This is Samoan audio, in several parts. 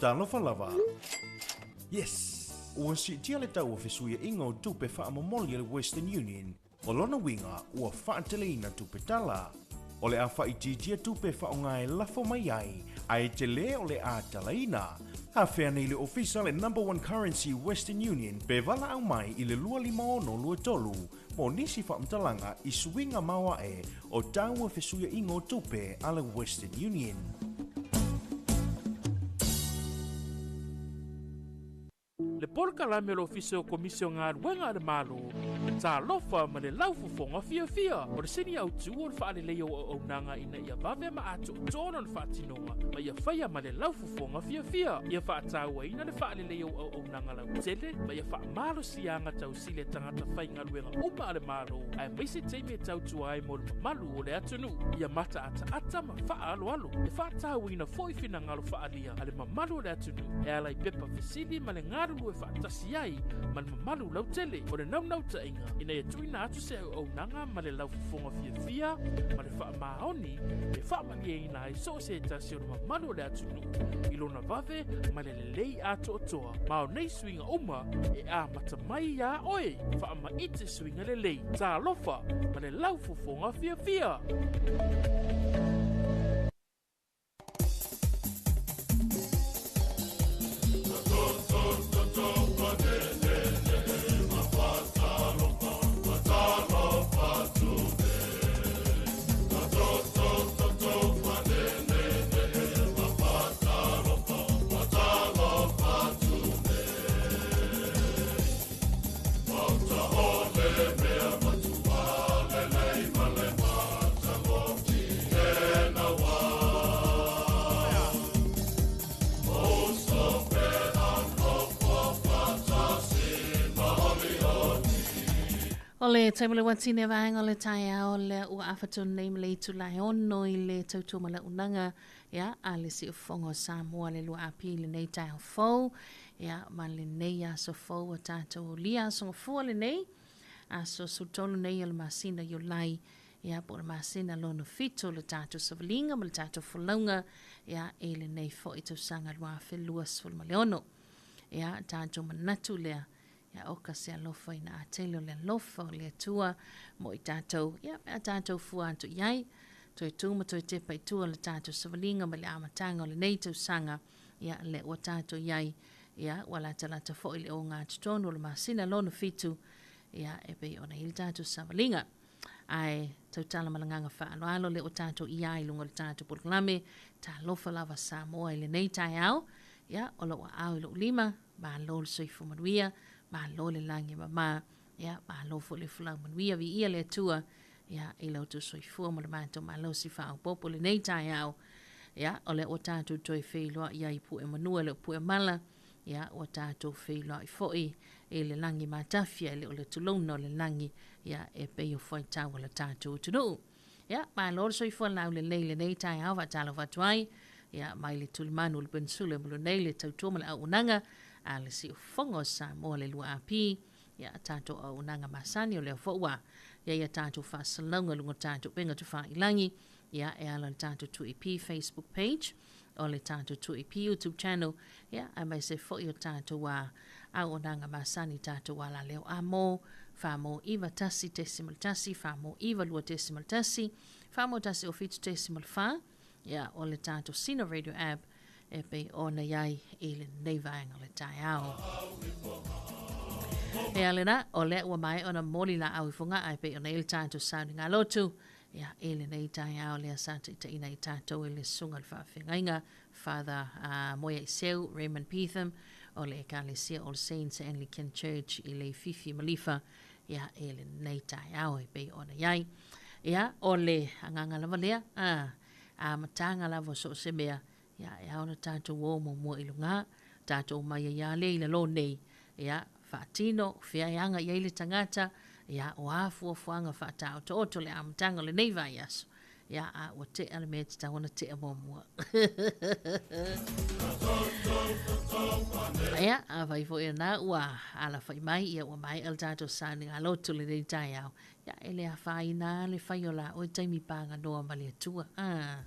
Talofa lava! Yes! Ua siitia le tau o fesuiaiga o tupe faamomoli a le Western Union, o lona uiga ua faateleina tupe tala. O le a faaitiitia tupe e faaaoga e lafo mai ai, ae tele o le a talaina. Afea nei le ofisa le Number One Currency Western Union pe valaau mai i le 25623 mo nisi faamatalaga i suiga maoae o tau o fesuiaiga o tupe a le Western Union. Le polokalame o le Ofisa o Komisi o Galuega a le Malo, Talofa ma le Laufofoga Fiafia. O le sini autu o le faaleleia o auaunaga ina ia vave ma atoatoa lona faatinoga ma ia faia ma le laufofoga fiafia. Ia faatauaina le faaleleia o auaunaga lautele ma ia faamalosiaga tausili a tagata faigaluega uma a le Malo, aemaise taimi e tautua ai mo le mamalu o le atunuu. Ia mataataata ma faaaloalo. E faatauaina foi finagalo faaalia a le mamalu o le atunuu e ala i pepa fesili ma le galulue faatasi ai ma le mamalu lautele. O le naunautaiga ina ia tuuina atu se auaunaga ma le laufofoga fiafia ma le faamaoni e faamalieina ai so o se tasi o le mamalu o le atunuu i lona vave ma le lelei atoatoa. Ma o nei suiga uma e amata mai iā oe. Faamaite suiga lelei. Talofa ma le laufofoga fiafia! O le taimi o le uati nei vaega o le taeao lea ua afa tonu nei ma le itula e ono i le tautua ma le auaunaga ia a le Siufofoga o Samoa le 2AP i lenei taeao fou ia ma lenei aso fou ua tatou aulia aso gafua lenei aso 13 nei o le masina Iulai ia po o le masina lona fitu o le tatou savaliga ma le tatou folauga ia i lenei foi tausaga 2026. Ia tatou manatu lea ia oka se alofa ina a tele o le alofa o le Atua mo i tatou ia pe a tatou fua atu i ai toe tu ma toe tepa i tua le tatou savaliga mai le amataga o lenei tausaga ia lea ua tatou i ai ia ua latalata foi le ogatotonu o le masina lona fitu ia e pei ona i ai le tatou savaliga. Ae tautala ma le agaga faaaloalo lea ua tatou i ai i luga o le tatou polokalame, Talofa lava Samoa i lenei taeao, ia o lou aao i lou lima, malo le soifua manuia, malo le lagi e mama, ia malo foi le folau manuia, viia le Atua, ia i lo outou soifua ma le matou malosi faaopoopo i lenei taeao. Ia o lea ua tatou toe feiloai ai i pue manua e le o pue mala, ia ua tatou feiloai foi i le lagi matafia e le o le tulouna o le lagi, ia e pei o fuaitau a le tatou atunuu. Ia, malo le soifua laulelei i lenei taeao faatalofa atu ai, ia mai le tulimanu o le peninsula e mulu nei le tautua ma le auaunaga a le Siufofoga o Samoa le 2AP, ia a tatou auaunaga masani o lea foi ua i ai a tatou faasalalauga i luga o tatou upega tofaiilagi, ia e ala i le tatou 2AP Facebook page, o le tatou 2AP YouTube channel, ia aemaise foi o tatou a auaunaga masani tatou alaleo amo, 4 9 1.1, 4 9 2.1, 4 1 o 7.4, ia o le tatou Sina Radio app e pei ona i ai i lenei vaega o le taeao. Ea lena, o lea ua maea ona moli laau i Fogaa e pei ona i ai le tatou sauniga lotu, ia i lenei taeao lea sa taitaiina i tatou e le Susuga i le Faafeagaiga Father Moeaiseu Raymond Petham o le Ekalesia All Saints Anglican Church i Leififi Malifa ia i lenei taeao e pei ona i ai. Ia, o le agaga lava lea, a, amataga lava o so o se mea, ia, e ao ona tatou o muamua i luga, tatou omai ai lava lea i lalo nei, ia, faatino, o fea e aga i ai le tagata, ia, o a fuafuaga faataotooto le amataga o lenei vaiaso, ia, a ua tea le mea e tatau ona tea muamua. Ia, afai foi lena ua alafai mai, ia ua maea le tatou sauniga lotu i lenei taeao, ia, e le afaina lava le fai o la oe taimi paganoa ma le Atua. Ah.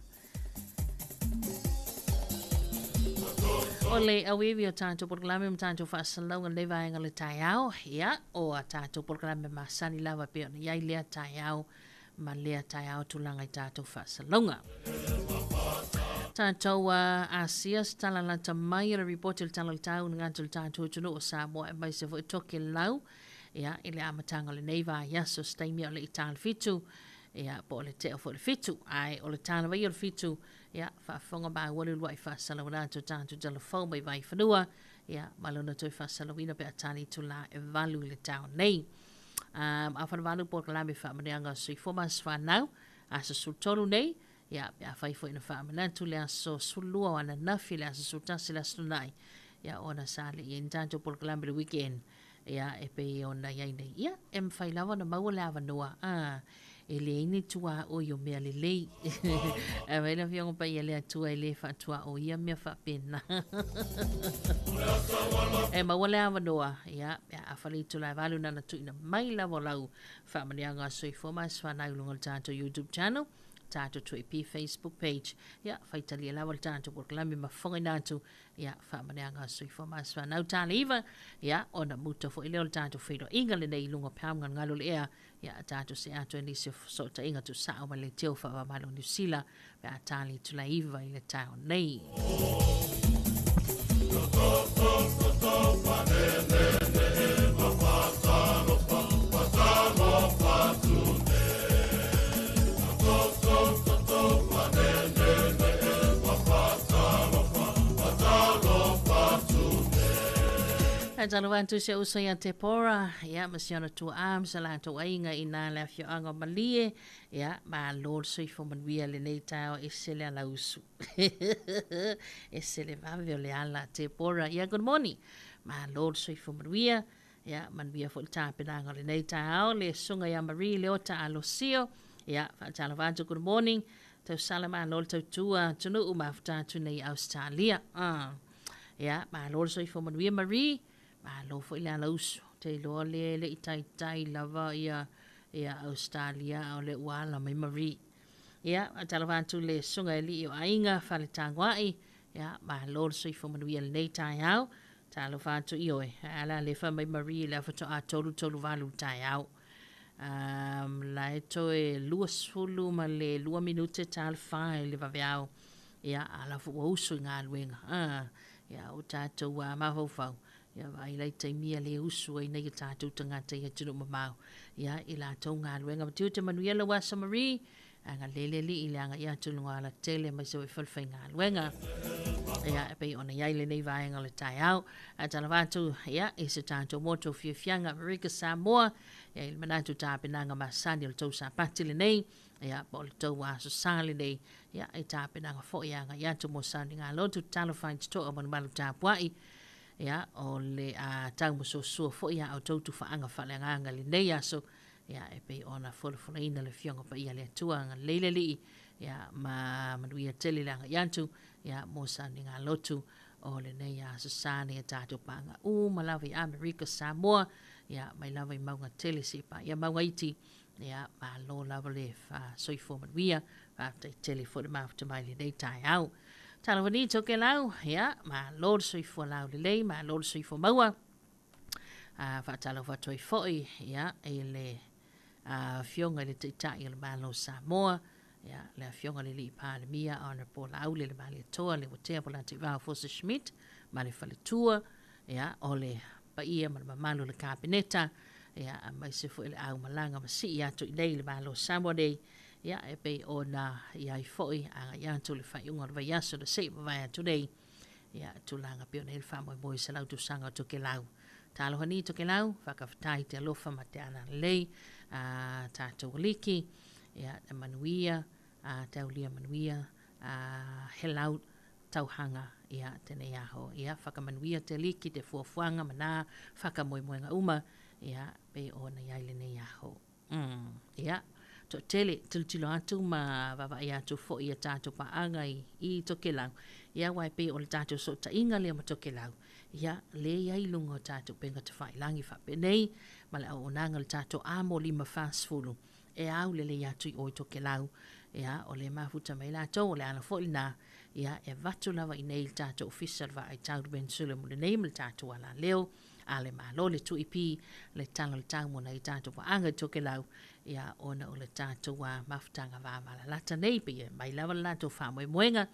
O le auivi o tatou polokalame ma tatou faasalalauga i lenei vaega o le taeao, ia, o a tatou polokalame masani lava e pei ona i ai lea taeao ma lea taeao tulaga i tatou faasalalauga. Tatou asia se tala lata mai o le ripoti o le Tala o le Tau i le gata o le tatou atunuu o Samoa aemaise foi Tokelau, ia, i le amataga o lenei vaiaso se taimi a o le i ta le 7, ia, po o le tea foi o le 7. Ae o le ta lava ia o le 7, ia, faafofoga maua le uluai faasalalauina atu o tatou tala fou mai Vaifanua, ia, ma lona toe faasalalauina pe a tali itula e 8 i le taeao nei. Um, afa le 8 polokalame faamanuiaga o soifua ma aso fanau, aso 13 nei, ia, pe afai foi na faamanatu le aso 12 o ananafi, le aso 11 le aso Toonai, ia, ona sa le i ai ni tatou polokalame le weekend, ia, e pei ona i ai nei. Ia, e mafai lava ona maua le avanoa, a, e leai ni tuaoi o mea lelei. Ae mai le Afioga Paia le Atua e le faatuaoia mea faapena. E maua le avanoa, ia, pe a afa le itula e 8 na ona tuuina mai lava o lau faamanuiaga o soifua ma aso fanau i luga o le tatou YouTube channel, tatou 2AP Facebook page. Ia, faitalia lava le tatou polokalame ma fofogaina atu, ia, faamanuiaga o soifua ma aso fanau. Ta le 9, ia, ona muta foi lea o le tatou feiloaiga lenei i luga o peau galugalu o le ea, ia, tatou see atu ai nisi o fesootaiga tuusao ma le leitio faava-o-Malo o Niu Sila pe a ta le itula e 9 i le taeao nei. E talofa atu i si ou uso ia Tepora, ia, ma si ona tuaa ma sa latou aiga i nā le afioaga o Malie, ia, malo le soifua manuia lenei taeao ese le alausu. Ese le vave o le ala a Tepora. Ia, good morning. Malo le soifua manuia. Ia, manuia foi le tapenaga o lenei taeao, le susuga ia Marie Leota Alosio. Ia, faatalofa atu, good morning. Tausala malo le tautua atunuu mafuta atu nei i Ausetalia. Ia, malo le soifua manuia Marie. Malo foi le alausu. Te iloa le le i taitai lava ia ia Ausetalia a o lea ua ala mai Marie. Ia, faatalofa atu le susuga i alii o aiga Faletagoai. Ia, malo le soifua manuia i lenei taeao. Talofa atu i oe. Ae a la le fai mai Marie i le faatoa 3:38 i le taeao. Um, la e toe 22 ma le 2 minute ta le 4 i le vaveao. Ia, a la foi ua usu i galuega. Ah, ia, o tatou a mafaufau. Ia, vaai la i taimi ia le usu ai nei o tatou tagata i atunuu mamao. Ia, i latou galuega. Ma tiute manuia lau aso Marie. Agalelei le Alii i le agai atu i luga o alatele aemaise foi falefaigaluega. Ia, e pei ona i ai lenei vaega o le taeao. Ae talava atu, ia, i se tatou motu o fiafiaga Amerika Samoa, ia, i le manatu tapenaga masani o le tou Sapati lenei, ia, po o le tou Aso Sa lenei, ia, i tapenaga foi e agai atu mo sauniga lotu, talofa i te toa malumalu tapuai, ia, o le a taumasoasoa foi a outou tufaaga faaleagaga i lenei aso, Ia, e pei ona folafolaina le Afioga Paia a le Atua, agalelei le Alii, ia, ma manuia tele le agai atu, ia, mo sauniga lotu o lenei Aso Sa nei a tatou paaga uma lava i Amerika, Samoa, ia, mai lava i mauga tele seia paia mauga iti, ia, malo lava le soifua manuia, faafetai tele foi le mafuta mai i lenei taeao. Talofa ni Tokelau, ia, malo le soifua laulelei, malo le soifua maua. A faatalofa atu ai foi ia, i le Afioga i le Taitai o le Malo o Samoa, ia, le Afioga i le Alii Palemia Honourable Laaulialemalietoa Leuatea Polataivao Fosi Schmidt ma le faletua, ia, o le paia ma le mamalu o le Kapeneta, ia, aemaise foi le aumalaga ma sii atu i nei i le Malo o Samoa nei, ia, e pei ona i ai foi agai atu le faaiuga o le vaiaso na se i mavae atu nei. Ia, tulaga pei ona i ai le faamoemoe i 100 tausaga o Tokelau. Talofa ni Tokelau, faakafetai te alofa ma te agalelei a tatou aliki, ia, te manuia, a te aulia manuia, a he lau tauhanga ia tenei aho. Ia, whakamanuia te aliki, te fuafuaga ma nā whakamoemoenga uma, ia, pei ona i ai lenei aho. Umm, ia, toatele, tilotilo atu ma vaavaai atu foi i a tatou paaga i, i Tokelau, ia, aua e pei o le tatou sootaiga lea ma Tokelau, ia, lea i ai i luga o tatou upega tafailagi faapenei, ma le auaunaga o le tatou Amo 5 40, e au lelei atu i o i Tokelau, Ia, o le mafuta mai latou, o le ala foi lena, ia, e avatu lava i inei i le tatou Ofisa o le Vaai Tau le Peninsula mo lenei ma le tatou alaleo a le Malo le 2EP, le tala o le tau mo nai tatou paaga i Tokelau, ia, ona o le tatou mafutaga vavalalata nei, pei e mai lava le latou faamoemoega,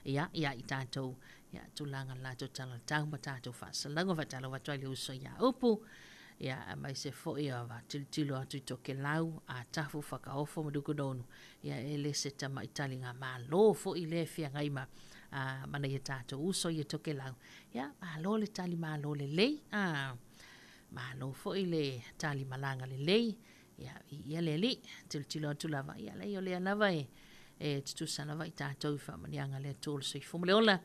ia, ia i tatou, ia, tulaga le latou tala o le tau ma tatou faasalauga. Faatalofa atu ai le uso ia Upu, ia, aemaise foi o tilotilo atu i Tokelau, Atafu, Fakaofo ma Nukunonu, ia, e le se tamaitaliga malo foi lea e feagai ma ma nai a tatou uso ia Tokelau. Ia, malo le tali malo lelei, malo foi le tali malaga lelei, ia, viia le Alii. Tilotilo atu lava, ia, leai o lea lava e tutusa lava i tatou i faamanuiaga a le Atua o le soifua ma le ola.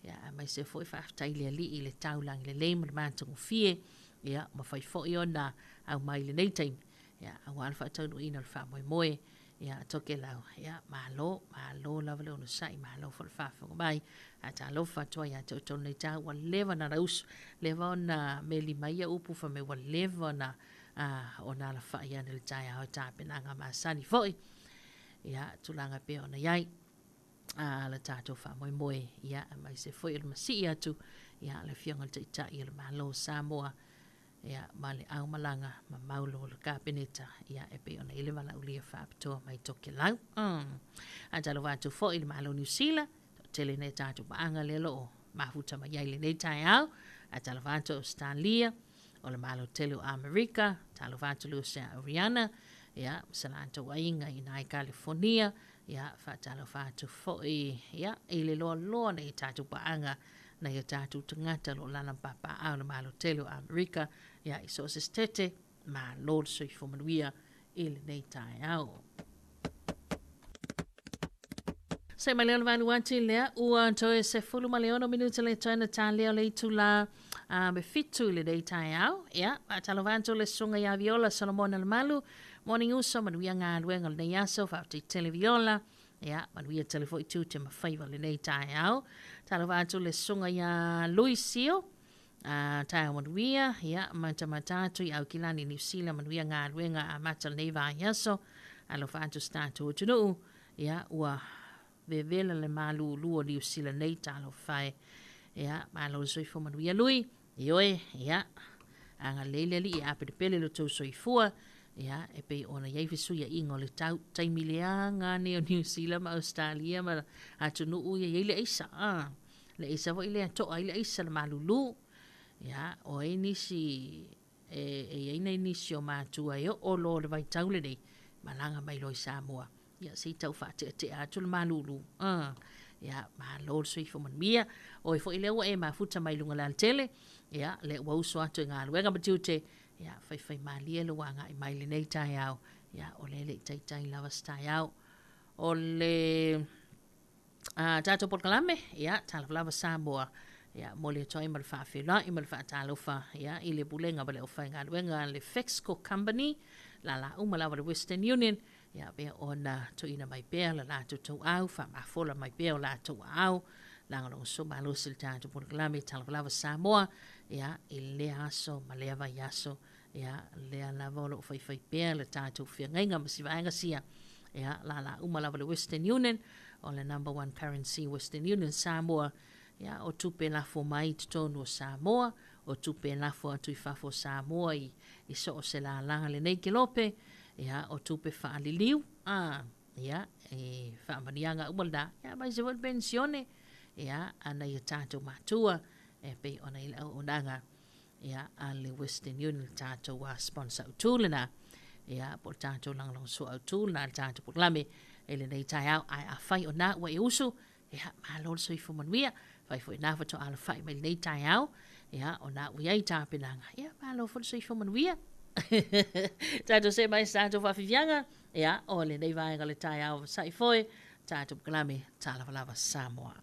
Ia, aemaise foi faafetai i le Alii i le taulagi lelei ma le matagofie, ia, mafai foi ona aumai i lenei taimi, ia, aua le faataunuuina o le faamoemoe, ia, Tokelau. Ia, malo, malo lava le onosai, malo foi le faafofoga mai. Faatalofa atu ai ia te outou lenei taeao, ua leva ona lausu, leva ona meli mai ia upu fai mai ua leva ona ona alafai ane le taeao i tapenaga masani foi. Ia, tulaga e pei ona i ai le tatou faamoemoe, ia, aemaise foi o le masii atu, ia, le Afioga i le Taitai o le Malo o Samoa, ia, ma le aumalaga mamaulo o le Kapeneta, ia, e pei ona i ai le valaaulia faapitoa mai Tokelau. Faatalofa atu foi i le Malo o Niu Sila, toatele nei tatou paaga lea o lo o mafuta mai ai i lenei taeao. Faatalofa atu Ausetalia, o le Malo tele o Amerika, talofa atu le uso ia Ariana, ia, ma sa latou aiga i ina i Kalifonia, ia, faatalofa atu foi, ia, i le loaloa o nai a tatou paaga, nai o tatou tagata o lo o alaala ma papaaao i le Malo tele o Amerika, ia, i so o se setete, malo le soifua manuia i lenei taeao. Se mai lea o le valu atu lea, ua toe 16 minute le toe na talia o le itula me 7 i lenei taeao. Ia, faatalofa atu le susuga ia Viola Solomona Lemalu, morning uso, manuia galuega o lenei aso, faafetai tele Viola. Ia, manuia tele foi tiute ma faiva o lenei taeao. Talofa atu le susuga ia Luisio, taeao manuia, ia, matamata atu i Aukilani, Niu Sila, manuia galuega amata o lenei vaiaso. Alofa atu si tatou atunuu, ia, ua vevela le malūlū o Niu Sila nei, talofa e. Ia, malo le soifua manuia Lui. Ioe, ia, agalelei le Alii e apelepele lo tou soifua, ia, e pei ona i ai fesuiaiga o le tau, taimi leaga nei o Niu Sila ma Ausetalia ma atunuu ia e i ai le aisa, le aisa foi lea e to'a ai le aisa le malūlū. Ia, o ai nisi e i ai nai nisi o matua e oo loa i le vaitau lenei, malaga mai loa i Samoa, ia se i tau faateatea atu le malūlū. Ia, malo le soifua manuia. Oe foi lea ua e mafuta mai luga o le alatele, ia, lea ua uso atu i galuega ma tiute, ia, faifaimalie lou agai mai i lenei taeao, ia, o lea e le i taitai lava se taeao. O le tatou polokalame, ia, Talofa Lava Samoa, ia, momoli atu ai ma le faafeiloai ma le faatalofa, ia, i le Pulega ma le Aufaigaluega a le Fexco Company, lala uma lava le Western Union, ia, pea ona tuuina mai pea le latou tauau, faamafola mai pea o latou aao, lagolagosua malosi i le tatou polokalame Talofa Lava Samoa, ia, i lea aso ma lea vaiaso, ia, lea lava o lo o faifai pea le tatou feagaiga ma si vaega sia, ia, lala uma lava le Western Union, o le number one currency Western Union Samoa, ia, o tupe lafo mai i totonu o Samoa, o tupe lafo atu i fafo o Samoa i so o se lala lenei kelope, ia, o tupe faaliliu, ia, e faamanuiaga uma lena, ia, aemaise foi le penisione, ia, a nai o tatou matua, e pei ona i le auaunaga, ia, a le Western Union, le tatou sponsor autu lena, ia, po o le tatou lagolagosua autu lena i le tatou polokalame i lenei taeao. Ae afai o na ua e usu, ia, malo le soifua manuia, fai foi na faatoa alafai mai lenei taeao, ia, o na ua i ai tapenaga, ia, malo foi le soifua manuia. Tatou see mai se tatou faafiafiaga, ia, o lenei vaega o le taeao vasa'i foi, tatou polokalame Talofa Lava Samoa.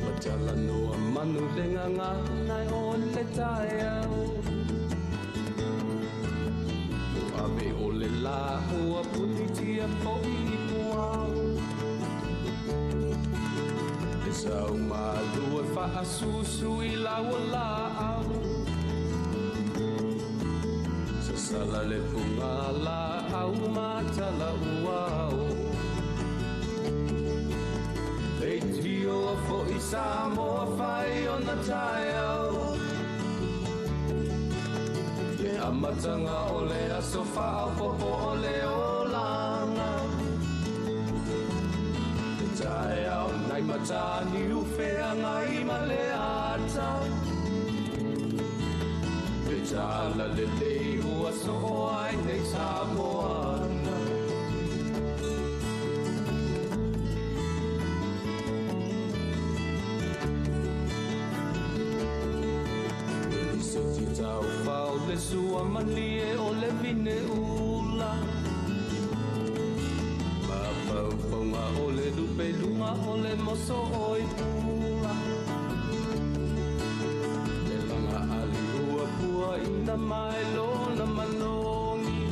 Ua talanoa manu le gagana o le taeao, Ua ave o le lā ua punitia foi i puao. Sau malu e faasusu i lau laau Sasala le punga laau matala uao Leitio a fo'i Samoa fai o na taeao Le amatanga o le aso faaopopo o le olaga Le taeao nai matani ufeagai ma le ata Le tala lelei ua soo ai nei Samoana Siti tau fao le sua malie o le vine ula Mafaufauga o le lupeluga o le moso o i pula Le laga ali ua puaina mai lona manogi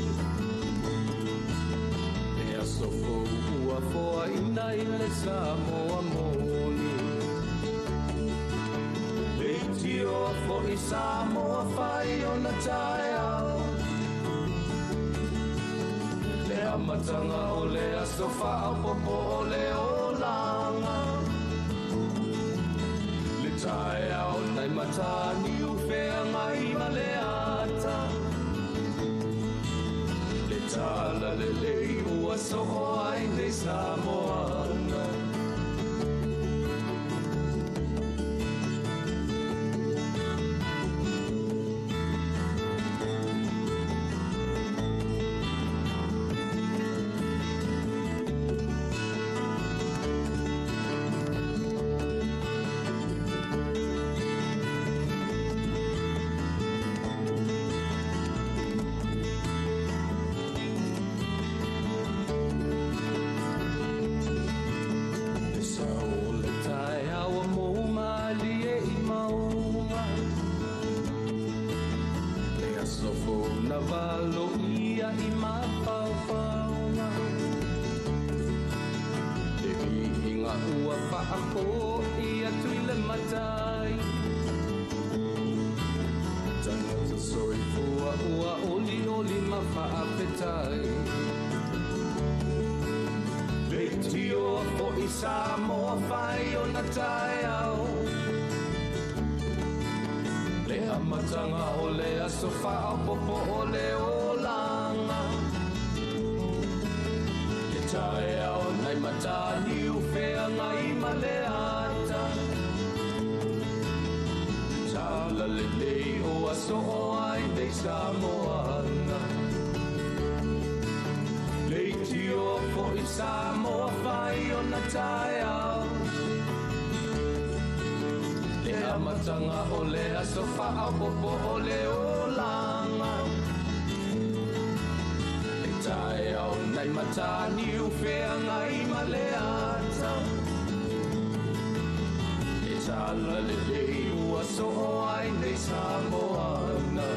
Le aso fou ua foaina i le Samoa moni Leitio fo'i Samoa fai o na taeao Le amatanga o le aso faaopopo o le olaga Le taeao nai matani ufeagai ma le ata Le tala lelei ua soo ai nei Samoana Le sao o le taeao mo malie i maunga Le aso fou na valo ia i mafaufauga Le viiga ua faafo'i atu i le matai Tagata soifua ua olioli ma faafetai Leitio fo'i Samoa fai o na taeao Le amatanga o le aso faaopopo o le olaga Le taeao nai matani ufeagai ma le ata Tala lelei o aso o ai nei Samoana Leitio fo'i Samoa fai o na taeao Le amatanga o le aso faaopopo o le olaga Le taeao nai matani ufeagai ma le ata Le tala lelei ua soo ai nei Samoana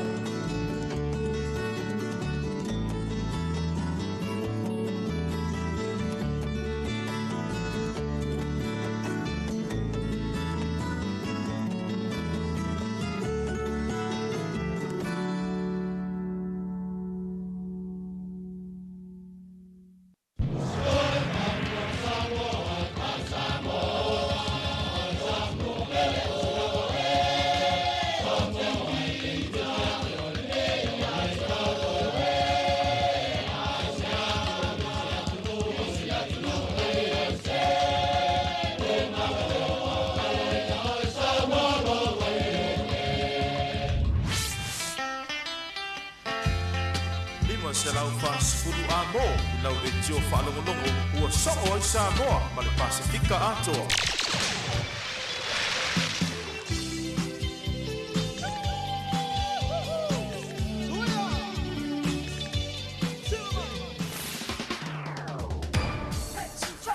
Lima se lau whaasifulu a mō i lau le tio whaalongolongo ua soo ai Samoa ma le Pasifika atoa.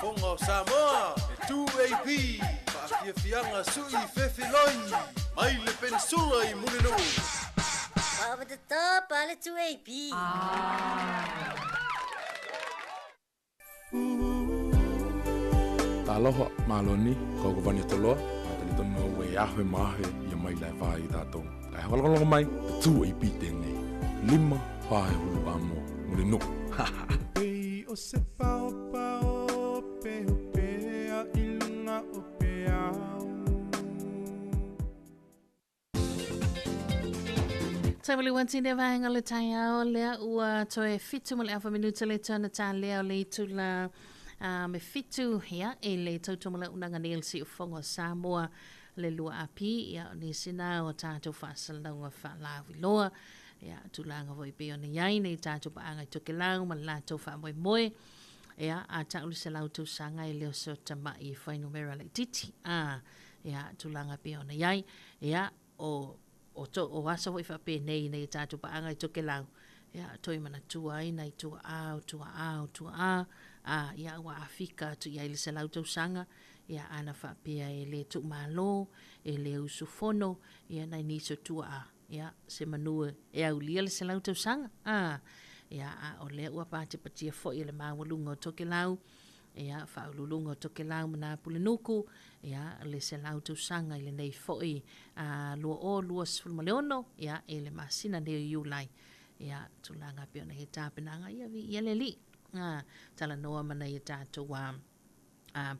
Fonga o Samoa, e 2AP, faafiafiaga su'i fefiloi, mai le peninsula i Mulinuu. Over the top, ale 2AP. Aloha, malo ni, kau ka vani toloa, a tali tonu au e aho e mahe ia mai lai wha i tātou. Kai hakalongolongo mai, te tū e pi tēnei. Lima, wha e hulu a mō, mure no. Pei o se pao pao, pe o pea i lunga o pe au. Taimali tine vaenga le taeao lea ua toe 7 ma le afa minuta le tana tā lea o le itula me 7 ia e le tautua ma le auaunaga nei o le Siufofoga o Samoa le 2AP ia o nisi na o tātou faasalalauga faalauiloa ia tulaga foi pei ona i ai nei tātou paaga i Tokelau ma le latou faamoemoe ia a tau le 100 tausaga e le o se o tama'i fuainumera laitiiti a ia tulaga pei ona i ai ia o o to o aso foi faapenei nei tātou paaga i Tokelau ia toe manatua ai nai tua'a o tua'a o tua'a a ia ua afika atu i ai le 100 tausaga ia ana faapea e le tuumalo e le usufono ia nai nisi o tua'a ia se manu e aulia le 100 tausaga a ia a o lea ua patepatia foi e le maualuga o Tokelau ia faauluuluga o Tokelau ma nā Pulenuku ia le 100 tausaga i lenei foi 2026 ia e le masina nei o Iulai ia tulaga pei ona i ai tapenaga ia viia le alii talanoa ma nai o tatou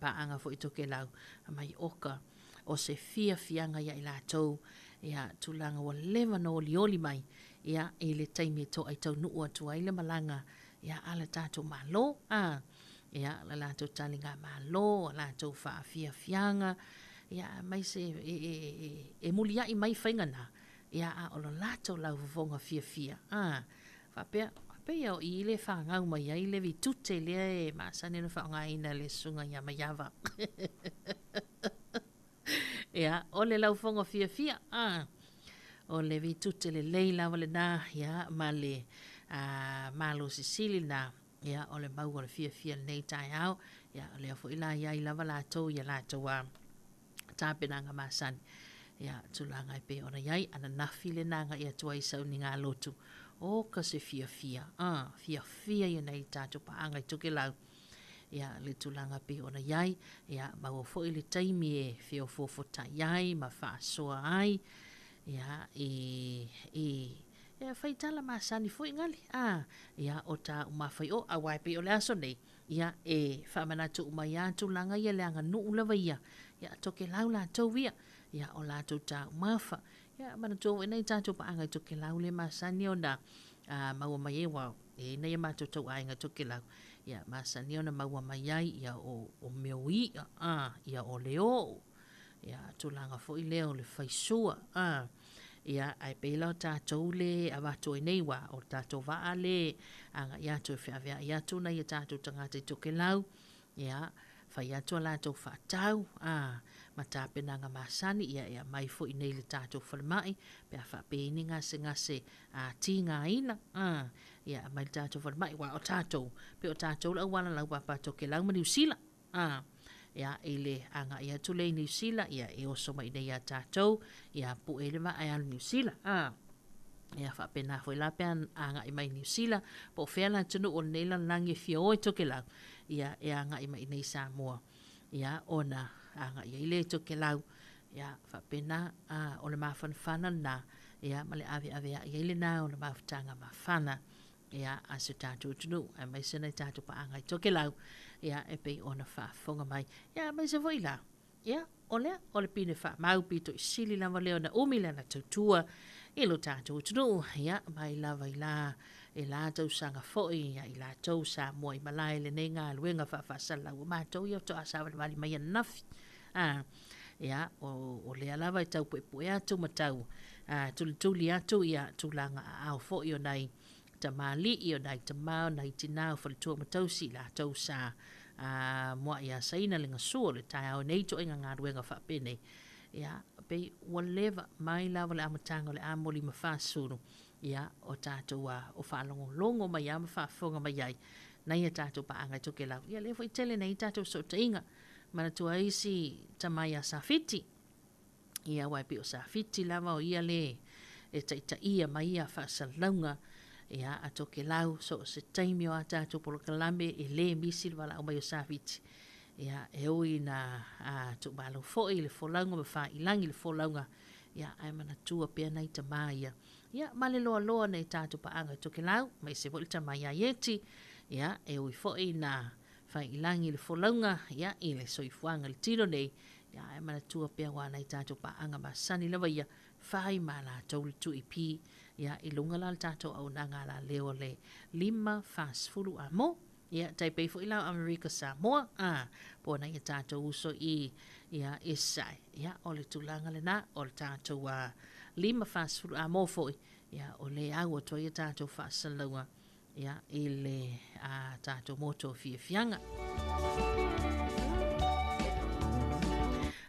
paaga foi Tokelau mai oka o se fiafiaga ia i latou ia tulaga ua leva na olioli mai ia i le taimi e toai taunuu atu ai le malaga ia a le tatou Malo a ia le latou taligamalo a latou faafiafiaga ia mai se e muliai mai faiga na ia a o lo latou laufofoga fiafia a faapea pei o i le whangau mai ai le vitute lea e masani ona faaaogaina le susuga ia Maiava. Ia, o le laufofoga fiafia, a o le vitute lelei lava lena, ia, ma le malosi sili lena, ia, o le mau o le fiafia lenei taeao, ia, o lea foi la iai lava latou ia latou a tapenaga masani. Ia, tulaga e pei ona iai, ananafi lena agai atu ai sauniga lotu. O ka se fiafia, a, fiafia ia nei tātou paaga i Tokelau. Ia, le tulaga pei ona iai, ia, maua foi le taimi e feofoofotai ai ma faasoa ai, ia, i, ia, faitala masani foi gali, a, ia, o tā umafai o, auā e pei o le aso nei, ia, e faamanatu uma ai lava tulaga ia le aganuu lava ia, ia, Tokelau latou ia, ia, o latou taumafa. Ia, manatua foi nai tātou paaga i Tokelau le masani ona maua mai ai, aua e i ai nai a matou tauaiga i Tokelau, ia, masani ona maua mai ai, ia, o mea o i'a, a, ia, o le o'o, ia, tulaga foi lea o le faisua, a, ia, ae pei la o tātou le avatu ai nei, aua o le tātou vaa le agai atu e feaveai atu nai a tātou tagata i Tokelau, ia, fai atu a latou faatau, a, ma tapenaga masani, ia, e aumai foi nei i le tātou falemai, pe a faapea i ai ni gasegase tigaina, a, ia, aumai i le tātou falemai, aua o tātou, pei o tātou le auala laupapa Tokelau ma Niu Sila, a, ia, i le agai atu lea i Niu Sila, ia, e oso mai nei iā tātou, ia, pue le vaa e alu i Niu Sila, a, ia, faapena foi la pe a agai mai Niu Sila, po o fea le atunuu o lenei lalolagi e fia o i Tokelau, ia, e agai mai i nei Samoa, ia, ona agai ai lea i Tokelau, ia, faapena, a, o le mafanafana lena, ia, ma le aveaveai ai lena o le mafutaga mafana, ia, a si o tatou atunuu, aemaise nai tatou paaga i Tokelau, ia, e pei ona faafofoga mai, ia, aemaise foi la, ia, o lea, o le pine faamau pito i sili lava lea ona umi lana tautua i lo tatou atunuu, ia, mai lava i la, e la tausaga foi, ia, i latou sa muaimalae lenei galuega faafaasalalau o matou ia faatoa savalivali mai ananafi. A, ia, o lea lava e tau puepue atu ma tau tulituli atu ia tulaga aao foi o nai tamalii, o nai tama, o nai tina, o faletua ma tausi i latou sa muai asaina le gasua o le taeao i nei ituaiga galuega faapenei. Ia, pei ua leva mai lava le amataga o le amo 50, ia, o tatou o faalogologo mai lava ma faafofoga mai ai nai a tatou paaga i Tokelau. Ia, lea foi tele nei tatou fesootaiga. Manatua ai si tama ia Safiti. Ia, aua e pei o Safiti lava o ia le e taitaia mai ia faasalalauga, ia, a Tokelau, so o se taimi o a tatou polokalame e le misi le valaau mai o Safiti. Ia, e ui ina tuumalo foi le folauga ma faailagi le folauga, ia, ae manatua pea nai tamā ia. Ia, ma le loaloa o nai a tatou paaga i Tokelau, aemaise foi le tama ia Ieti, ia, e ui foi ina faailagi le folauga, ia, i le soifuaga i le tino nei, ia, ae manatua pea aua nai tatou paaga masani lava ia, fai ma latou le 2AP, ia, i luga la o le tatou auaunaga alaleo o le 5:40 amo. Ia, tai pei foi la o Amerika Samoa, a, po o nai a tatou uso i, ia, i Sasae. Ia, o le tulaga lena, o le tatou a, 5:40 amo foi, ia, o lea e au atu ai a tatou faasalalauga, ia, i le a, tatou motu o fiafiaga.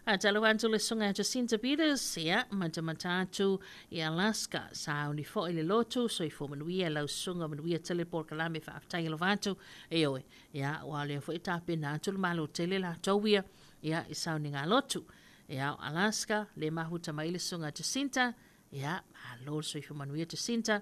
Faatalofa atu le susuga ia Jacinta Peters, ia, matamata atu i Alaska. Sauni foi le lotu, soifua manuia lau susuga, manuia tele polokalame, faafetai alofa atu, ioe, ia, aua o lea foi e tapena atu le Malo tele latou ia, ia, i sauniga lotu. Ia, o Alaska, le mahuta mai le susuga Jacinta, ia, malo le soifua manuia Jacinta,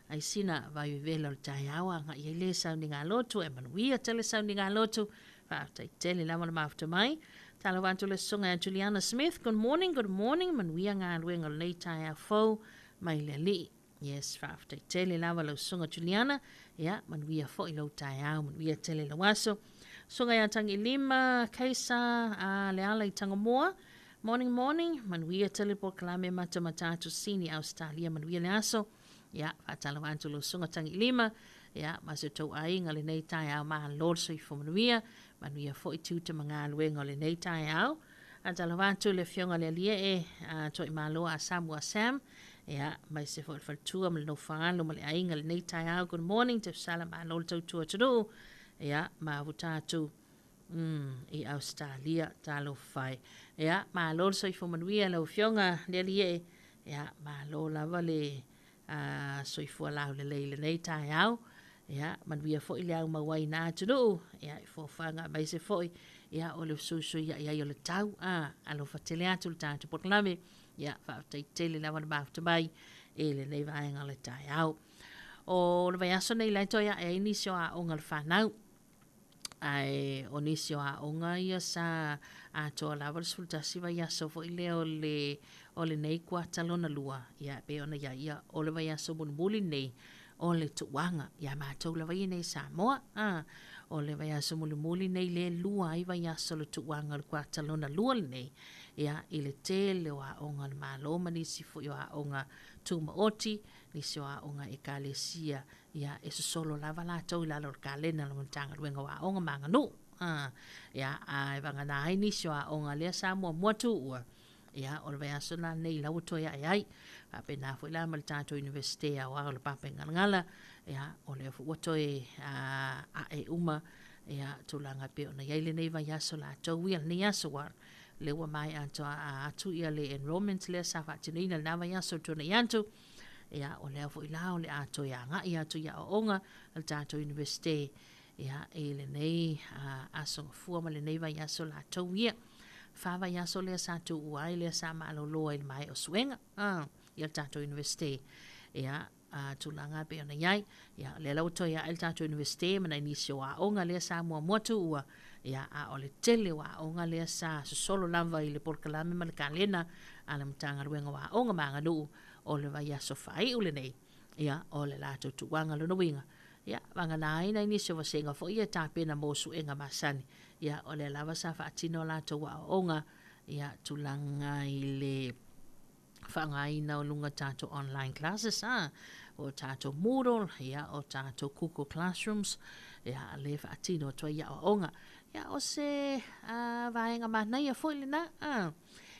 ai sina vai vevela o le taeao agai ai le sauniga lotu, e manuia tele sauniga lotu, faafetai tele lava le mafuta mai. Talofa atu le susuga ia Juliana Smith, good morning, good morning, manuia galuega o lenei taeao fou mai le Alii. Yes, faafetai tele lava lau susuga Juliana, ia, manuia foi lou taeao, manuia tele lau aso. Susuga ia Tagilima, Keisa, a Leala i Tangamoa, morning, morning, manuia tele polokalame matamata atu Sini, Australia, manuia le aso. Ia, faatalofa atu lau susuga Tagilima, ia, ma si o tou aiga lenei taeao, malo le soifua manuia, manuia foi tiute ma galuega o lenei taeao. Faatalofa atu i le Afioga i le Aliee, a Toaimalo a Samua Sam, ia, aemaise foi le faletua ma le nofoaalo ma le aiga lenei taeao. Good morning, Tausala, malo le tautua atunuu, ia, mafuta atu i Ausetalia, talofa e. Ia, malo le soifua manuia lau Afioga le Aliee, ia, malo lava le soifua laulelei i lenei taeao. Ia, manuia foi le au mau ai i na atunuu, ia, i foafoaga aemaise foi, ia, o le fesuisuiai ai o le tau. A, alofa tele atu le tatou polokalame. Ia, faafetai tele lava le mafuta mai i lenei vaega o le taeao. O le vaiaso nei la e toe ae ai nisi o aoga a le fanau. Ae o nisi o aoga ia sa atoa lava le 11 vaiaso foi lea o le o lenei kuata lona lua, ia e pei ona i ai, ia o le vaiaso mulimuli lenei o le tuuaga ia matou lava ia nei i Samoa. A, o le vaiaso mulimuli lenei lea e lua ai vaiaso o le tuuaga o le kuata lona lua lenei, ia i le tele o aoga a le Malo ma nisi foi o aoga tumaoti, nisi o aoga Ekalesia, ia, e sosolo lava latou i lalo o le kalena o le Matagaluega o Aoga ma Aganuu. A, ia, a e vagana ai nisi o aoga lea sa muamua tuua, ia, o le vaiaso la lenei la ua toe ae ai. Faapena foi la ma le tatou Iunivesite Aoao o le Papaigalagala, ia, o lea foi ua toe ae uma, ia, tulaga e pei ona i ai lenei vaiaso latou ia, lenei aso ua lea ua maea atu ia le enrollment lea sa faatinoina i lena vaiaso ua tuanai atu. Ia, o lea foi la o le a toe agai atu i aoaoga a le tatou Iunivesite, ia, i lenei aso Gafua ma lenei vaiaso latou ia. Fa vaiaso lea sa tuua ai, lea sa malolo ai i le maea o suega, ia le tatou Iunivesite. Ia, tulaga e pei ona i ai. Ia, o lea la ua toe ae le tatou Iunivesite ma nai nisi o aoga lea sa muamua tuua, ia, a o le tele o aoga lea sa sosolo lava i le polokalame ma le kalena a le Matagaluega o Aoga ma Aganuu, o le vaiaso faaiu lenei, ia, o le latou tuuaga lona uiga, ia, vagana ai nai nisi o vasega foi ia e tapena mo suega masani, ia, o lea lava sa faatino a latou aoaoga, ia, tulaga i le faaaogaina o luga tatou online classes, a, o tatou Moodle, ia, o tatou Google Classrooms, ia, lea e faatino atu ai aoaoga. Ia, o se vaega manaia foi lena, a.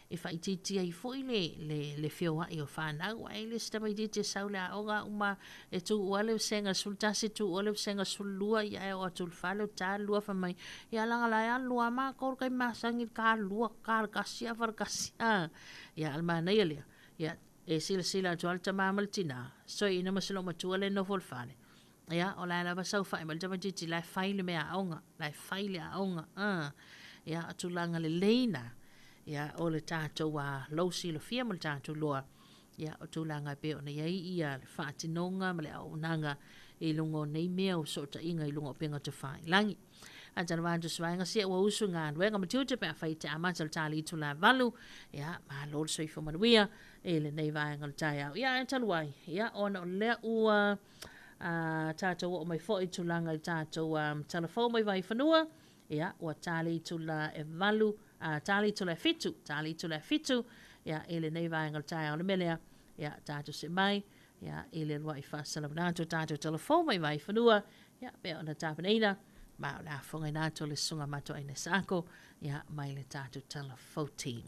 e faaitiitia ai foi le, le, le feoai o fanau, ae le se tamaitiiti e sau i le aoga uma e tuua le vasega 11, tuua le vasega 12, ia ae oo atu i le fale o ta le lua fai mai, ia leaga la e alu lava matou i le taimi masani i le ta lua, ta le tasi afa le tasi, a. Ia a o le manaia lea, ia e silasila atu lava le tama ma le tina, soeina ma si loomatua lea e nofo i le fale, ia o la e lava saofai mai le tamaitiiti la e fai le mea aoga, la e fai le aoga, a. Ia o tulaga lelei na, ia o le tatou lou silafia ma le tatou iloa, ia o tulaga e pei ona i ai ia le faatinoga ma le auaunaga i luga o nei mea o fesootaiga i luga o upega tafailagi. Ae talanoa atu se vaega sia ua usu i galuega ma tiute pe afai e te amata i le ta le itula 8. Ia, malo le soifua manuia i lenei vaega o le taeao. Ia, ae talu ai, ia, ona o lea ua tatou oo mai foi i tulaga i le tatou talafou mai Vaifanua, ia, ua ta le itula e 8, ta le itula e 7, ta le itula e 7, ia, i lenei vaega o le taeao. O le mea lea, ia, tatou see mai, ia, i le uluai faasalalauina atu o tatou talafou mai Vaifanua, ia, pei ona tapenaina, ma o le a fogaina atu le susuga Matoaina Saako, ia, mai le tatou talafou team.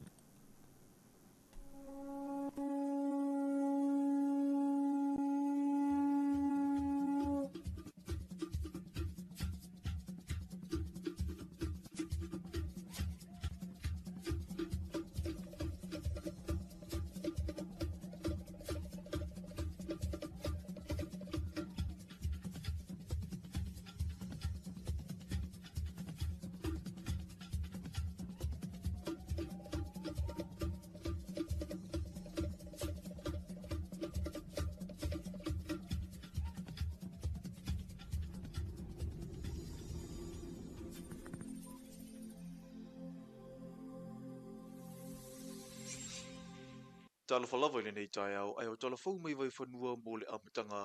Talofa lava i lenei taeao ae o talafou mai Vaifanua mo le amataga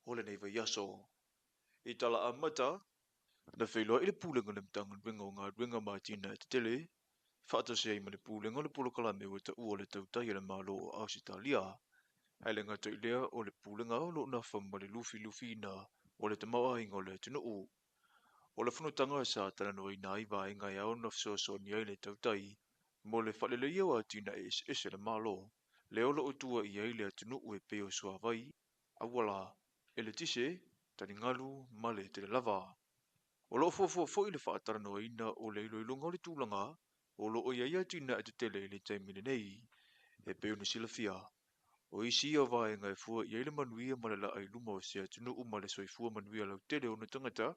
o lenei vaiaso. I tala amata, na feiloai le Pulega o le Matagaluega o Galuega ma Atinae Tetele, faatasi ai ma le Pulega o le Polokalame ua taua le Tautai a le Malo o Ausetalia. Ae le gata i lea o le Pulega o lo o nafa ma le lufilufiina o le tamaoaiga o le atunuu. O le fonotaga sa talanoaina ai vaega e ao ona fesoasoani ai le Tautai mo le faaleleia o atinae eseese a le Malo, lea o lo o tua i ai le atunuu e pei o suavai, auala, eletise, taligalu ma le tele lava. O lo o fuafua foi le faatalanoaina o le iloiloga o le tulaga o lo o i ai atinae tetele i le taimi lenei. E pei ona silafia, o isi ia vaega e fua i ai le manuia ma le laa i luma o se atunuu ma le soifua manuia lautele o ona tagata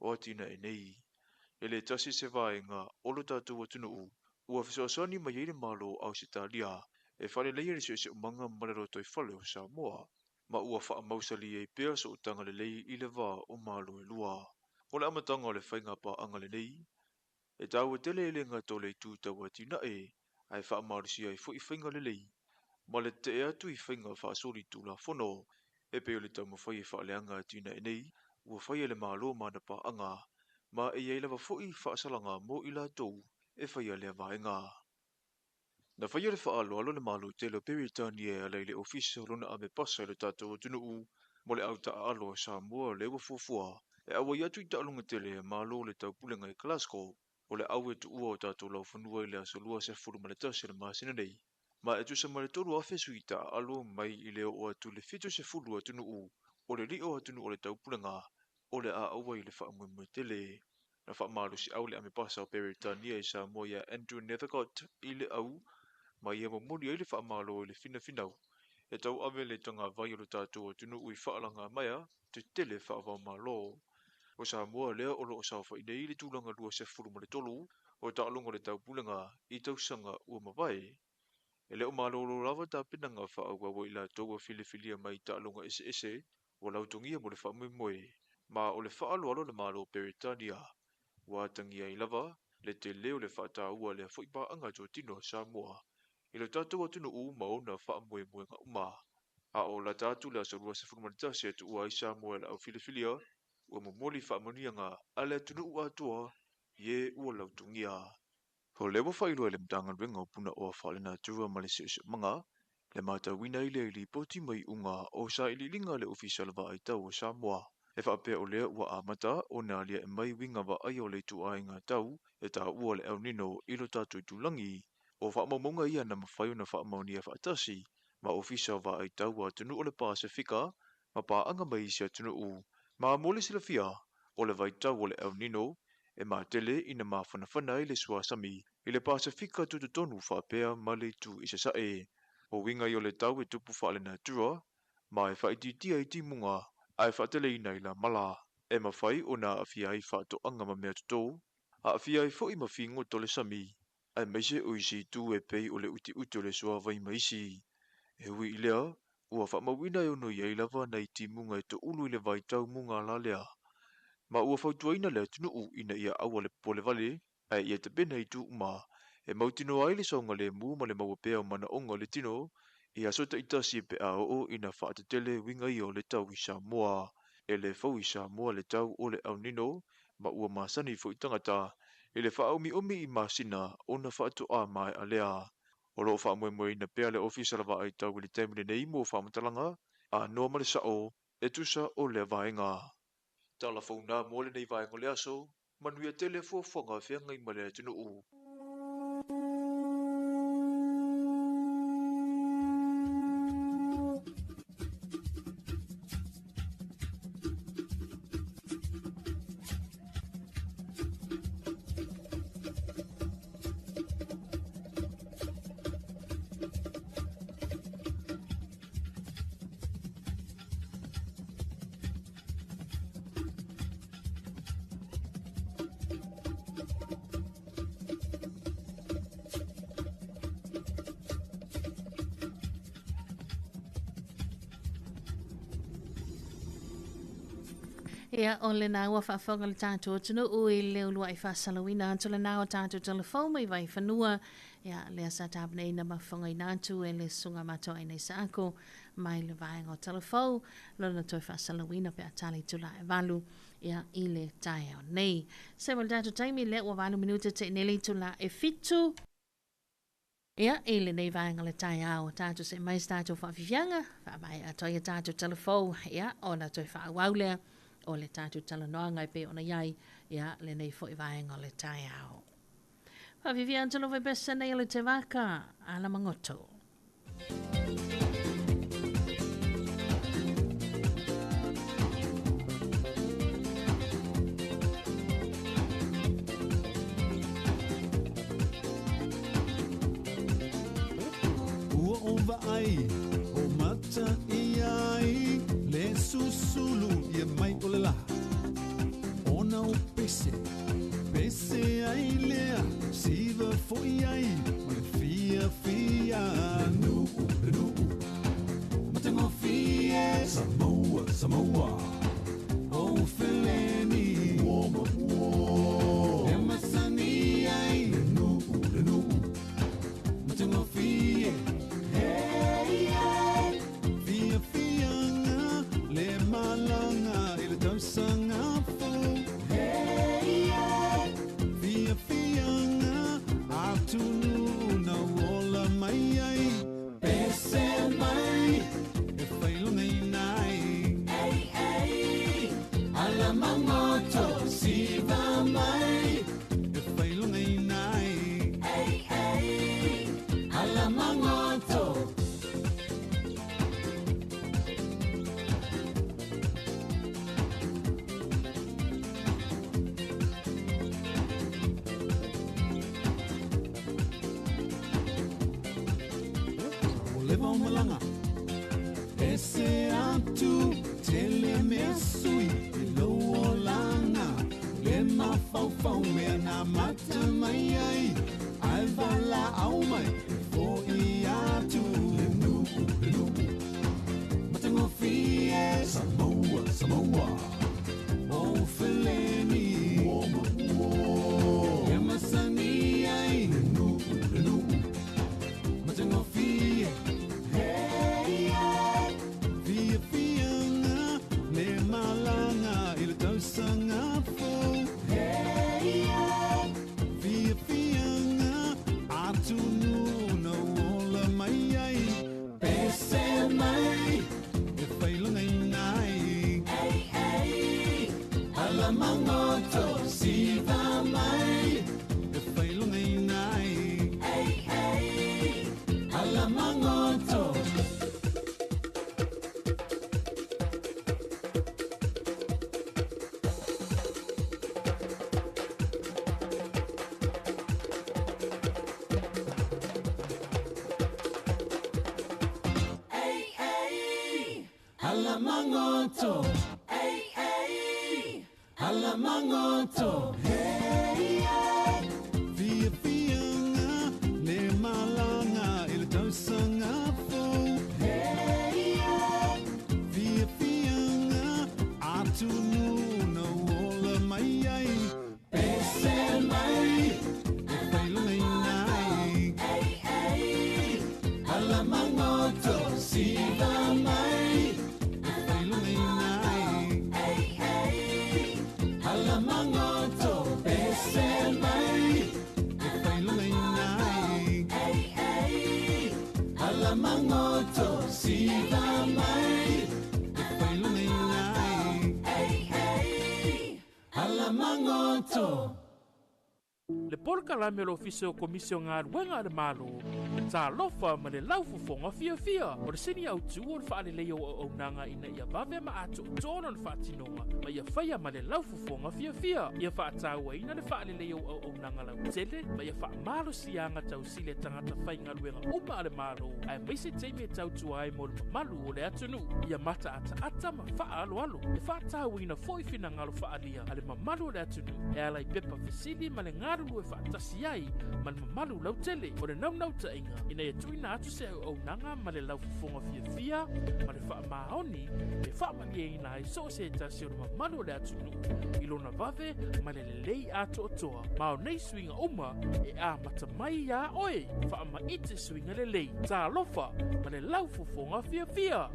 o atinae nei. E le tasi se vaega o lo tatou atunuu ua fesoasoani mai ai le Malo o Ausetalia e faaleleia le siosiomaga ma le lotoifale o Samoa, ma ua faamausali ai pea sootaga lelei i le va o Malo e lua. O le amataga o le faiga paaga lenei, e taua tele e le gata o le itu tau atinae, ae faamalosia ai foi faiga lelei ma le tetee atu i faiga faasoli tulafono, e pei o le taumafai e faaleaga atinae nei ua faia e le Malo ma ana paaga, ma e i ai lava foi faasalaga mo i latou e faia lea vaega. Na faia le faaaloalo le Malo tele o Peretania e ala i le Ofisa o lona Amepasa i lo tatou atunuu mo le au taaalo a Samoa lea ua fuafua e auai atu i taaloga tele a Malo o le Taupulega i Glasgow o le au e tuua o tatou laufanua i le aso 21 o le masina nei, ma e tusa ma le 3,000 sui taaalo mai i le oo atu i le 70 atunuu o le lio atunuu o le Taupulega o le a auai i le faamoemoe tele. Na faamalosiau le Amepasa o Peretania i Samoa ia Andrew Nethercott i le au, ma ia momoli ai le faamalo i le finafinau e tauave le tagavai o lo tatou atunuu i faalaga maea tetele faava-o-Malo. O Samoa lea o lo o saofai nei i le tulaga 23 o taaloga o le Taupulega i tausaga ua mavae. E le o malolo lava tapenaga faaauau a i latou ua filifilia mai i taaloga eseese ua lautogia mo le faamoemoe, ma o le faaaloalo a le Malo o Peretania ua atagia ai lava le tele o le faataua a lea foi paaga totino a Samoa i lo tatou atunuu ma ona faamoemoega uma. A o lata atu le aso 21 e tuua ai Samoa e le au filifilia, ua momoli faamanuiaga a le atunuu atoa i e ua lautogia. O lea ua faailoa e le Matagaluega o Punaoa Faalenatura ma le Siosiomaga le matauina i le lipoti mai iuga o sailiiliga a le Ofisa o le Vaai Tau o Samoa. E faapea o lea ua amata ona aliae mai uiga vaaia o le ituaiga tau e taua le El Nino i lo tatou itulagi. O faamaumauga ia na mafai ona faamaonia faatasi ma Ofisa o Vaai Tau a atunuu o le Pasefika ma paaga mai isi atunuu. Ma mo le silafia, o le vaitau o le El Nino e matele ina mafanafana ai le suasami i le Pasefika tutotonu faapea ma le itu i sasae. O uiga ia o le tau e tupu faalenatura ma e faaitiitia i timuga ae faateleina i lamala. E mafai ona aafia ai faatoaga ma mea toto, aafia ai foi ma figota o le sami, aemaise o isi itu e pei o le utiuti o le suavai ma isi. E ui i lea, ua faamauina e ono i ai lava nai timuga e toulu i le vaitau mugala lea. Ma ua fautuaina le atunuu ina ia aua le popole vale, ae ia tapena i itu uma e mautinoa ai le saogalemu ma le maua pea o manaoga o le tino i aso taitasi pe a oo ina faatetele uiga ia o le tau i Samoa. E le fou i Samoa le tau o le El Nino ma ua masani foi tagata i le faaomiomi i masina ona faatoa maea lea. O lo o faamoemoeina pea le Ofisa o le Vaai Tau i le taimi lenei mo faamatalaga anoa ma le sao e tusa o lea vaega. Tala fou na mo lenei vaega o le aso, manuia tele fuafuaga feagai ma le atunuu. Ia, o lena ua faafofoga le tatou atunuu i le uluai faasalauina atu lena o tatou talafou mai Vaifanua. Ia, lea sa tapenaina ma fofogaina atu e le Susuga Matoaina Isaako mai le vaega o Talafou, lona toe faasalauina pe a tala itula e 8 ia, i le taeao nei. Se ma le tatou taimi lea ua 8 minute te i nei le itula e 7. Ia, i lenei vaega o le taeao, tatou see mai se tatou faafiafiaga, faamaea atu ai a tatou talafou, ia, ona toe faaauau lea o le tatou talanoaga e pei ona i ai, ia, lenei foi vaega o le taeao. Faafiafia atu lava i pesa nei o le te vaka, ala magoto. Ua ou vaai o mata i ai le susulu ia mai o le lā Ona o pese, pese ai lea siva foi ai ma le fiafia Le nuu, le nuu, matagofie Samoa, Samoa, o feleni Ua ma ua, e masani ai Le nuu, le nuu, matagofie Hey, hey. Fiafiaga le malaga i le tausaga fou Hey, hey. Fiafiaga atunuu na ola mai ai Pese mai e failogaiina ai Hey, hey. Ala magoto siva mai e failogaiina ai Hey, hey. Ala magoto. Ua leva o malaga ese atu tele mea sui i lou olaga le mafaufau mea na mata mai ai ae valaau mai e fo'i atu Le nuu, le nuu, matagofie Samoa, Samoa, o feleni Ua ma ua, e masani ai Le nuu, le nuu, matagofie Hey, hey. Fiafiaga le malaga i le tausaga fou Hey, hey. Fiafiaga atunuu na ola mai ai Pese mai e failogaiina ai Hey, hey. Ala magoto siva mai e failogaiina ai Hey, hey. Ala magoto. Hey, hey. Ala magoto. Hey, hey. Ala magoto. Hey, hey. Fiafiaga le malaga i le tausaga fou Hey, hey. Fiafiaga atunuu na ola Siva mai e failogaina ai Ala magoto. Le polokalame o le Ofisa o Komisi o Galuega a le Malo, Talofa ma le Laufofoga Fiafia. O le sini autu o le faaleleia o auaunaga ina ia vave ma atoatoa lona faatinoga ma ia faia ma le laufofoga fiafia. Ia faatauaina le faaleleia o auaunaga lautele ma ia faamalosiaga tausili a tagata faigaluega uma a le Malo aemaise taimi e tautua ai mo le mamalu o le atunuu. Ia mataataata ma faaaloalo. E faatauaina foi finagalo faaalia a le mamalu o le atunuu e ala i pepa fesili ma le galulue faatasi ai ma le mamalu lautele. O le naunautaiga ina ia tuuina atu se auaunaga ma le laufofoga fiafia ma le faamaoni e faamalieina ai so o se tasi o le mamalu o le atunuu i lona vave ma le lelei atoatoa. Ma o nei suiga uma e amata mai iā oe. Faamaite suiga lelei. Talofa ma le laufofoga fiafia.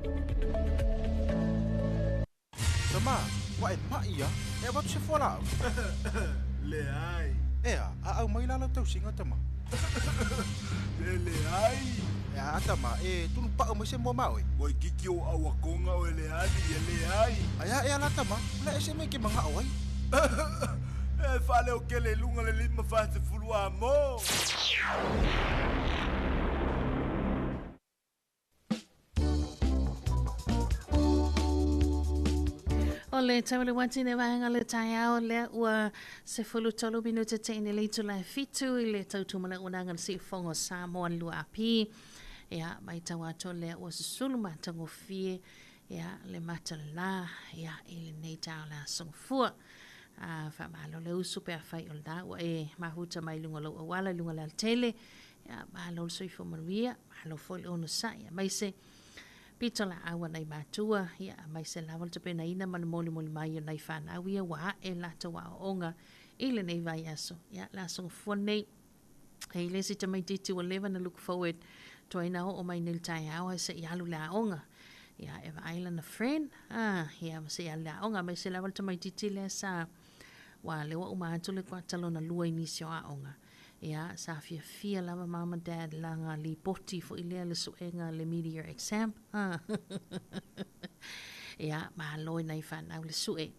Tama, ua e maʻi a, e avatu se fualaau? Leai. Ea, a aumai la lau tausiga, tama. E leai. Ea, tama, e tunupau mai se moa ma oe. Waikiki o auakonga o e leani, e leai. Ai a ea la tama, o le ese mea ke mangao ai. E faaleokele i luga le 50 a mo. O le tau le wati ne vaenga le taeao lea ua 13 minute te ine le itula e fitu i le tautu ma le unaga le siufogo o Samoa le 2AP. Ia, mai tau atoa lea ua susulu matagofie ia le matalā ia i lenei taeao le aso gafua. A faamalo le usu pe afai o lena ua e mafuta mai luga o lou auala i luga o le alatele. Ia, malo le soifua manuia, malo foi le onosai, aemaise pito laau a nai matua, ia, aemaise lava le tapenaina ma le molimoli mai o nai fanau ia ua ae latou aoaoga i lenei vaiaso. Ia, le aso gafua lenei, e i le isi tamaitiiti ua leva na look forward toai na oo mai nei le taeao ae se i alu le aoga. Ia, e vaai lana friend, ah, ia, ma se i alu le aoga, aemaise lava le tamaitiiti lea sa, ua lea ua uma atu le kuata lona lua i nisi o aoga. Ia, sa fiafia lava mom ma dad lana lipoti foi lea le suega le mid-year exam. Ia, malo i nai fanau le sue.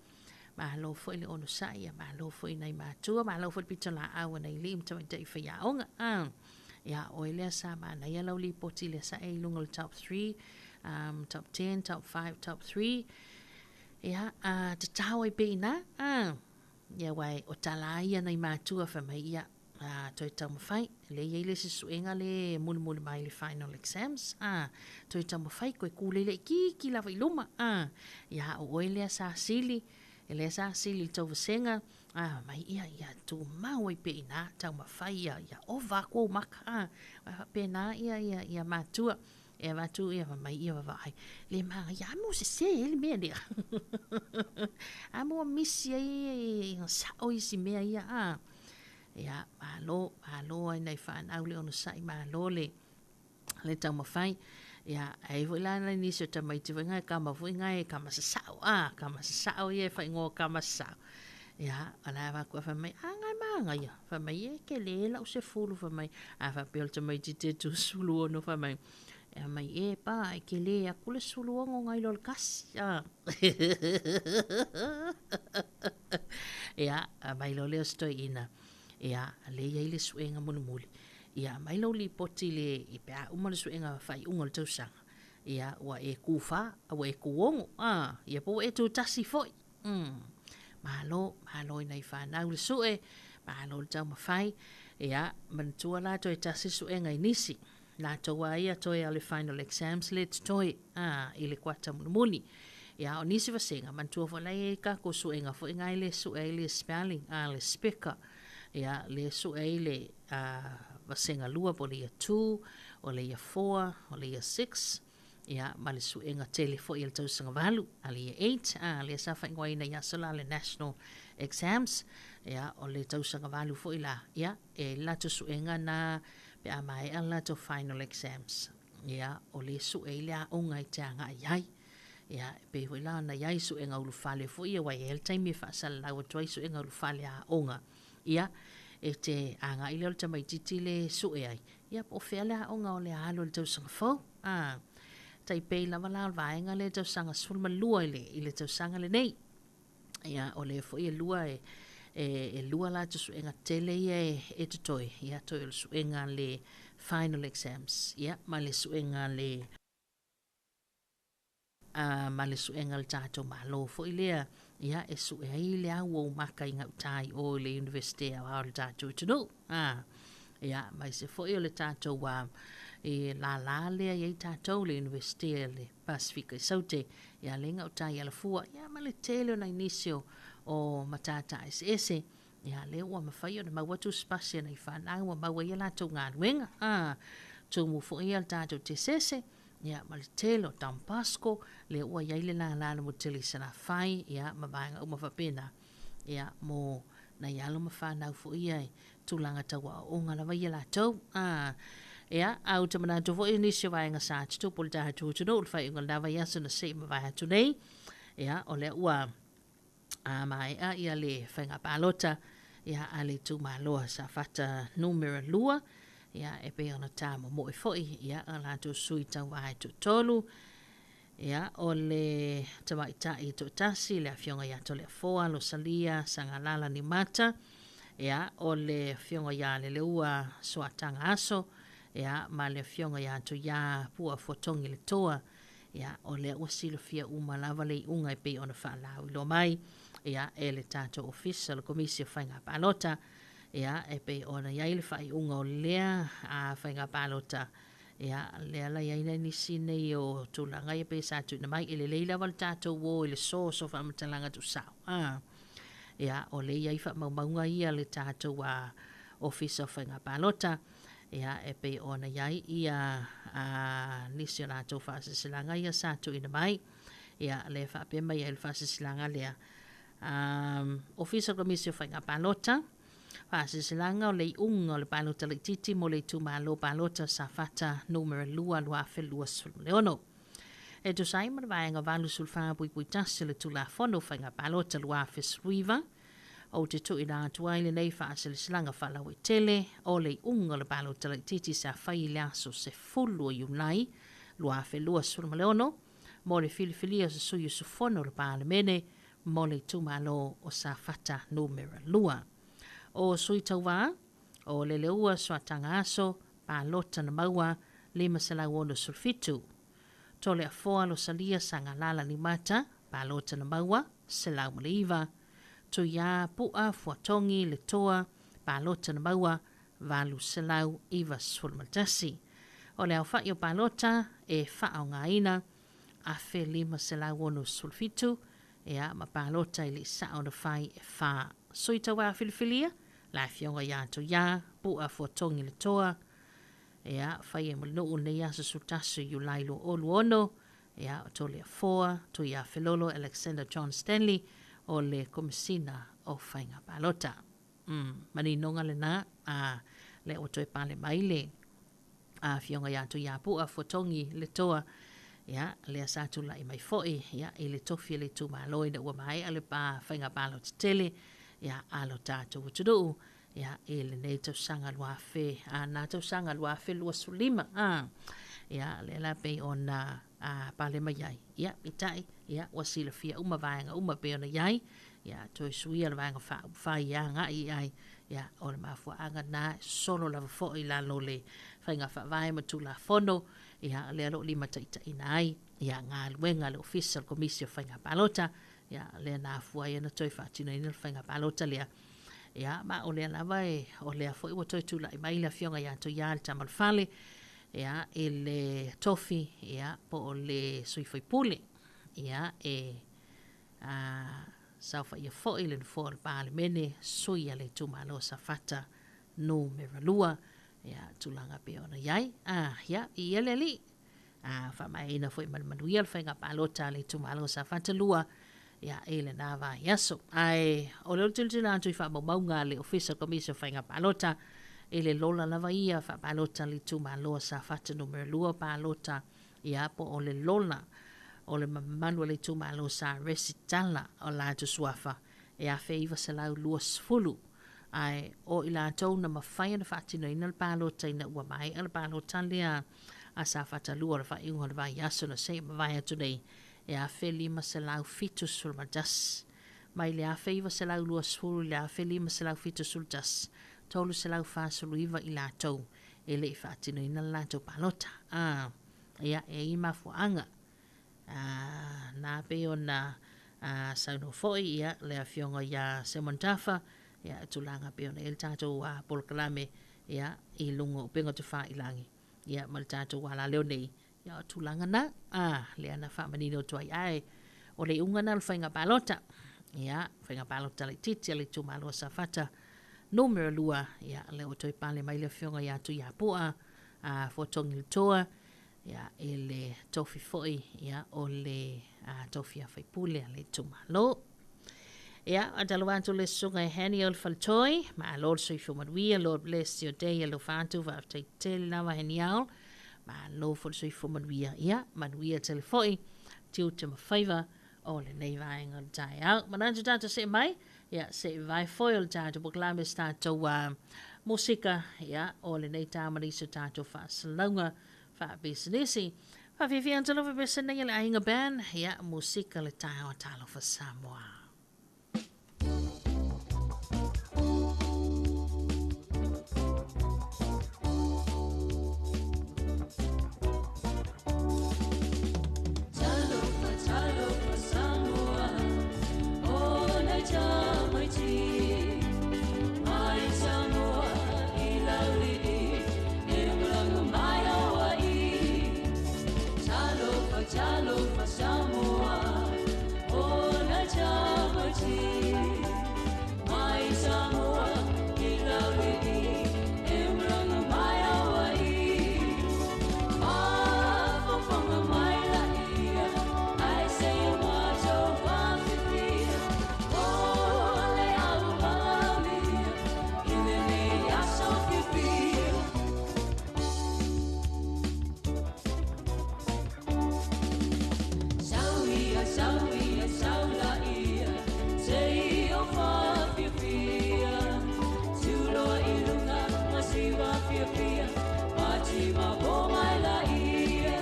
Malo foi le onosai, ia malo foi i nai matua, malo foi le pitolaau a nai alii ma tamaitai faiaoga. Ia, oe lea sa manaia lau lipoti lea sa e i luga o le top 3, top 10, top 5, top 3. Ia, tatao ai pea i ina. Ia aua o tala ai ia nai matua fai mai ia a toe taumafai lea e i ai le isi suega le e mulimuli mai le final exams a toe taumafai koe ku lele itiiti lava i luma a ia o oe lea sa sili e lea sa sili i le tou vasega a mai ia ia tumau ai pea i ina taumafai ia ia ova atu ou maka a faapena ia ia ia matua E avatu ia fai mai ia vaavaai le manaia a mo sese ai le mea lea. A mo misi ai ina sao isi mea ia a. Ia malo, malo ai nai fanau le onosai malo le le taumafai. Ia ai foi la nai nisi o tamaiti foi ngai kama foi ngai kama sasao a, kama sasao ia e faaigoa kama sasao. Ia o la e avatu fai mai a ngai manaia. Fai mai e kele lau sefulu fai mai a faapea o le tamaitiiti e tu 16 fai mai e mai e pa e kele atu le 16 nai lo le kasi a ia mai lo lea o se toeaina ia lea e i ai le suega mulimuli ia aumai lou lipoti i le pe a uma le suega faaiuga o le tausaga ia ua e ku fa ua e ku ono a ia po ua e tu tasi foi. Umm. Malo, malo i nai fanau le sue, malo le taumafai, ia, manatua la toe tasi suega i nisi, latou a ia toe a o le final exams le totoe, a, i le kuata mulimuli. Ia, o nisi vasega, manatua foi la e i ai tatou suega foi na e le sue ai le spelling, a, le speaker, ia, le sue ai le, a, vasega lua po o le year 2, o le year 4, o le year 6, ia ma le suega tele foi a le tausaga valu, a le Year 8, a lea sa faaigoaina i aso la le National Exams, ia o le tausaga valu foi la, ia e i le latou suega na pe a maea le latou final exams, ia o le sue ai le aoga e te agai ai. Ia e pei foi la ona i ai suega ulufale foi ia aua e i ai le taimi e faasalalau atu ai suega ulufale a aoga, ia e te agai lea o le tamaitiiti le sue ai, ia po o fea le aoga o le a alu i le tausaga fou. A, Tai pei lava la o le vaega lea tausaga 12 i le, i le tausaga lenei. Ia, o lea foi e lua e, e, e lua la suega tele ia e, e totoe. Ia, toe o le suega le final exams. Ia, ma le suega le a ma le suega le tatou Malo foi lea, ia, e sue ai le au o maka i gauta i o i le Universite Aoao o le tatou atunuu. A, ia, ma se foi o le tatou a, e lālā lea i ai tatou le Universite a le Pasifika i Saute, ia le gauta i Alafua, ia ma le tele o nai nisi o, o matata eseese, ia lea ua mafai ona maua atu pasi a nai fanau ua maua ai a latou galuega. A, tumu foi ia le tatou tesese, ia ma le tele o Tampasco, lea ua i ai le lālā le motu tele i Salafai, ia ma vaega uma faapena, ia mo nai alo ma fanau foi ia e tulaga tauaoaoga lava ia latou. A, ia, a ou te manatu foi nisi o vaega sa tutupu i le tatou atunuu i le faaiuga o lena vaiaso na se i mavae atu nei, ia o lea ua a maea ia le faiga palota ia a le itumalo a Safata numera 2, ia e pei ona tamomoe foi ia a latou sui tauva e toatolu, ia o le tamaitai toatasi le afioga ia Toleafoa Losalia Sagalala Nimata, ia o le afioga ia Leleua Soataga Aso, ia ma le afioga ia Tuia Pua Fuatogi le Toa. Ia, o lea ua silafia uma lava le iuga e pei ona faalauiloa mai, ia, e le tatou Ofisa o le Komisi o Faiga Palota, ia, e pei ona i ai le faaiuga o lea a faiga palota, ia, lea la i ai nai nisi nei o tulaga ia pei sa tuuina mai, e lelei lava le tatou o i le source o faamatalaga tuusao. A, ia, o lea i ai faamaumauga ia le tatou a, Ofisa o Faiga Palota, ia e pei ona i ai ia a, nisi o latou faasilasilaga ia sa tuuina mai, ia lea faapea mai ai le faasilasilaga lea, Ofisa o Komisi o Faiga Palota, faasilasilaga o le iuga o le palota laitiiti mo le itumalo palota Safata numera 2 2026. E tusa ai ma le vaega 84.1 o le Tulafono o Faiga Palota 2019, ou te tuuina atu ai lenei faasilasilaga faalauaitele o le iuga o le palota laitiiti sa fai i le aso 10 o Iulai 2026 mo le filifilia o se sui usufono o le Palemene mo le itumalo o Safata numera 2. O sui tauva, o Leleua Soataga Aso, palota na maua 567. Toleafoa Losalia Sagalala Nimata, palota na maua 109. Tuia Pua Fuatogi le Toa, palota na maua 891. O le aofai o palota e faaaogaina 1567, ia ma palota i le sao na fai e 4. Sui tauva filifilia, le afioga ia Tuia Pua Fuatogi le Toa, ia fai e Mulinuu lenei aso 11 Iulai 2026, ia o Toleafoa Tuia Felolo Alexander John Stanley o le Komesina o Faiga Palota. Maninoga lena, a lea ua toe pale mai le afioga ia Tuia Pua Fuatogi le Toa, ia lea sa tulai mai foi ia i le tofi o le itumalo ina ua maea le pa faiga palota tele ia a lo tatou atunuu ia i lenei tausaga 2000 a na tausaga 2025. A ia lea la pei ona a pale mai ai, ia peitai ia ua silafia uma vaega uma pei ona i ai, ia toe suia le vaega faaupufai ia agai i ai, ia o le mafuaaga na solo lava foi i lalo o le faiga faavae ma Tulafono, ia lea o lo o limataitaiina ai ia galuega a le Ofisa o le Komisi o Faiga Palota, ia lea na afua ai ona toe faatinoina le faiga palota lea. Ia ma o lea lava e o lea foi ua toe tulai mai le afioga ia Tuia le Tama o le Fale, ia i le tofi, ia po o le sui faipule, ia e a saofaia foi le nofoa o le Palemene, sui a le itumalo Safata numera 2, ia tulaga pei ona i ai. A, ia, i ia le alii. A faamaeaina foi ma le manuia le faiga palota a le itumalo Safata 2, ia i lena vaiaso. Ae o le tilotilo atu i faamaumauga a le Ofisa o Komisi o Faiga Palota, i le lola lava ia faapalota a le itumalo Safata numera 2 palota, ia po o le lola o le mamalu o le itumalo sa resitala o latou suafa e 1920, ae o i latou na mafai ona faatinoina le palota ina ua maea le palota lea a Safata 2 o le faaiuga o le vaiaso na se i mavae atu nei, e 1,571. Mai le 1920 i le 1571, 349 i latou e le i faatinoina le latou palota. A, ia, e i ai mafuaaga. A, na pei ona a, saunoa foi ia, le afioga ia Simon Tafa, ia, e tulaga pei ona i ai le tatou a, polokalame ia, i luga o upega tofailangi, ia, ma le tatou alaleo nei, ia, o tulaga na, a, lea na faamanino atu ai. Ae, o le iuga na o le faiga palota, ia, faiga palota laitiiti a le itumalo o Safata numera 2, ia, lea ua toe pale mai le afioga ia Tuiapu'a, a, Fuatogi le Toa, ia, i le tofi foi, ia, o le a, tofi a faipule a le itumalo. Ia, faatalofa atu le susuga i Haniel Faletoi, malo le soifua manuia, Lord bless your day, alofa atu, faafetai tele lava Haniel, malo foi le soifua manuia, ia, manuia tele foi, tiute ma faiva o lenei vaega o le taeao. Manatu tatou see mai, ia, se i vae foi o le tatou polokalame se tatou musika, ia, o lenei ta ma nisi o tatou faasalalauga faapisinisi. Faafiafia atu lava pese nei a le Aiga Band, ia, musika le taeao talofa Samoa. Talofa, talofa Samoa, o nai tamaiti, mai Samoa i laulii, e malaga mai Hawaii. Talofa, talofa Samoa, o nai tamaiti, mai Samoa i laulii, e malaga mai Hawaii. Faafofoga mai laia, ai se i o matou faafifia, o le au valaaulia, i lenei aso fiafia. Sau ia, sau ia, sau laia, se i o faafiafia, tuloa i luga ma siva fiafia, pati ma po mai laia.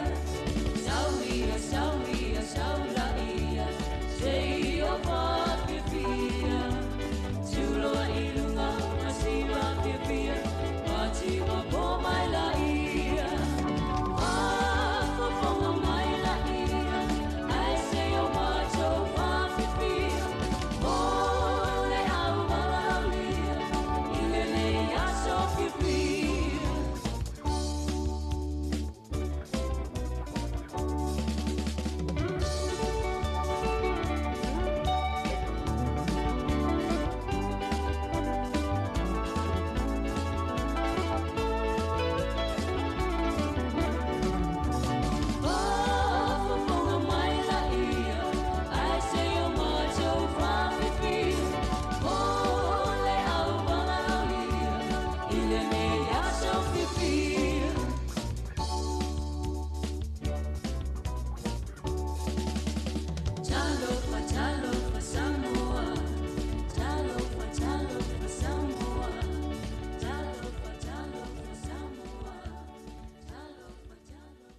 Sau ia, sau ia, sau laia, se i o faafiafia, tuloa i luga ma siva fiafia, pati ma po mai laia. Faafofoga mai laia, ai se i o matou faafifia, o le au valaaulia, i lenei aso fiafia. Faafofoga mai laia, ai se i o matou faafifia, o le au valaaulia, i lenei aso fiafia. Talofa, talofa Samoa, talofa, talofa Samoa, talofa, talofa Samoa, talofa, talofa Samoa.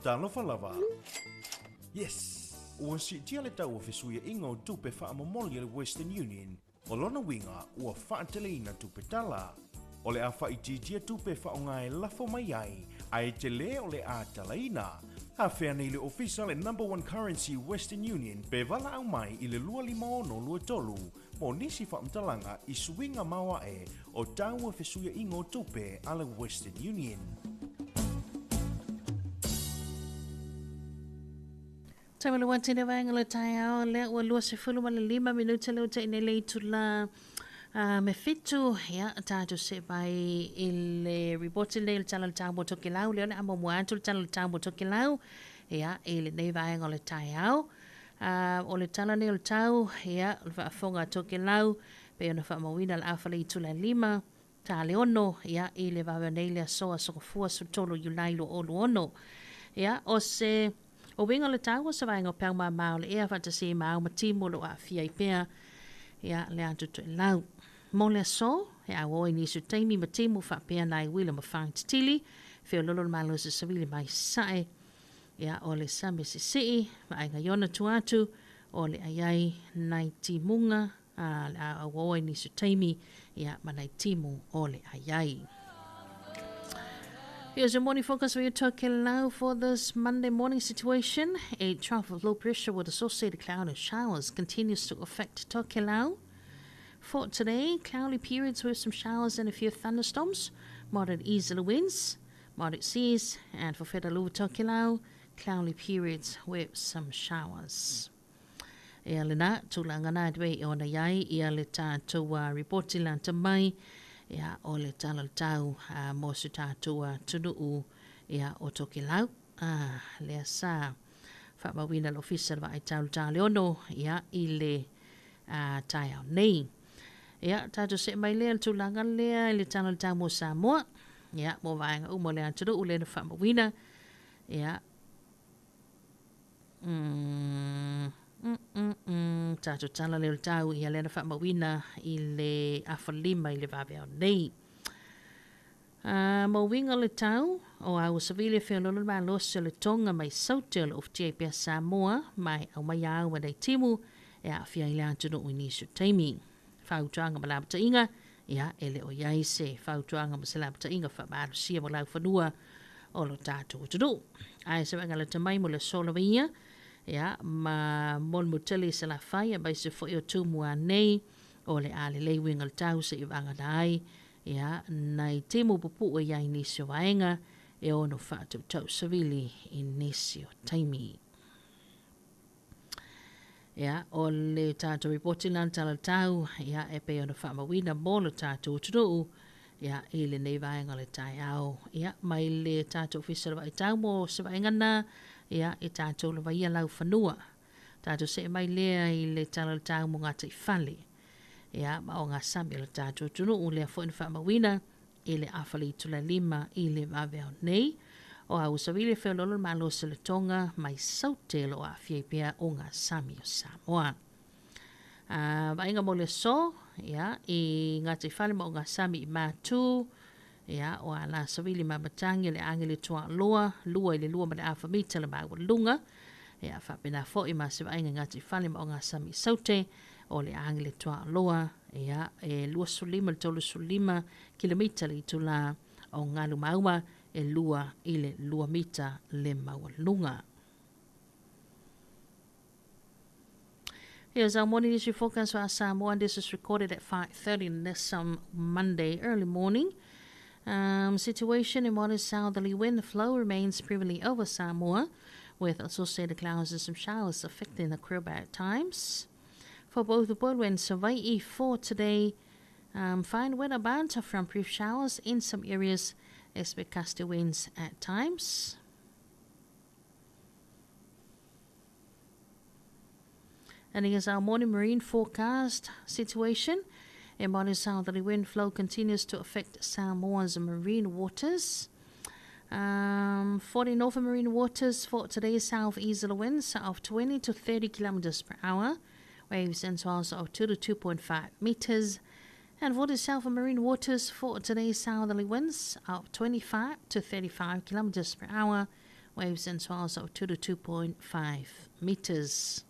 Talofa lava. Yes! Ua siitia le tau o fesuiaiga o tupe faamomoli a le Western Union, o lona uiga ua faateleina tupe tala. O le a faaitiitia tupe faaaoga e lafo mai ai, ae tele o le a talaina. Afea nei le ofisa le number one currency Western Union pe valaau mai i le 25623 mo nisi faamatalaga i suiga maoae o tau o fesuiaiga o tupe a le Western Union. Taimi le wati le vaega o le taeao lea ua 25 minute lea ua tai nei le itula me fitu, ia, tatou see mai i le ripoti lenei o le Tala o le Tau mo Tokelau, lea o le a muamua atu le Tala o le Tau mo Tokelau, ia, i lenei vaega o le taeao. O le tala nei o le tau, ia, o le faafofoga a Tokelau, pei ona faamauina le afa le itula e 5, ta le 6, ia, i le vave nei le aso aso Gafua 13 Iulai 2026. Ia, o se O uiga o le tau o se vaega o peau māmā o le ea faatasi ai ma ao ma timu o lo o aafia ai pea ia le atu toelau. Mo le aso, e auoa i nisi o taimi ma timu faapea nai uila ma fagititili, feololo le malosi savili mai sae, ia o le sami sisii, ma aiga i ona tua atu, o le ai ai nai timuga, a le a auoa i nisi o taimi, ia ma nai timu o le ai ai. Here's your morning focus for your Tokelau for this Monday morning situation. A trough of low pressure with associated cloud and showers continues to affect Tokelau. For today, cloudy periods with some showers and a few thunderstorms, moderate easterly winds, moderate seas, and for Fedalua Tokelau, cloudy periods with some showers. Ea lena, tulaga na e ona i ai ia le tātou ripoti lata mai, ia o le tala o le tau mo se tātou atunuu ia o Tokelau. A, lea sa faamauina le Ofisa o le Vaai Tau i le Taleono ia i le taeao nei. Ia, tātou see mai lea i le tulaga lea i le tala o le tau mo Samoa, ia, mo vaega uma o le atunuu lea na faamauina, ia, mm, mm, mm, mm, tātou tala lea o le tau, ia lea na faamauina i le 5:30 i le vaveao nei. Mo uiga o le tau, o a ua savili e feoloolo le malosi o le Tonga mai Saute o lo o ufitia ai pea Samoa ma e aumaia au ma nai timu e aafia ai le atunuu i nisi o taimi. Fautuaga ma lapataiga, ia e le o i ai se fautuaga ma se lapataiga faamalosia mo laufanua o lo tatou atunuu. Ae se vaega lata mai mo le aso lava ia, ia ma molimoli tele i Salafai aemaise foi o Tumua nei, o le a lelei uiga o le tau seia vagana ai ia nai timu pupuu e i ai i nisi o vaega e ono faatautau savili i nisi o taimi. Ia, o le tatou ripoti la le tala o le tau, ia, e pei ona faamauina mo lo tatou atunuu, ia, i lenei vaega o le taeao. Ia, mai le tatou Ofisa o le Vaai Tau mo se vaaiga na, ia, i tatou lava ia laufanua. Tatou see mai lea i le tala o le tau mo gataifale. Ia, ma ogasami o le tatou atunuu lea foi na faamauina i le 4:45 i le vaveao nei. O a ua savili e feoloolo le malosi o le Tonga mai Saute o lo o aafia ai pea ogasami o Samoa. A vaaiga mo le aso, ia, i gataifale ma ogasami i Matu, ia, o a la savili ma matagi o le age le tuaaloa, 2 i le 2.5 mita le maualuga. Ia, faapena foi ma se vaaiga i gataifale ma ogasami i Saute, o le age le tuaaloa, ia, e 25 i le 35 kilomita le itulā o galu maua, e 2 i le 2 mita le maualuga. Here's our morning issue forecast for our Samoa, and this is recorded at 5:30 this Monday early morning. Situation in modest southerly wind flow remains prevalently over Samoa, with associated clouds and some showers affecting the Caribbean at times. For both the Upolu and Savai'i for today, fine weather bound from brief showers in some areas, expect gusty winds at times. And here's our morning marine forecast situation. A modest southerly wind flow continues to affect Samoa's marine waters. For the northern marine waters for today, southeasterly winds of 20 to 30 kilometers per hour, waves and swells of 2 to 2.5 meters. And for the southern marine waters for today, southerly winds of 25 to 35 kilometers per hour, waves and swells of 2 to 2.5 meters.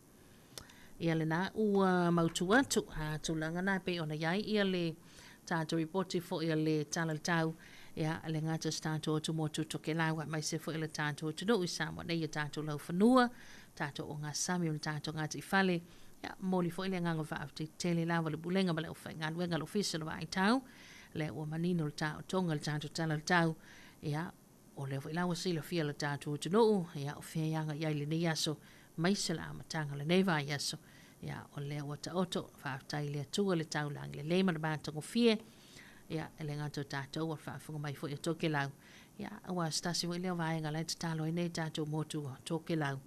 Ia lena ua mautu atu a tulaga na e pei ona i ai ia le tatou ripoti foi a le tala o le tau, ia le gata o se tatou atu motu Tokelau aemaise foi o le tatou atunuu i Samoa nei, ia tatou laufanua, tatou ogasami o le tatou gataifale. Ia momoli foi le agaga faafetai tele lava i le Pulega ma le aufaigaluega a le Ofisa o le Vaai Tau, lea ua manino le taotoga i le tatou tala o le tau. Ia o lea foi la ua silafia le tatou atunuu, ia o fea e agai ai lenei aso aemaise le amataga o lenei vaiaso. Ia o lea ua taoto, faafetai i le Atua le taulagi lelei ma le matagofie. Ia e le gata o tatou ua faafofoga mai foi o Tokelau, ia aua o se tasi foi lea o vaega la e tatalo ai nei tatou motu o Tokelau,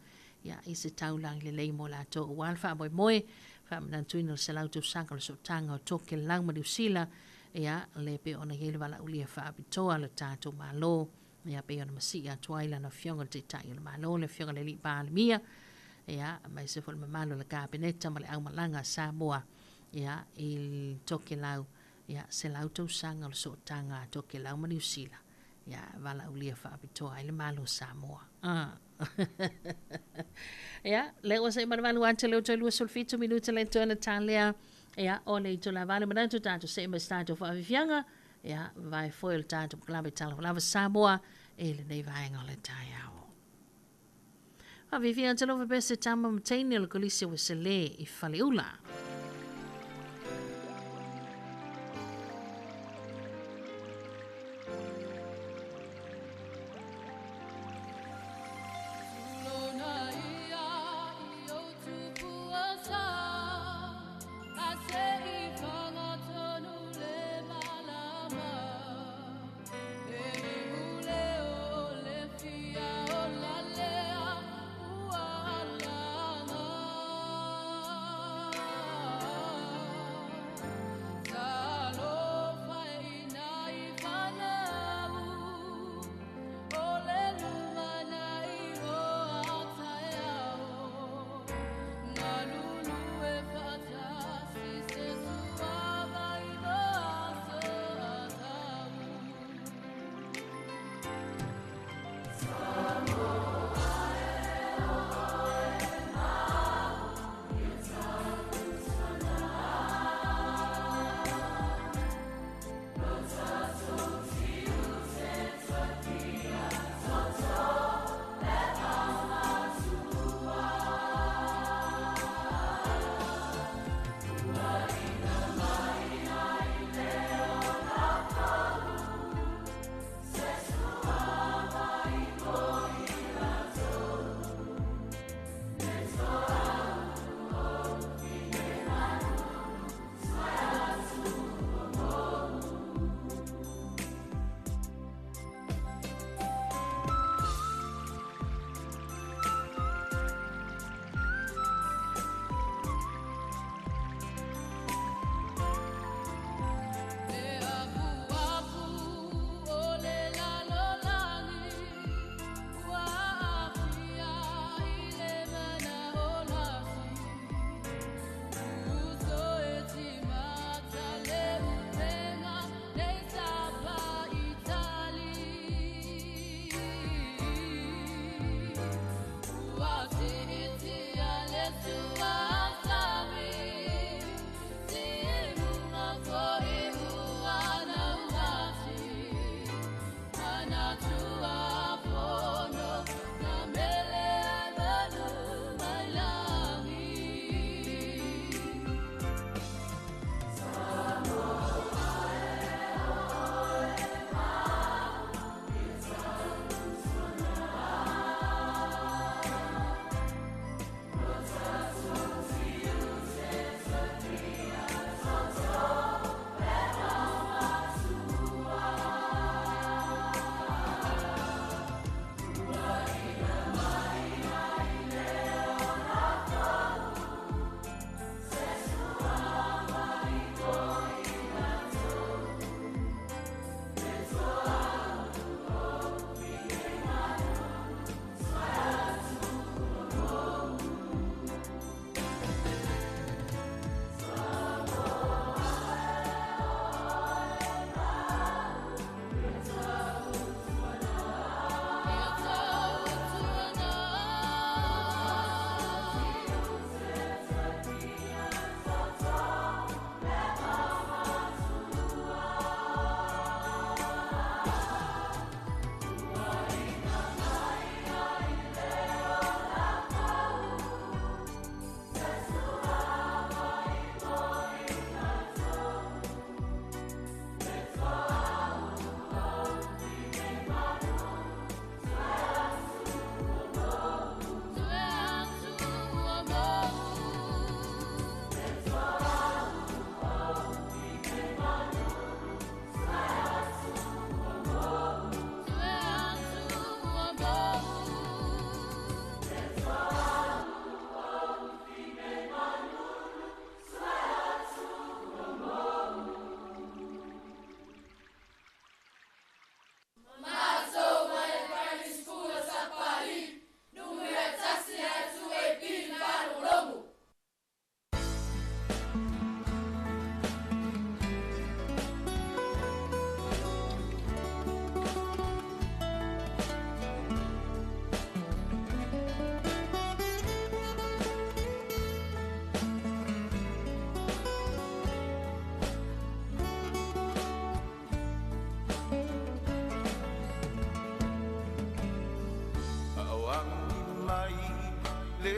ia i se taulagi lelei mo latou aua le faamoemoe faamanatuina o le 100 tausaga o le sootaga o Tokelau ma Niu Sila, ia le pei ona i ai le valaaulia faapitoa a le tatou Malo. Ia pei ona masii atu ai lana Afioga i le Taitai o le Malo, le Afioga i le Alii Palemia, ia, aemaise foi le mamalu o le Kapeneta ma le aumalaga a Samoa, ia, i Tokelau, ia, 100 tausaga o le sootaga a Tokelau ma Niu Sila, ia, valaaulia faapitoa ai le Malo o Samoa. Ah. Ia, lea ua se'e ma le 8 ata lea ua toe 27 minute le toe ona talea, ia, o le itula vale manatu tatou se'e ma se tatou faafiafiaga, ia, vavae foe o le tatou polokalame Talofa Lava Samoa i lenei vaega o le taeao. Faafiafia talofa pea se tama ma teine o le Kolisi o Ueselē i Faleula.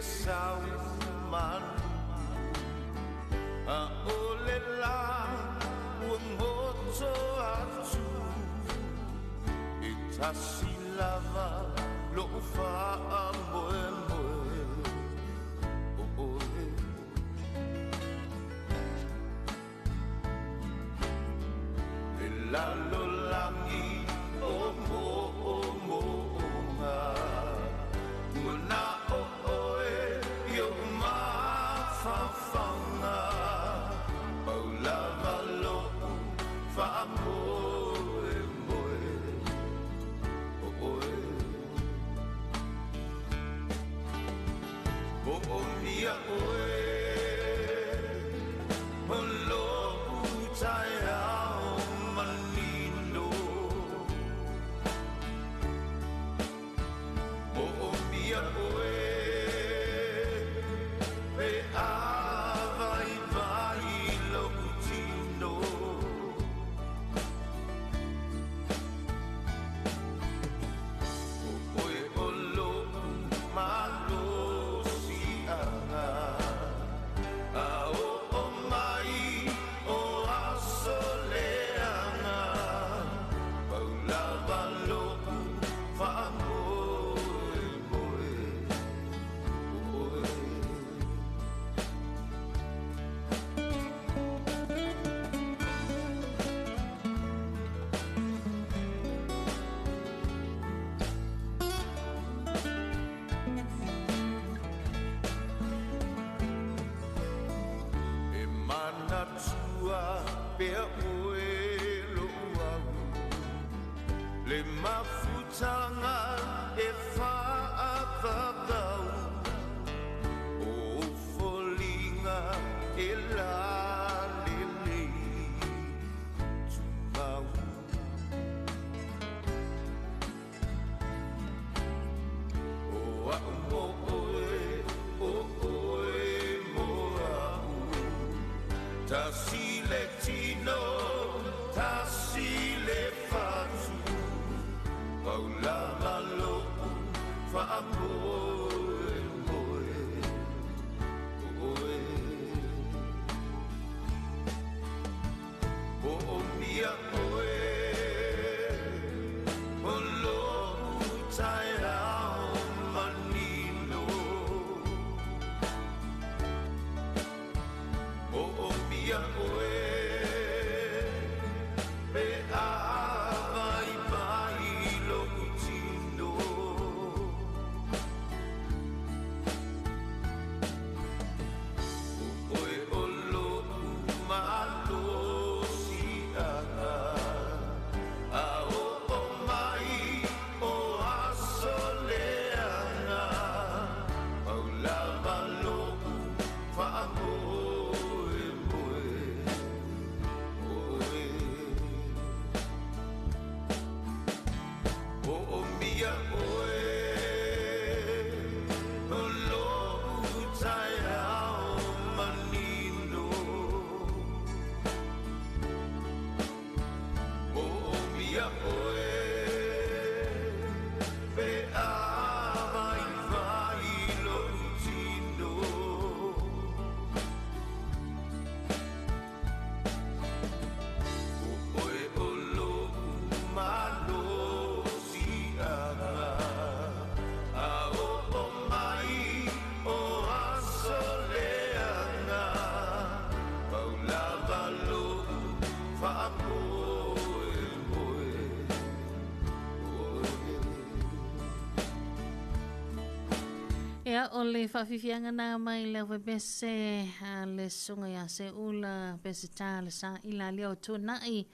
le sau malu A o le la ua goto atu E tasi lava lo'u fa'amoemoe o oe. Le lalolagi o mo'omo'oga Ua na o oe i o'u mafaufauga Pau lava lo'u fa'amoemoe o oe. Mo'omia oe o lo'u taeao manino Mo'omia oe pe a vaivai lo'u tino O oe o lo'u malosi'aga A o'o mai o aso leaga Pau lava lo'u fa'amoemoe o oe. E manatua pea oe lo'u au Le mafutaga e fa'avavau O ou foliga e lalelei tumau O a'u mo oe, o oe mo a'u Tasi le tino, tasi le fatu Pau lava lo'u fa'amoemoe o oe. Mo'omia oe o lo'u taeao manino Mo'omia oe pe a vaivai lo'u tino O oe o lo'u malosi'aga A o'o mai o aso leaga Pau lava lo'u fa'amoemoe o oe. Mo'omia oe o lo'u taeao manino Mo'omia oe pe a vaivai lo'u tino O oe o lo'u malosi'aga A o'o mai o aso leaga Pau lava lo'u fa'amoemoe o oe. Ia, o le fa'afiafiaga na mai le aufai-pese a le susuga iā Seula Peseta le sa'ila lea o tuana'i.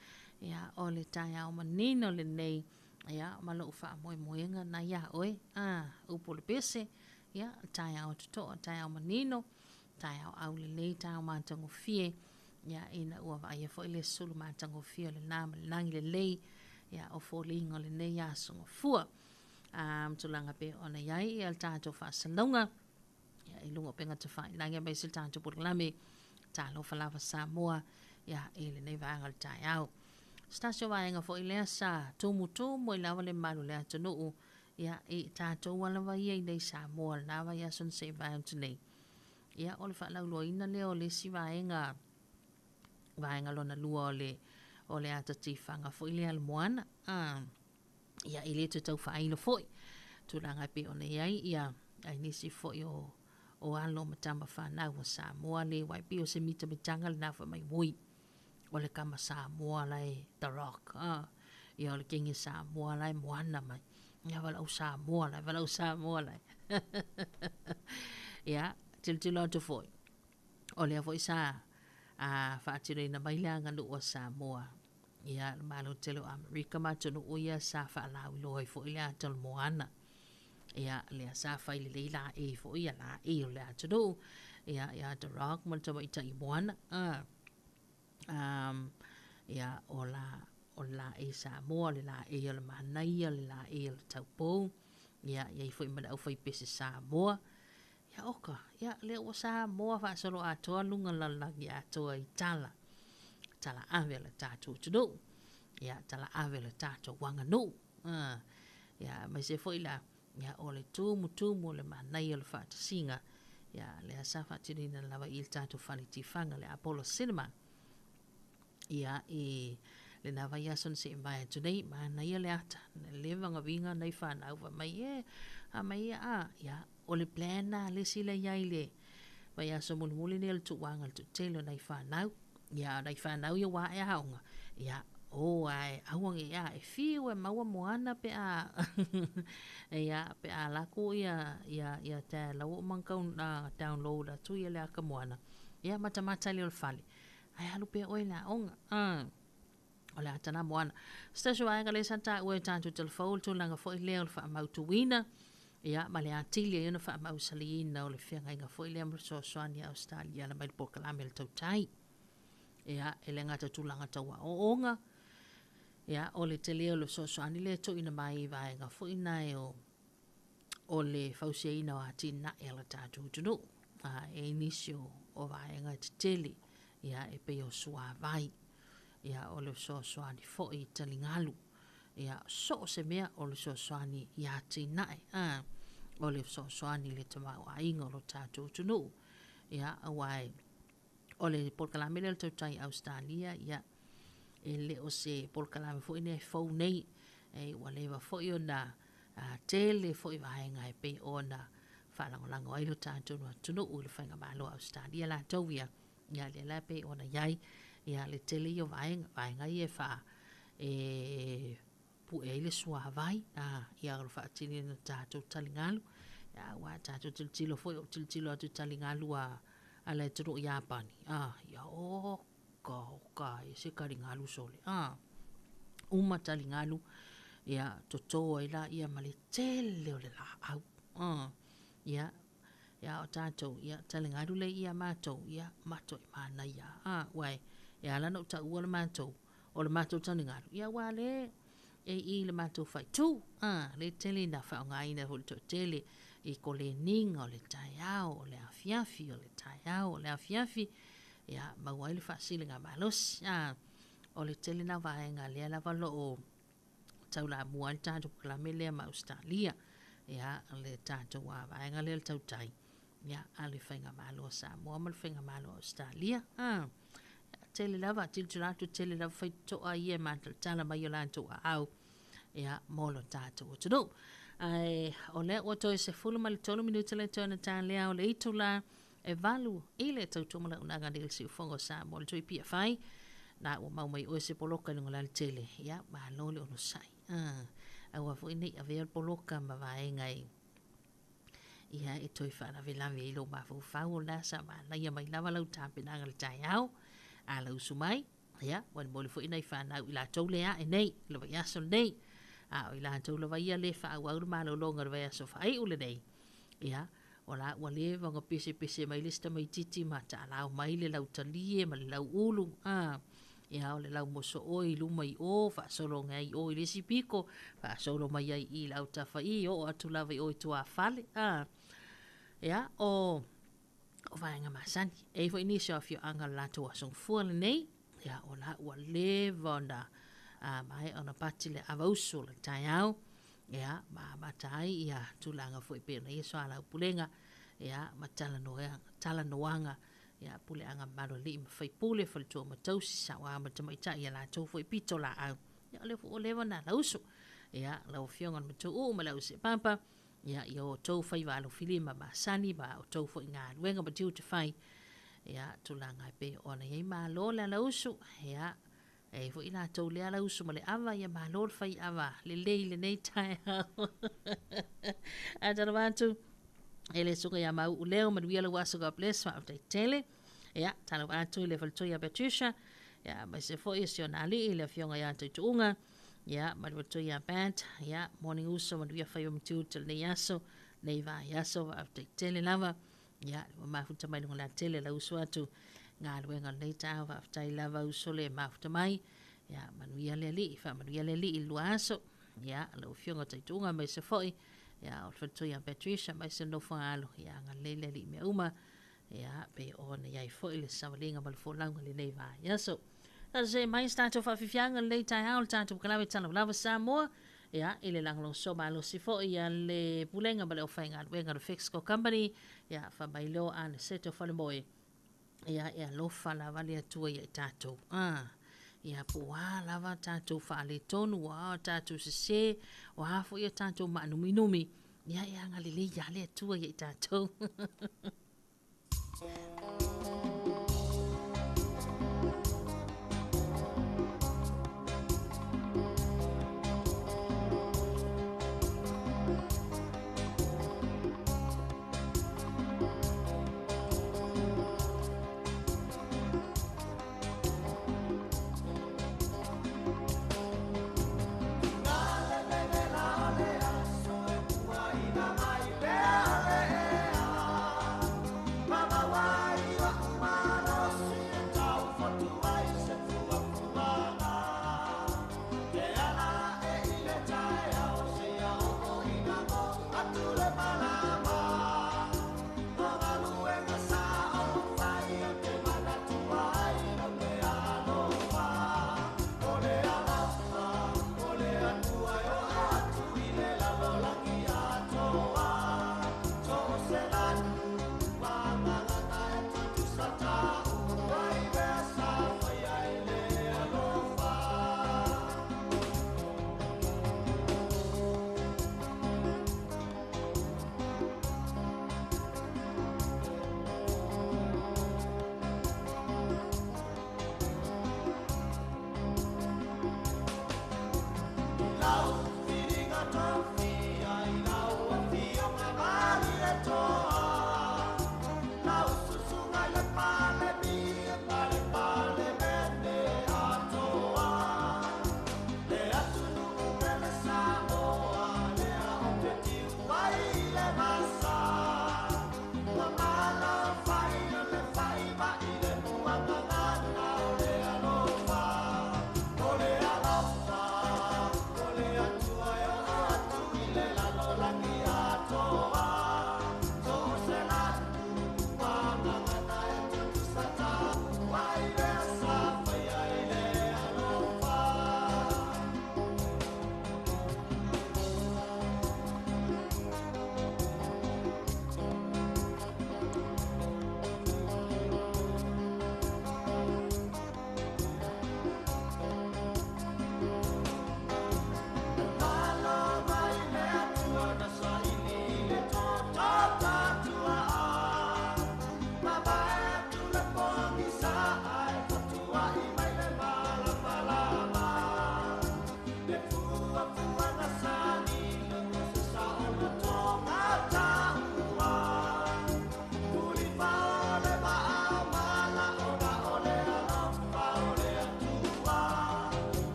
Ia, o le taeao manino lenei, ia, ma lo'u fa'amoemoega na iā oe, a, upu o le pese, ia, taeao toto'a, taeao manino, taeao aulelei, taeao matagofie, ia, ina ua va'aia fo'i le sulu matagofie o lenā ma le lagi lelei, ia, o foliga o lenei aso gafua. A, ma tulaga pei ona i ai ia le tatou faasalauga, ia, i luga o upega tafailagi aemaise le tatou polokalame Talofa Lava Samoa, ia, i lenei vaega o le taeao. Se tasi o vaega foi lea sa tumutumu ai lava le mamalu o le atunuu, Ia, i tatou lava lava ia i inei i Samoa i lena vaiaso na se i mavae atu nei. Ia, o le faalauiloaina lea o le isi vaega, vaega lona lua o le, o le ata tifaga foi lea a le Moana. A, ia, e le toe tau faailo foi tulaga e pei ona i ai, ia, ai nisi foi o, o alo ma tama fanau a Samoa le, aua e pei o se mitamitaga lena fai mai, ui, o le kama Samoa la e The Rock, a, ia, o le kenge Samoa la e Moana mai. Ia, valaau Samoa la e, valaau Samoa la e. Ia, tilotilo atu foi, o lea foi sa a, faatinoina mai le aganuu a Samoa, ia, le Malo tele o Amerika ma atunuu ia sa faalauiloa ai foi le ata o le Moana. Ia, lea sa fai lelei laei foi ia laei o le atunuu, ia, ia The Rock ma le tamaitai Moana. A, um, ia, o la, o le laei Samoa, o le laei o le manaia, o le laei o le taupou, ia, i ai foi ma le aufaipese Samoa. Ia oka, ia, lea ua Samoa faasoloatoa luga o le lalolagi atoa i tala, tala ave a le tatou atunuu, ia, tala ave a le tatou aganuu. A, ia, aemaise foi la, ia, o le tumutumu o le manaia o le faatasiga, ia, lea sa faatinoina lava i le tatou fale tifaga, le Apollo Cinema. Ia, i lena vaiaso na se'i mavae atu nei, manaia le ata, na leva ona viga nai fanau fai mai, e, a mai ia, a, ia, o le plan lena a le isi lea e i ai i le vaiaso mulimuli lenei o le tuuaga i le toatele o nai fanau. Ia, o nai fanau ia ua ae aoga, ia, o ae aua ne i a, e fiu e maua moana pe a, ia, pe a alu atu ia, ia, ia dad la ua uma ona download atu ia le ata moana, ia matamata lea o le fale, ae alu pea oe i le aoga. O le ata lena moana. Se tasi o vaega lea sa taua e tatou telefou, o le tulaga foi lea o le faamautuina, ia, ma le atili ai ona faamausaliina o le feagaiga foi lea ma le fesoasoani a Ausetalia e ala mai i le polokalame a le tautai. Ia, e le gata i tulaga tau aoaoga, ia, o le tele o le fesoasoani lea e tuuina mai i vaega foi na e o o le fausiaina o atinae a le tatou atunuu. A, e i ai nisi o, o vaega e tetele, ia, e pei o suavai, ia, o le fesoasoani foi i taligalu, ia, so o se mea o le fesoasoani i atinae, a, o le fesoasoani i le tamaoaiga o lo tatou atunuu. Ia, aua e, o le polokalame lea o le Tautai i Ausetalia, ia, e le o se polokalame foi lenei e fou nei, e, ua leva foi ona a, tele foi vaega e pei ona faalagolago ai lo tatou atunuu i le faigamalo a Ausetalia latou ia, ia lea la e pei ona i ai ia le tele ia o vaega, vaega ia e faa e pue ai le suavai, a, ia o le faatinoina o tatou taligalu, ia aua tatou tilotilo foi, ou tilotilo atu i taligalu a a le atunuu o Iapani, a, ia oka, oka e se taligalu sole, a, uma taligalu, ia toto ai laia ma le tele o le laau, a, ia, ia o tatou, ia taligalu lea ia matou, ia matuai manaia, a, aua e ala ona ou taua le matou, o le matou taligalu, ia aua lea e i i le matou faaitu, a, lea e tele ina faaaogaina foi e le toatele i koleniga o le taeao, o le afiafi, o le taeao, o le afiafi, ia maua ai le faasiligamalosi. A, o le tele na o vaega lea lava o lo o taulamua ai le tatou polokalame lea ma Ausetalia, ia le tatou vaega lea o le tautai, ia, a le Faigamalo a Samoa ma le Faigamalo a Ausetalia. A, tele lava, tilotilo atu, tele lava faitotoa ia e matalatala mai o latou aau, ia, mo lo tatou atunuu. Ae, o lea ua toe 13 minute le toe ona talea o le itula e 8 i le tautua ma lauunaga nei o le Siufogo o Samoa le Tui PFI. Na ua mau mai oe se poloka i luga o le alatele. Ia, malo le onosai. Ah, aua foi nei avea le poloka ma vaega e ia e toe faalavelave ai lou mafaufau o lena sa manaia mai lava lau tapenaga i le taeao. A lau usu mai, ia, molimoli foi nai fanau i latou le ae nei, i le vaiaso lenei. A o i latou lava ia le faaauau le malologa i le vaiaso faaiu lenei, ia, o la ua leva ona pesepese mai le isi tamaitiiti ma taalao mai le lautalie ma le lauulu, a, ia, o le laumosooi i luma i o, faasolo ane ai i o i le isi pito, faasolo mai ai i i le autafa i, oo atu lava i o i tuafale, a, ia, o, o vaega masani. E i ai foi nisi o afioaga o le latou aso gafua lenei, ia, o la ua leva ona maea ona pati le avausu o le taeao, Ia, ma amata ai ia tulaga foi pei ona i ai soalaupulega, ia, ma talanoa, talanoaga, ia, puleaga mamalu a alii ma faipule, faletua ma tausi, saoa ma tamaitai ia latou foi pitolaau. Ia, o lea foi ua leva ona alausu. Ia, lau Afioga i le Matuuu ma le Auseepapa, ia, i o outou faiva alofilima masani ma a outou foi galuega ma tiute fai, ia, tulaga e pei ona i ai. Malo le alausu, ia, E i ai foi i latou lea ala usu ma le ava, ia malo le fai ava lelei i lenei taeao. Ae talofa atu e le susuga ia Mauu Leo, manuia lou aso, God bless, faafetai tele. Ia, talofa atu i le faletua ia Patricia, ia, aemaise foi o si ona alii le afioga ia Tuituuga, ia, ma le faletua ia Pat, ia, morning uso, manuia faiva ma tiute o lenei aso, lenei vaiaso, faafetai tele lava. Ia, ua mafuta mai luga lautele lau uso atu galuega o lenei taeao, faafetai lava uso le mafuta mai. Ia, manuia le Alii, faamanuia le Alii i le lua aso. Ia, lau Afioga Taituuga aemaise foi, ia, o le faletua ia Patricia aemaise le nofo a alo, ia agalelei le Alii i mea uma. Ia, pei ona i ai foi le savaliga ma le folauga i lenei vaiaso. Tatou mai se tatou faafiafiaga i lenei taeao, le tatou kalave talavalava Samoa, ia, i le lagolagosua malosi foi a le Pulega ma le Aufaigaluega a le Fexco Company, ia, faamailoa Anaseto Falemoe, ia, e alofa lava le Atua ia i tatou. Ah, ia, po o a lava tatou faaletonu, o a tatou sese, o a foi a tatou maanuminumi, ia, e agalelei lava le Atua ia i tatou.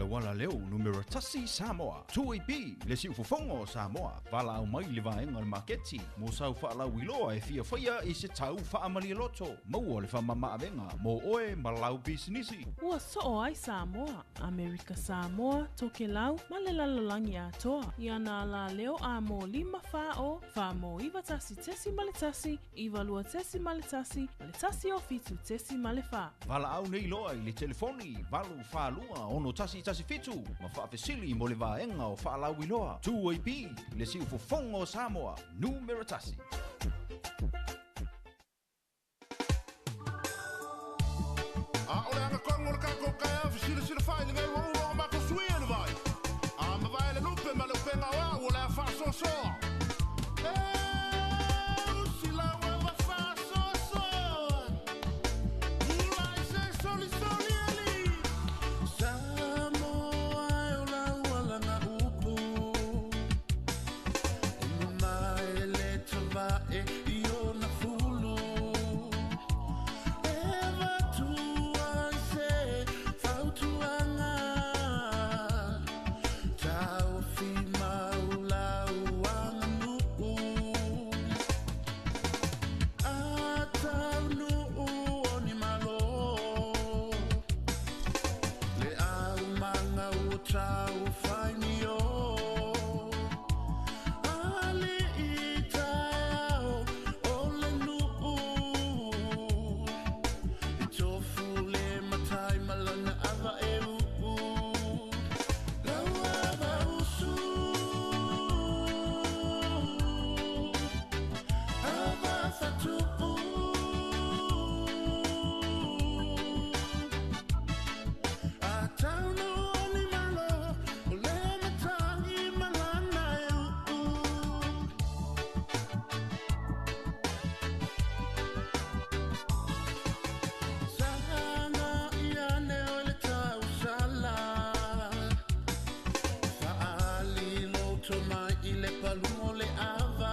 auala leo numera 1 Samoa. 2AP le siufofoga o Samoa. Valaau mai i le vaega o le maketi mo sau faalauiloa e fia faia i se tau faamalialoto. Maua le faamamaavega mo oe ma lau pisinisi. Ua soo ai Samoa, Amerika Samoa, Tokelau ma le lalolagi atoa. I ana alaleo amo 5 4 0 4 mo 91.1, 92.1 ma le 107.4. Valaau nei loa i le telefoni 842 6117 ma faafesili mo le vaega o faalauiloa. 2AP le siufofoga o Samoa, numera 1. A o le aga kongo le kako kai au sila sila fai le ngai ua o mako sui e le vai. A ma vai le lupe ma le upenga o au o le a faasoasoa. E usila ua wa faasoasoa. Ulai se soli soli ali. Samoa e o lau alanga upu. E mamae le tavae i ona fulu. E vatua i se fautuaga. Taufi mau lau aganuu. Ataunuu o ni malo. Le au manga ua tau whai ni o. Ale i taeao o le nuu. I tofu le matai malana ava e uu. Lau ava usu. Ava fatupu. Ataunu o ni malo, o le matangi malana e uu. Sanga ia ne o le tausala. Faali loto mai i le palumo le ava.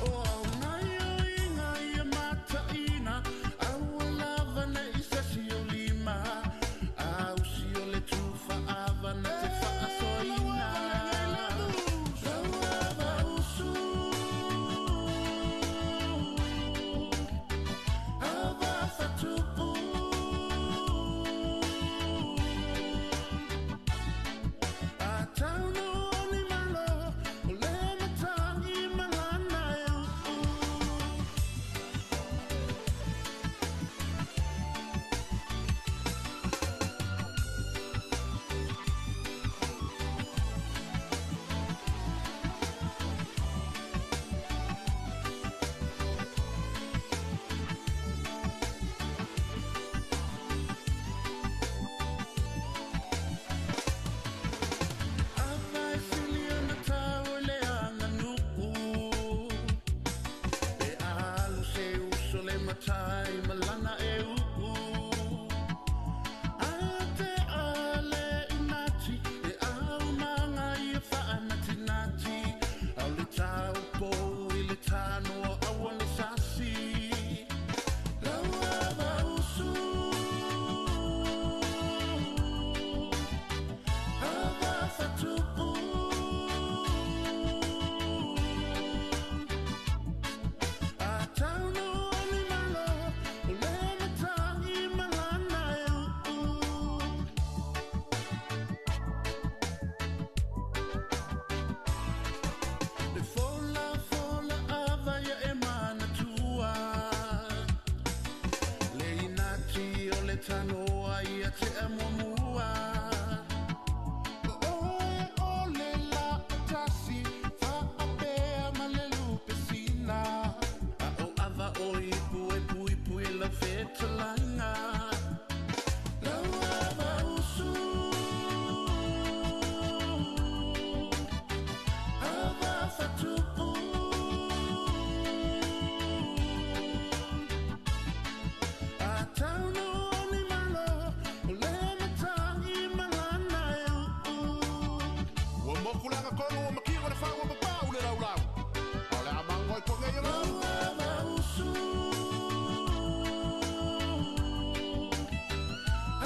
O au ngai o inga ia mataina. Au lava ne i sasi o lima. Au si o le tufa ava na te faasoina. Lau ava usu. Ava fatupu. Ataunu o ni malo, o le matangi malana e uu. Ava e sili ona tau i le aganuu. Pe alu se uso le matai malana e uu. A te ale inati, e au manga ia faanatinati. Au le tau pou i le tanoa aua le sasi. Lau ava usu. Ava fatupu. Ataunu o ni malo, o le matangi malana e uu. Le fola fola ava ia e manatua. Le inati o le tanoa ia te amuamua. Oe o le la tasi, faapea ma le lupe sina. A o ava o ipu e pui pui la fetalanga. Lau ava usu. Ava fatupu. Ataunu o ni malo, o le matangi malana e uu. Ua moku le agakono ua makio le whau papau le laulau. O le amango i konge i lau. Ava usu.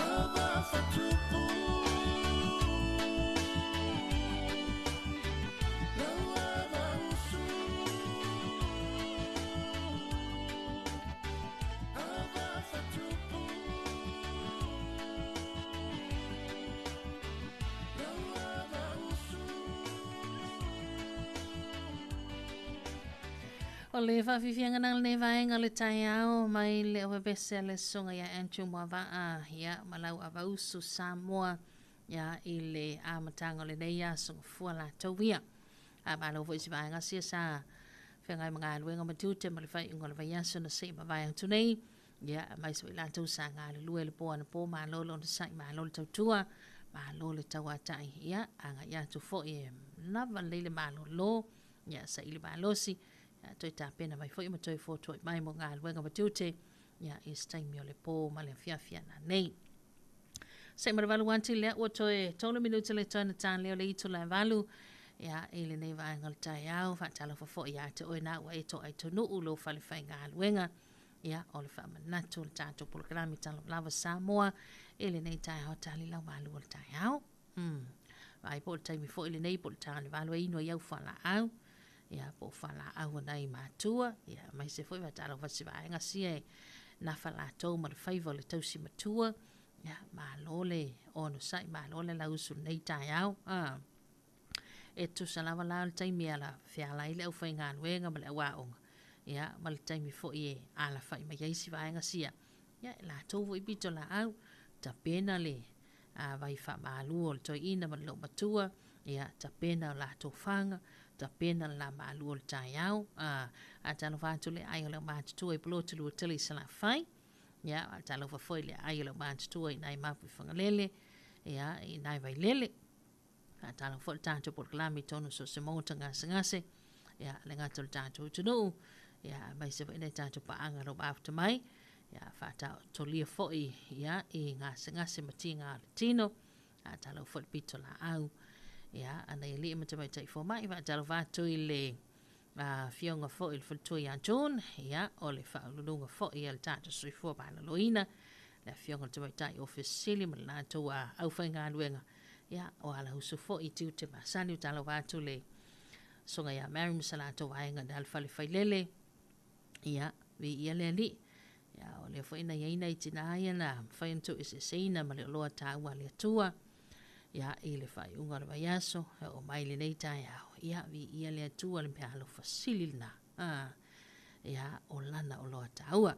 Ava fatupu. O le faafiafiaga na lenei vaega o le taeao mai le ovevese a le Susuga ia Andrew Moavaa, ia, ma lau avausu Samoa, ia, i le amataga o lenei aso gafua latou ia. A malo foi si vaega sia sa feagai ma galuega ma tiute ma le faaiuga o le vaiaso na se i mavae atu nei, ia, aemaise foi latou sa galulue le po anapo, malo le onosai, malo le tautua, malo le tauatai, ia, agai atu foi e lava lelei le malolo, ia, saili malosi, ia, toe tapena mai foi ma toe fotuai mai mo galuega ma tiute, ia, i se taimi o le po ma le afiafi ananei. Se ma le 8 ati lea ua toe 3 minute le toe na tā leo le itu le 8, ia, i lenei vaega o le taeao, faatalofa foi ia te oe na ua e toai tonuu lo fale faigaluega, ia, o le faamanatu o le tatou polokalame Talofa Lava Samoa i lenei taeao tali lau malu o le taeao. Vai po o le taimi foi lenei po o le tā le 8 e inu ai au faalaau, ia, po o faalaau anai matua, ia, aemaise foi faatalofa si vaega sia e nafa latou ma le faiva o le tausi matua, ia, malo le onosai, malo le lausu lenei taeao. E tusa lava la o le taimi e ala feala ai le aufaigaluega ma le auaoga, ia, ma le taimi foi e alafai mai ai si vaega sia, ia, e latou foi pito laau, tapena le vai faamalu o le toeaina ma le loomatua, ia, tapena o latou faga, tapena le la malu o le taeao. Faatalofa atu le ai o le aumatutua i Pulotu lua tele i Salafai, ia, faatalofa foi le ai o le aumatutua i nai mapu i Fagalele, ia, i nai Vailele. Faatalofa foi le tatou polokalame i tonu so se maota gasegase, ia, le gata o le tatou atunuu, ia, aemaise foi nai tatou paaga lo mafuta mai, ia, faataotolia foi, ia, i gasegase ma tiga o le tino. Faatalofa foi le pito laau, ia, anai alii ma tamaitai fomai. Faatalofa atu i le afioga foi i le faletua ia June, ia, o le faauluuluga foi a le tatou soifua maloloina, le afioga i le tamaitai ofisa sili ma le latou aufaigaluega, ia, o alausu foi i tiute masani. Talofa atu le susuga ia Mary ma sa latou vaega i le fale failele, ia, viia le alii. Ia, o lea foi na iai nai tina ia na mafai ona tuueseeseina ma le oloa taua a le Atua, ia, i le faaiuga o le vaiaso e oo mai lenei taeao, ia, viia le Atua, le mea alofa sili lena, ia, o lana oloa taua.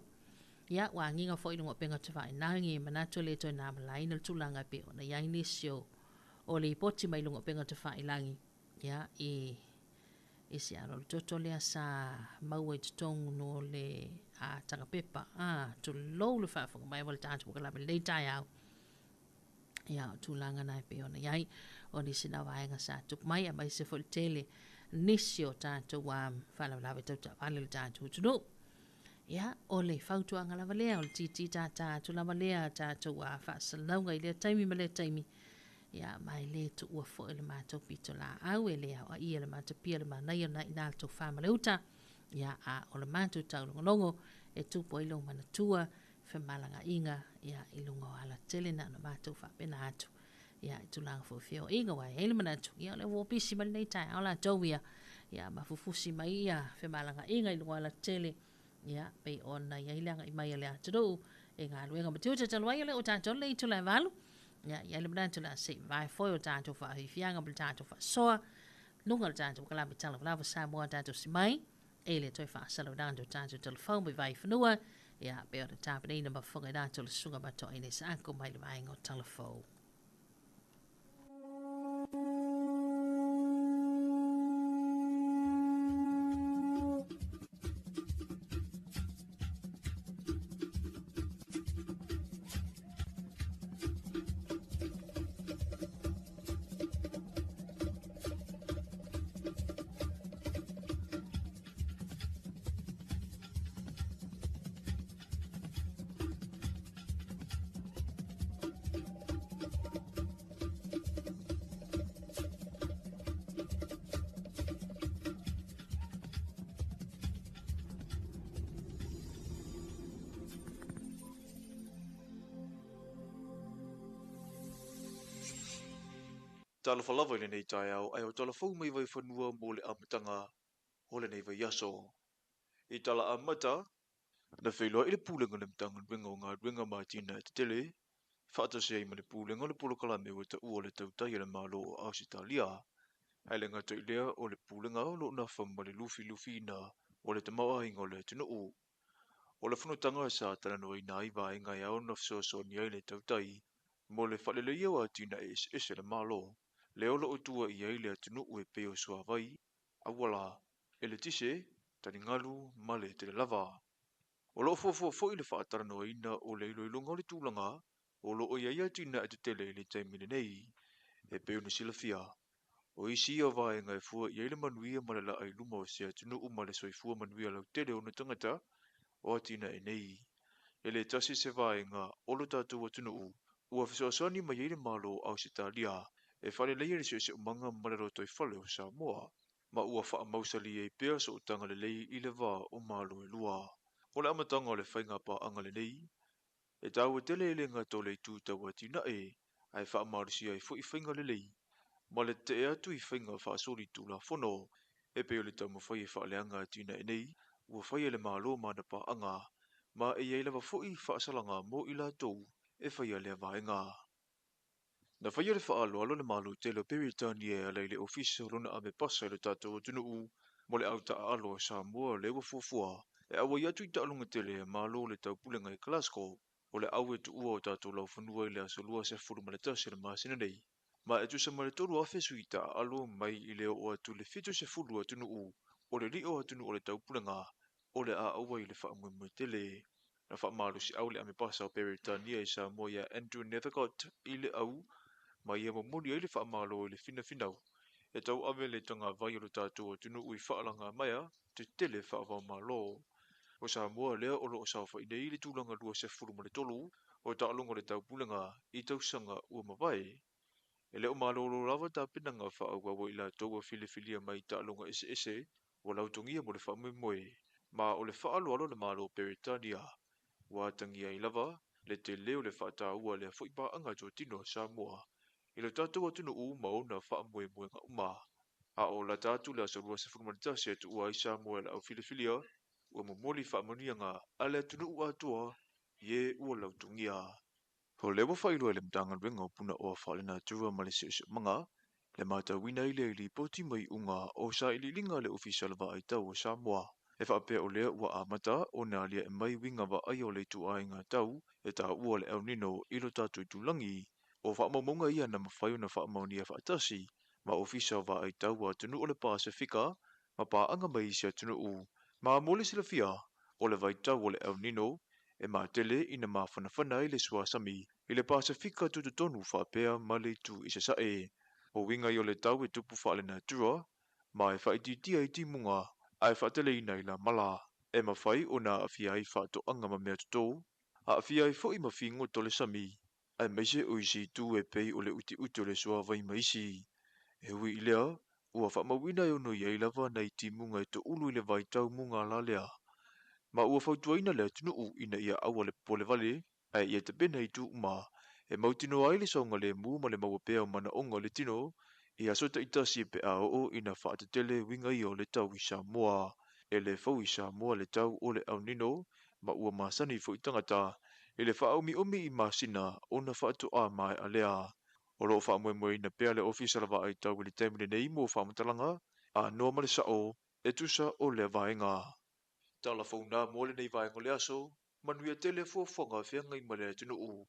Ia, ua agiga foi i luga o upega tafailagi, e manatu e le toe na malaina le tulaga e pei ona iai nisi o lipoti mai luga o upega tafailagi, ia, i se alo toto lea sa maua i totonu o le tagapepa, tulou le faafofoga mai o le tatou polokalame lenei taeao. Ia, o tulaga na e pei ona iai o nisi na vaega sa tupu mai, aemaise foi le tele nisi o tatou faalavelave tau taavale o le tatou atunuu. Ia, o le fautuaga lava lea, o le titi tātā atu lava lea tatou faasalalauga i lea taimi ma lea taimi, ia, ma e le tuua foi le matou pito laau, e le aoaia le matapia le manaia na ina le tofa ma le uta, ia, a o le matou taulogologo e tupu ai lou manatua femalagaaiga, ia, i luga o alatele na ona matou faapena atu, ia, i tulaga foi o feoaiga, ua i ai le manatu, ia, o le ua pisi mai lenei taeao latou ia, ia, mafufusi mai ia femalagaaiga i luga o alatele, ia, pei ona iai le agai mai o le atunuu e galuega ma tiute talu ai o le o tatou le itu le 8, ia, iai le manatu le a se i mavae foi o tatou faafiafiaga ma le tatou faasoa luga o le tatou polokalame Talofa Lava Samoa tatou si mai e le toe faasalalauina o tatou telefoni mai vai fanua, ia, pei ona tapenaina ma fofoga i latou le susuga matoaina i Saako mai le vaega o Talafou. Talofa lava i lenei taeao ae o talafou mai vaifanua mo le amataga o lenei vaiaso. I tala amata, na feiloai le pulega o le Matagaluega o Galuega ma Atinae Tetele, faatasi ai ma le pulega o le polokalame ua taua o le tautai a le Malo o Ausetalia. Ae le gata i lea o le pulega o lo o nafa ma le lufilufiina o le tamaoaiga o le atunuu. O le fonotaga sa talanoaina ai vaega e ao ona fesoasoani ai le tautai mo le faaleleia o atinae eseese a le Malo, lea o lo o tua i ai le atunuu e pei o suavai, auala, eletise, taligalu ma le tele lava. O lo o fuafua foi le faatalanoaina o le iloiloga o le tulaga o lo o i ai atinae tetele i le taimi lenei. E pei ona silafia, o isi ia o vaega e fua i ai le manuia ma le laa i luma o se atunuu ma le soifua manuia lautele o ona tagata o atinae nei. E le tasi se vaega o lo tatou atunuu ua fesoasoani mai ai le Malo o Ausetalia e faaleleia le siosiomaga ma le lotoifale o Samoa, ma ua faamausali ai pea sootaga lelei i le va o Malo e lua. O le amataga o le faiga paaga lenei, e taua tele e le gata o le itu tau atinae, ae faamalosia ai foi faiga lelei ma le tetee atu i faiga faasolitulafono. E pei o le taumafai e faaleaga atinae nei ua faia e le Malo ma ana paaga, ma e i ai lava foi faasalaga mo i latou e faia lea vaega. Na faia le faaaloalo a le Malo tele o Peretania e ala i le Ofisa o lona Amepasa i lo tatou atunuu mo le au taaalo a Samoa lea ua fuafua e auai atu i taaloga tele a Malo o le Taupulega i Glasgow o le au e tuua o tatou laufanua i le aso 21 o le masina nei, ma e tusa ma le 3,000 sui taaalo mai i le oo atu i le 70 atunuu o le lio atunuu o le Taupulega o le a auai i le faamoemoe tele. Na faamalosiau le Amepasa o Peretania i Samoa ia Andrew Nethercott i le au, ma ia momoli ai le faamalo i le finafinau e tauave le tagavai o lo tatou atunuu i faalaga tetele faava-o-Malo. O Samoa lea o lo o saofai nei i le tulaga 23 o taaloga o le Taupulega i tausaga ua mavae. E le o malolo lava tapenaga faaauau a i latou ua filifilia mai i taaloga eseese ua lautogia mo le faamoemoe, ma o le faaaloalo a le Malo o Peretania ua atagia ai lava le tele o le faataua a lea foi paaga totino a Samoa i lo tatou atunuu ma ona faamoemoega uma. A o lata atu le aso 21 e tuua ai Samoa e le au filifilia, ua momoli faamanuiaga a le atunuu atoa i e ua lautogia. O lea ua faailoa e le Matagaluega o Punaoa Faalenatura ma le Siosiomaga le matauina i le lipoti mai iuga o sailiiliga a le Ofisa o le Vaai Tau o Samoa. E faapea o lea ua amata ona aliae mai uiga vaaia o le ituaiga tau e taua le El Nino i lo tatou itulagi. O faamaumauga ia na mafai ona faamaonia faatasi ma Ofisa o Vaai Tau a atunuu o le Pasefika ma paaga mai isi atunuu. Ma mo le silafia, o le vaitau o le El Nino e matele ina mafanafana ai le suasami i le Pasefika tutotonu faapea ma le itu i sasae. O uiga ia o le tau e tupu faalenatura ma e faaitiitia ai timuga ae faateleina i lamala. E mafai ona aafia ai faatoaga ma mea toto, aafia ai foi ma figota o le sami, aemaise o isi itu e pei o le utiuti o le suavai ma isi. E ui i lea, ua faamauina e ono i ai lava nai timuga e toulu i le vaitau mugala lea. Ma ua fautuaina le atunuu ina ia aua le popole vale, ae ia tapena itu uma e mautinoa ai le saogalemu ma le maua pea o manaoga o le tino i aso taitasi pe a oo ina faatetele uiga ia o le tau i Samoa. E le fou i Samoa le tau o le El Nino, ma ua masani foi tagata i le faaomiomi i masina ona faatoa maea lea. O lo o faamoemoeina pea le Ofisa o le Vaai Tau i le taimi lenei mo faamatalaga anoa ma le sao e tusa o lea vaega. Tala fou na mo lenei vaega o le aso, manuia tele fuafuaga feagai ma le atunuu.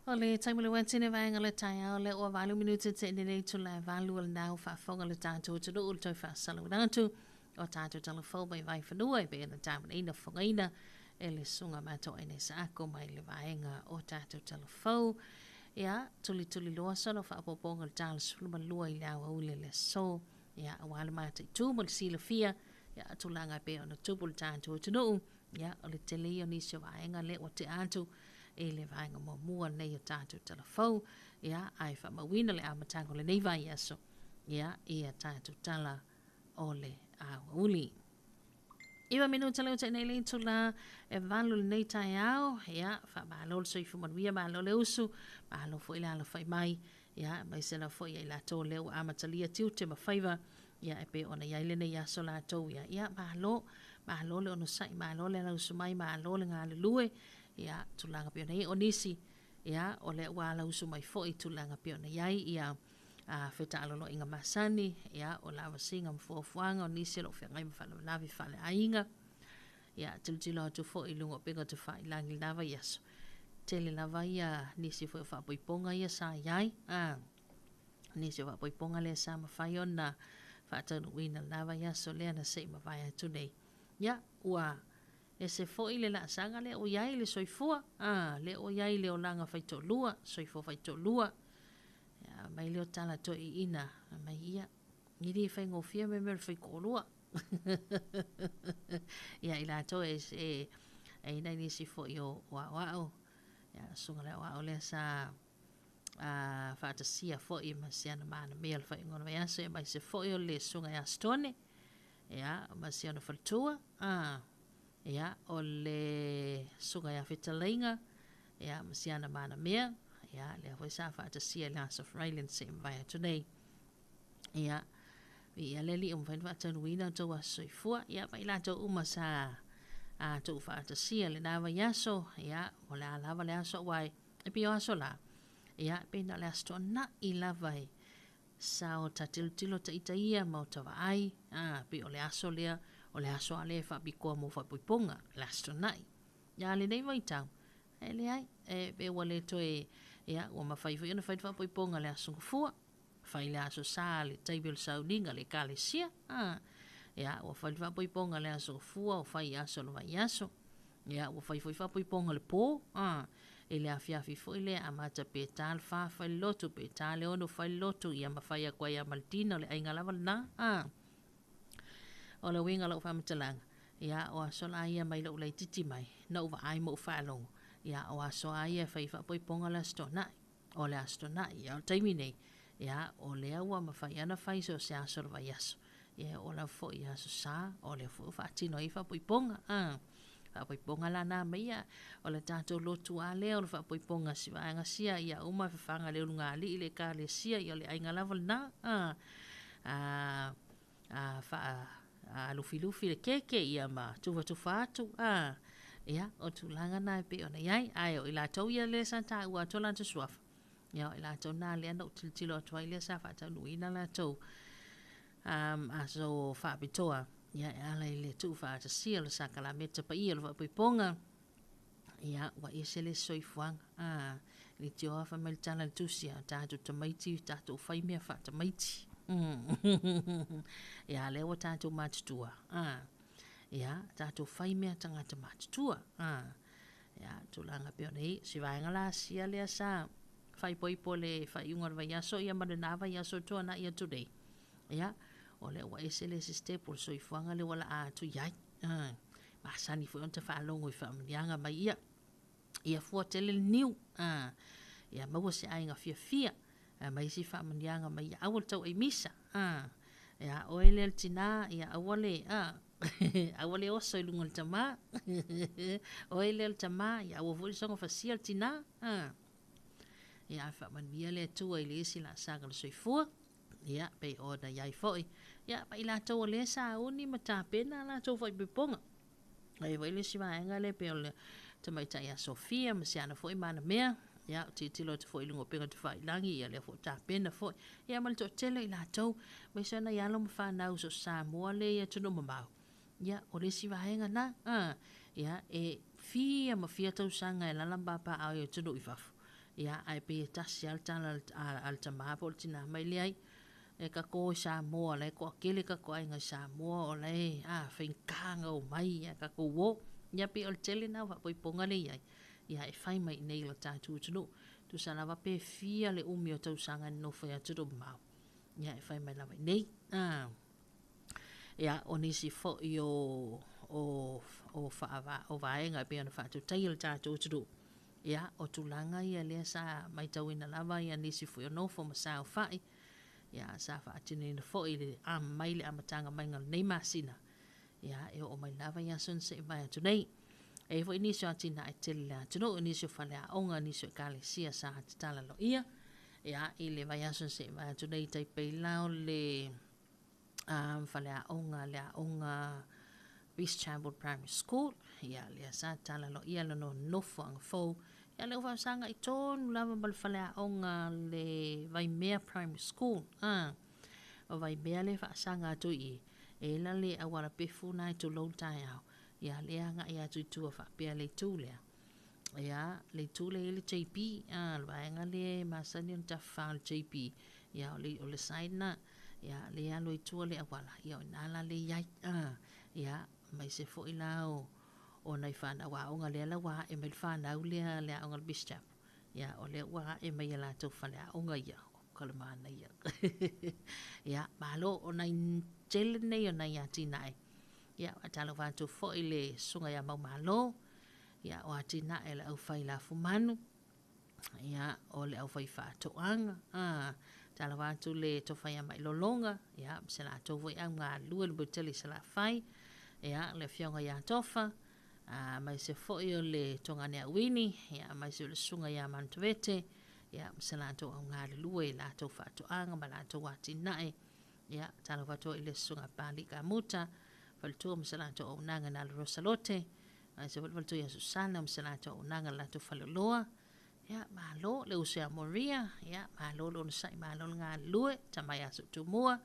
O le taimi o le uatini vaega o le taeao lea ua 8 minute te ine nei itula e 8 o lena ua faafofoga le tatou atunuu i le toe faasalauina atu o tatou talafou mai Vaifanua e pei ona tapenaina fofogaina e le susuga Matoaina Isaako mai le vaega o tatou talafou. Ia, tulituli loa sona faaopoopoga o le tala 12 i le aoauli o le aso. Ia, aua le mataitu ma le silafia, ia, tulaga e pei ona tupu le tatou atunuu. Ia, o le tele ia o nisi o vaega lea ua tea atu i le vaega muamua lenei o tatou tala fou, ia, ae faamauina le amataga o lenei vaiaso, ia, i a tatou tala o le aoauli. 9 minuta lea ua tea nei le itula e 8 lenei taeao, ia, faamalo le soifua manuia, malo le usu, malo foi le alafai mai, ia, aemaise lava foi ia i latou lea ua amatalia tiute ma faiva, ia, e pei ona i ai lenei aso latou, ia, ia, malo, malo le onosai, malo le alausu mai, malo le galulue, ia, tulaga pei ona i ai. O nisi, ia, o lea ua alausu mai foi i tulaga pei ona i ai, ia, a fetaaloloaiga masani, ia, o lavasiga ma fuafuaga, o nisi o lo o feagai ma faalavelave faaleaiga, ia, tilotilo atu foi i luga o upega tafailagi i lena vaiaso, tele lava ia nisi foi o faapoipoga ia sa i ai, a, nisi o faapoipoga lea sa mafai ona faataunuuina i lena vaiaso lea na se i mavae atu nei. Ia, ua ese foi le laasaga lea ua i ai le soifua, a, lea ua i ai le olaga faitoalua, soifua faitoalua. Ia, aumai lea o tala toeaiina, aumai ia, e le faigofie mea o le faitoalua. Ia, i latou e, e, e i nai nisi foi o, o aoao, ia, susuga le aoao lea sa a, faatasia foi ma si ana manamea o le faaiuga o le vaiaso, ia aemaise foi o le susuga ia Stone, ia, ma si ona faletua, a, ia, o le susuga ia Fetalaiga, ia, ma si ana manamea, ia, lea foi sa faatasia i le Aso Faraile na se i mavae atu nei. Ia, viia le Alii ua mafai ona faataunuuina outou aso soifua, ia, ma i latou uma sa a tou faatasia i lena vaiaso, ia, o le a lava le aso aua e pei o aso la, ia, pei na o le Aso Toonai lava e sa o ta tilotilo ta ita ia ma o ta vaai, a, pei o le aso lea, o le aso lava lea e faapitoa mo faaipoipoga, le Aso Toonai. Ia, a lenei vaitau, e leai, e pei ua le toe, ia, ua mafai foi ona fai le faaipoipoga i le Aso Gafua, fai le Aso Sa, le taimi o le sauniga, le Ekalesia, a, ia, ua fai le faaipoipoga i le Aso Gafua, ua fai i aso o le vaiaso, ia, ua fai foi faaipoipoga i le po, a, i le afiafi foi lea, amata pe ta le fa fai le lotu, pe ta le ono fai le lotu, ia ma fai atu ai lava ma le dina, o le aiga lava lena, a. O le uiga o lau faamatalaga, ia, o aso la ia mai lou laitiiti mai, na ou vaai ma ou faalogo, ia, o aso lava ia e fai ai faaipoipoga le Aso Toonai. O le Aso Toonai, ia, o le taimi nei, ia, o lea ua mafai lava ona fai so o se aso o le vaiaso, ia, e oo lava foi i Aso Sa, o lea foi ua faatino ai faaipoipoga, a. Faaipoipoga la na ma ia, o le tatou lotu lava lea o le faaipoipoga si vaega sia, ia uma e fafaga le ulugalii le ekalesia, ia o le aiga lava lena, a. A, a faa a lufilufi le keke ia ma tufatufa atu a ia o tulaga na e pei ona i ai ae o i latou ia lea sa taua atu o latou suafa ia o i latou na lea na ou tilotilo atu ai lea sa faataunuuina latou um, aso faapitoa ia e ala i le tuufaatasia o le sakalameta paia o le faaipoipoga ia ua ese le soifuaga a leitioa fai mai le tala i le tusi a tatou tamaiti tatou fai mea faatamaiti mm. ia lea ua tatou matutua a ia tatou fai mea tagata matutua a ia tulaga pei ona i si vaega la sia lea sa faaipoipo le faaiuga o le vaiaso ia ma lena vaiaso tuanai atu nei ia o lea ua ese le isi step o le soifuaga lea ua laa atu i ai a masani foi ona ta faalogo i faamanuiaga mai ia. Ia fua tele le niu, a, ia maua se aiga fiafia, a, ma isi faamanuiaga mai ia. Aua le tauai misa, a, ia oe lea le tinā, ia aua le, a, aua le oso i luga o le tamā, oe lea le tamā, ia aua foi le soona fasia le tinā, a. Ia faamanuia le Atua i le isi laasaga o le soifua. Ia, pei ona i ai foi, ia, ma i latou o lea sa uni ma tapena a latou faaipoipoga. E i ai foi le isi vaega lea pei o le tamaitai ia Sofia ma si ana foi manamea, ia, tilotilo atu foi i luga o upega tafailagi, ia lea foi ua tapena foi, ia ma le toatele o i latou, aemaise lava nai alo ma fanau so o se Samoa lea i atunuu mamao, ia, o le isi vaega lena, a, ia, e fia ma fia tausaga e alaala ma papaaao i atunuu i fafo, ia, ae pei e tasi lava le tala a le tama po o le tina mai, leai, e tatou o i Samoa, o la e toatele tatou aiga i Samoa, o la e, a, faigata ona omai ae tatou o. Ia pei o le tele lena o faaipoipoga lea e i ai, ia e fai mai i inei i lo tatou atunuu. Tusa lava pe fia le umi o tausaga e nonofo ai i atunuu mamao, ia e fai mai lava i inei. A. Ia, o nisi foi o, o o vaega e pei ona faatautaia le tatou atunuu. Ia, o tulaga ia lea sa matauina lava ia nisi foi o nofo ma saofai, ia sa faatinoina foi le mai le amataga maiga o lenei masina, ia e oo mai lava i aso na se'i mavae atu nei. E i ai foi nisi o atinae tele i le atunuu, nisi o faleaoga, nisi o ekalesia sa tatala loia, ia i le vaiaso na se'i mavae atu nei tai pei la o le faleaoga, le aoga Peace Chapel Primary School, ia lea sa tatala loia lona nofoaga fou, ia lea ua faafesagai tonu lava ma le faleaoga le Vaimea Primary School. O Vaimea lea e faasaga atu i i, e la le auala pefu na e tulou le taeao, ia lea agai atu i tua faapea le itu lea. Ia, le itu lea i le JP, le vaega lea e masani ona tafafa o le JP, ia o le side na, ia lea alu ai tua le auala, ia o ina la le i ai. Ia, aemaise foi la o nai fanau aoga lea la ua ae mai le fanau lea le aoga le Bishop. Ia, o lea ua ae mai e latou faleaoga ia, o ka le manaia. Ia, malo, o nai tele nei o nai atinae. Ia, faatalofa atu foi le susuga ia Maumalo, ia, o atinae le aufai lafumanu, ia, o le aufai faatoaga, talofa atu le tofa ia Mailologa, ia, ma se latou foi au galulue le tele i Salafai, ia, le afioga ia Tofa, aemaise foi o le Togane Auini, ia, aemaise o le susuga ia Manutavete, ia, ma se latou au galulue i latou faatoaga ma latou atinae. Ia, talofa atu foi i le susuga Pali Kamuta, faletua ma se latou auaunaga na le Rosalote, aemaise foi le faletua ia Susana ma se latou auaunaga le latou faleoloa. Ia, malo le uso ia Moria, ia, malo le onosai, malo le galulue, tamai aso tumua,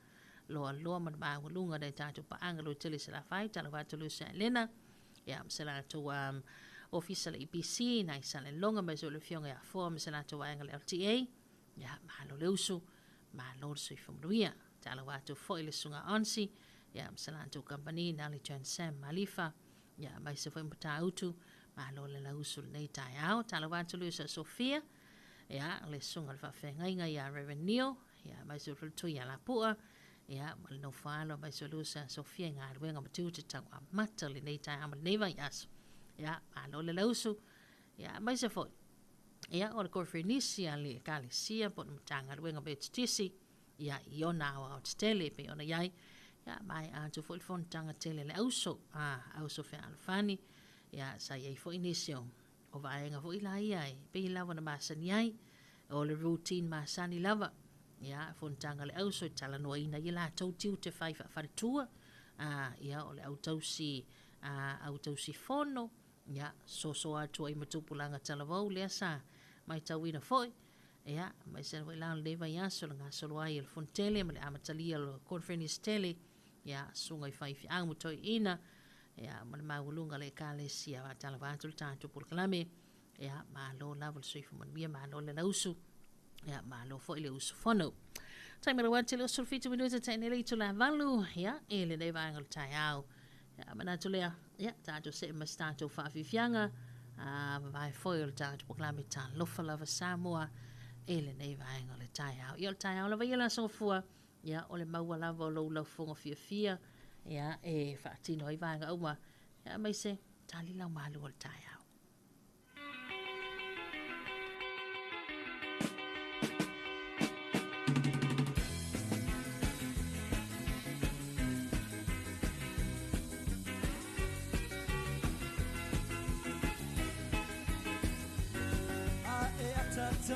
loa loa ma le maualuga nai tatou paaga lo tele Salafai, talofa atu le uso ia Elena, ia, ma se latou ofisa le EPC, nai Salelologa, aemaise foi le afioga ia Afoa ma se latou vaega le LTA, ia, malo le uso, malo le soifua manuia. Talofa atu foi le susuga Onsi, ia, ma se latou kamupani na le John Sam Malifa, ia, aemaise foi Matautu, malo le lauuso lenei taeao. Talofa atu le uso ia Sofia, ia, le susuga le faafeagaiga ia Reverend Neil, ia, aemaise foi le faletua ia Lapua, ia, ma le nofo alo, aemaise foi le uso ia Sofia i galuega ma tiute tau amata lenei taeao ma lenei vaiaso. Ia, malo le lauuso, ia, aemaise foi, ia, o le koneferenisi a le Ekalesia po o le Matagaluega Metotisi, ia, i ona aoaotetele e pei ona i ai, ia, maea atu foi le fonotaga tele a le auso, auso fealofani, ia, sa i ai foi nisi o vaega foi la ia e pei lava ona masani ai, o le routine masani lava, ia, fonotaga a le auso e talanoaina ai latou tiute fai faafaletua, ia, o le autausi, autausi fono, ia, soso atu ai ma tupulaga talavou lea sa matauina foi, ia, aemaise foi la o lenei vaiaso le gasolo ai o le fonotele ma le amatalia o le conference tele, ia, susuga i faifeau ma toeaiina, ia, ma le maualuga o le ekalesia. Faatalofa atu le tatou polokalame, ia, malo lava le soifua manuia, malo le lausu, ia, malo foi le usufono. Taimi o le 1:37 minute tainei le itula 8, ia, i lenei vaega o le taeao. Ia, manatu lea, ia, tatou see ma se tatou faafiafiaga, vavae foi o le tatou polokalame Talofa Lava Samoa i lenei vaega o le taeao. Ia, o le taeao lava ia le aso gafua, ia, o le maua lava o lou laufofoga fiafia, ia, e faatino ai vaega uma, ia, aemaise tali lau malu o le taeao.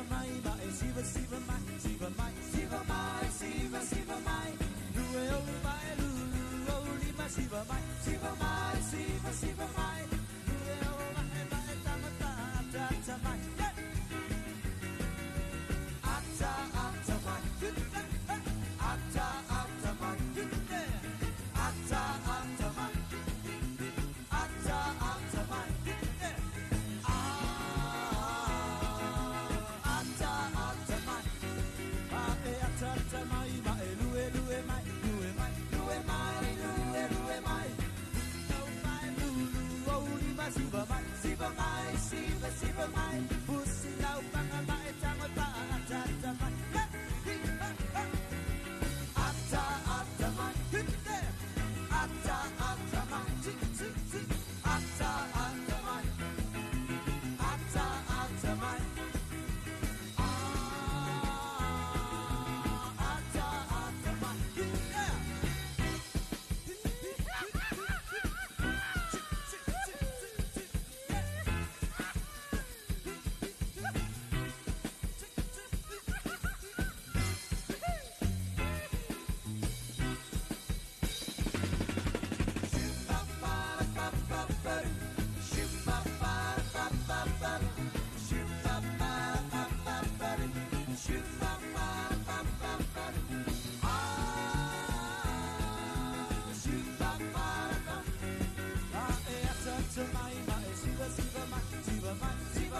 Mai ma e siva siva mai, siva mai, siva mai, siva siva mai. Lue o mai lu lu o lima siva mai, siva mai, siva siva mai. Lue o mai ma e tama ta ta ta mai. Ata ata mai, ata ata mai, ata ata mai, ata ata mai. Mai, lue mai, lue lue mai, lue mai.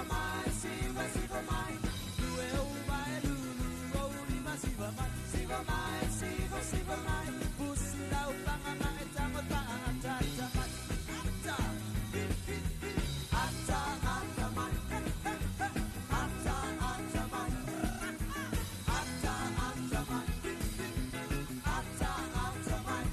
siva mai, siva siva mai. Lue o vai lulu o lima siva mai, siva mai, siva siva mai. Pusi lau panga ma e tango ta ata ata mai. Ata, hi hi hi, ata ata mai. Ata ata mai. Ata ata mai. Ata ata mai. Ata ata mai.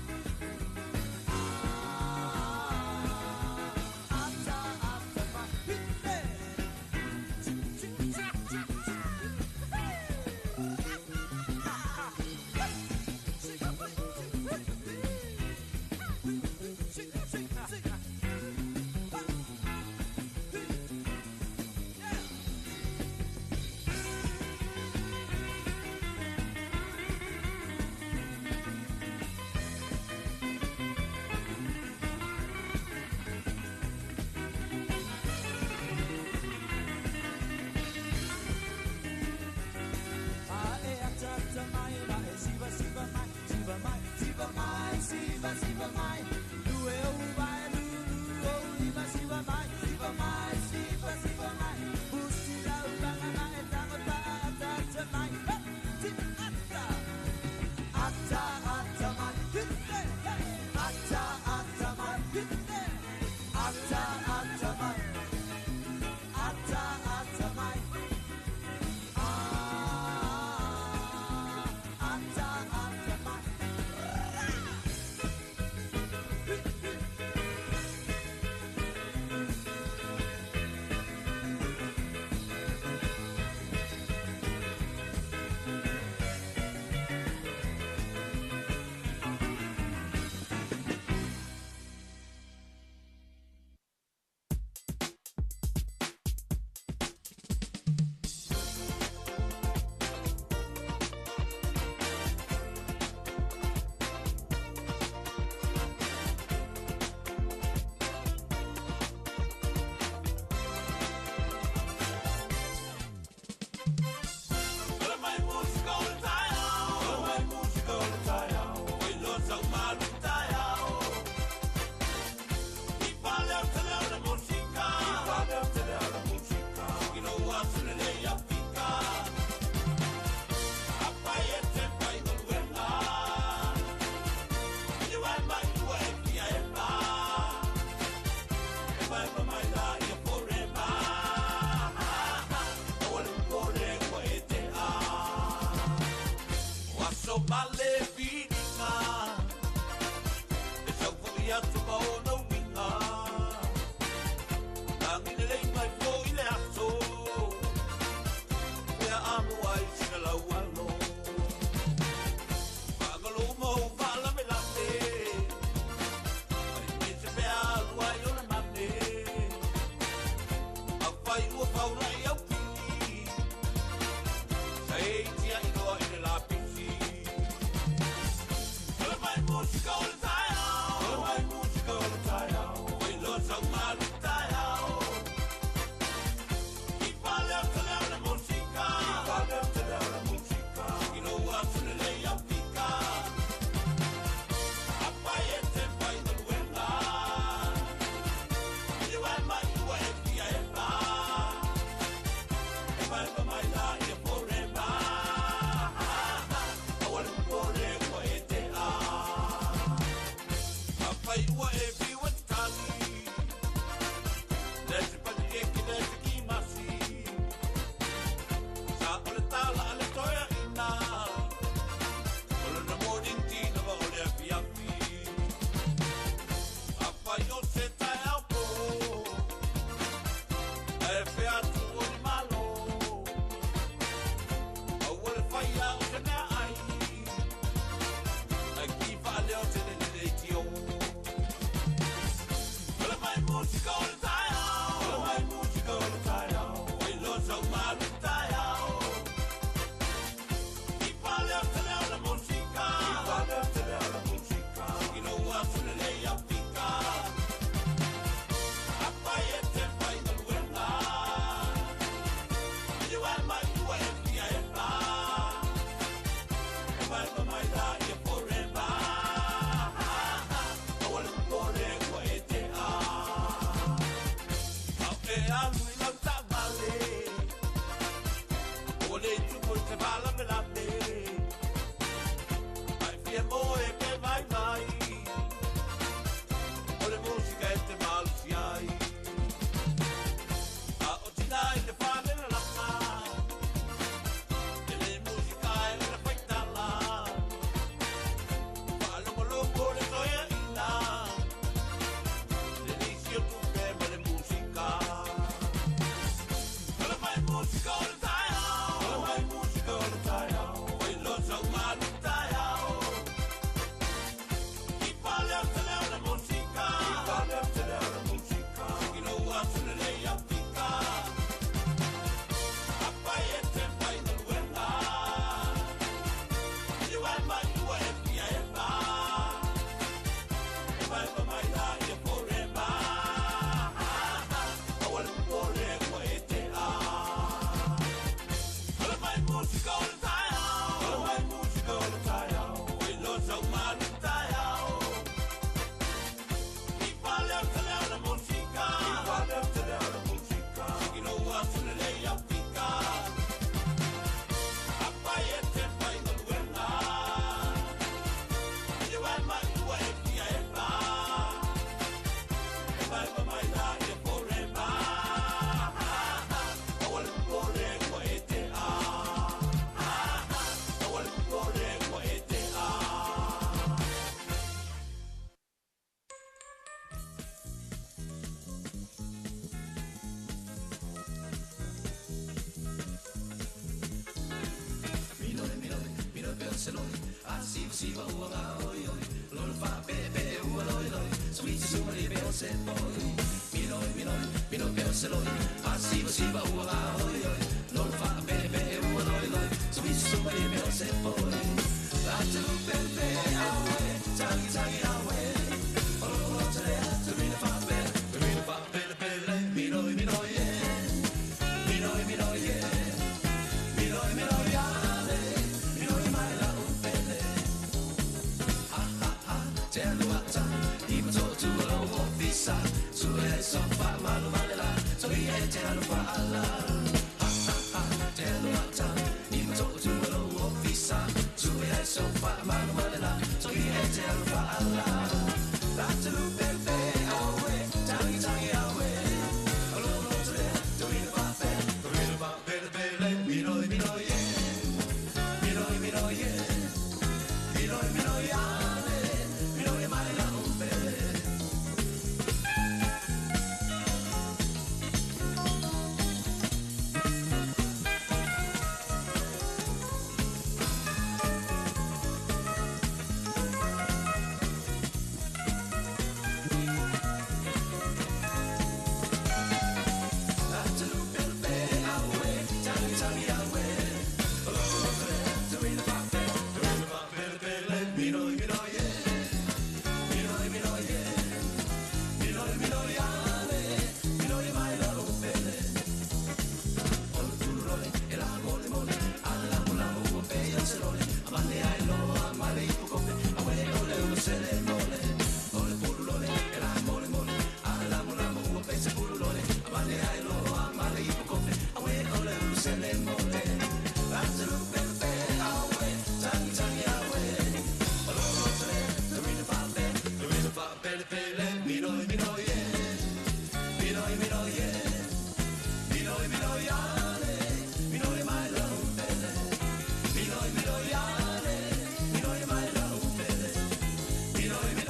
siva ua ga oi oi Lolo fa pe pe ua loi loi Sui su ma le pe o se poi Miloi miloi miloi pe o se loi A siva siva ua ga oi oi Lolo fa pe pe ua loi loi Sui su ma le pe o se poi La te lu pe pe awe Tangi tangi awe Olo olo te le te mi fa pe Te mi fa pe le pe le Miloi miloi yeah Miloi miloi yeah Miloi miloi ale Miloi mai la upele Ha ha ha Te aluata I ma to tu lo ofisa Su e so fa malu male la So i e te alu fa ala Ha ha ha Te aluata I ma to tu lo ofisa Su e so fa malu male la So i e te alu fa ala La te lu pe pe awe Tangi tangi awe Olo olo te le Do i fa pe Do i fa pe le pe le Miloi miloi yeah Miloi miloi yeah Miloi miloi ale Miloi mai la upele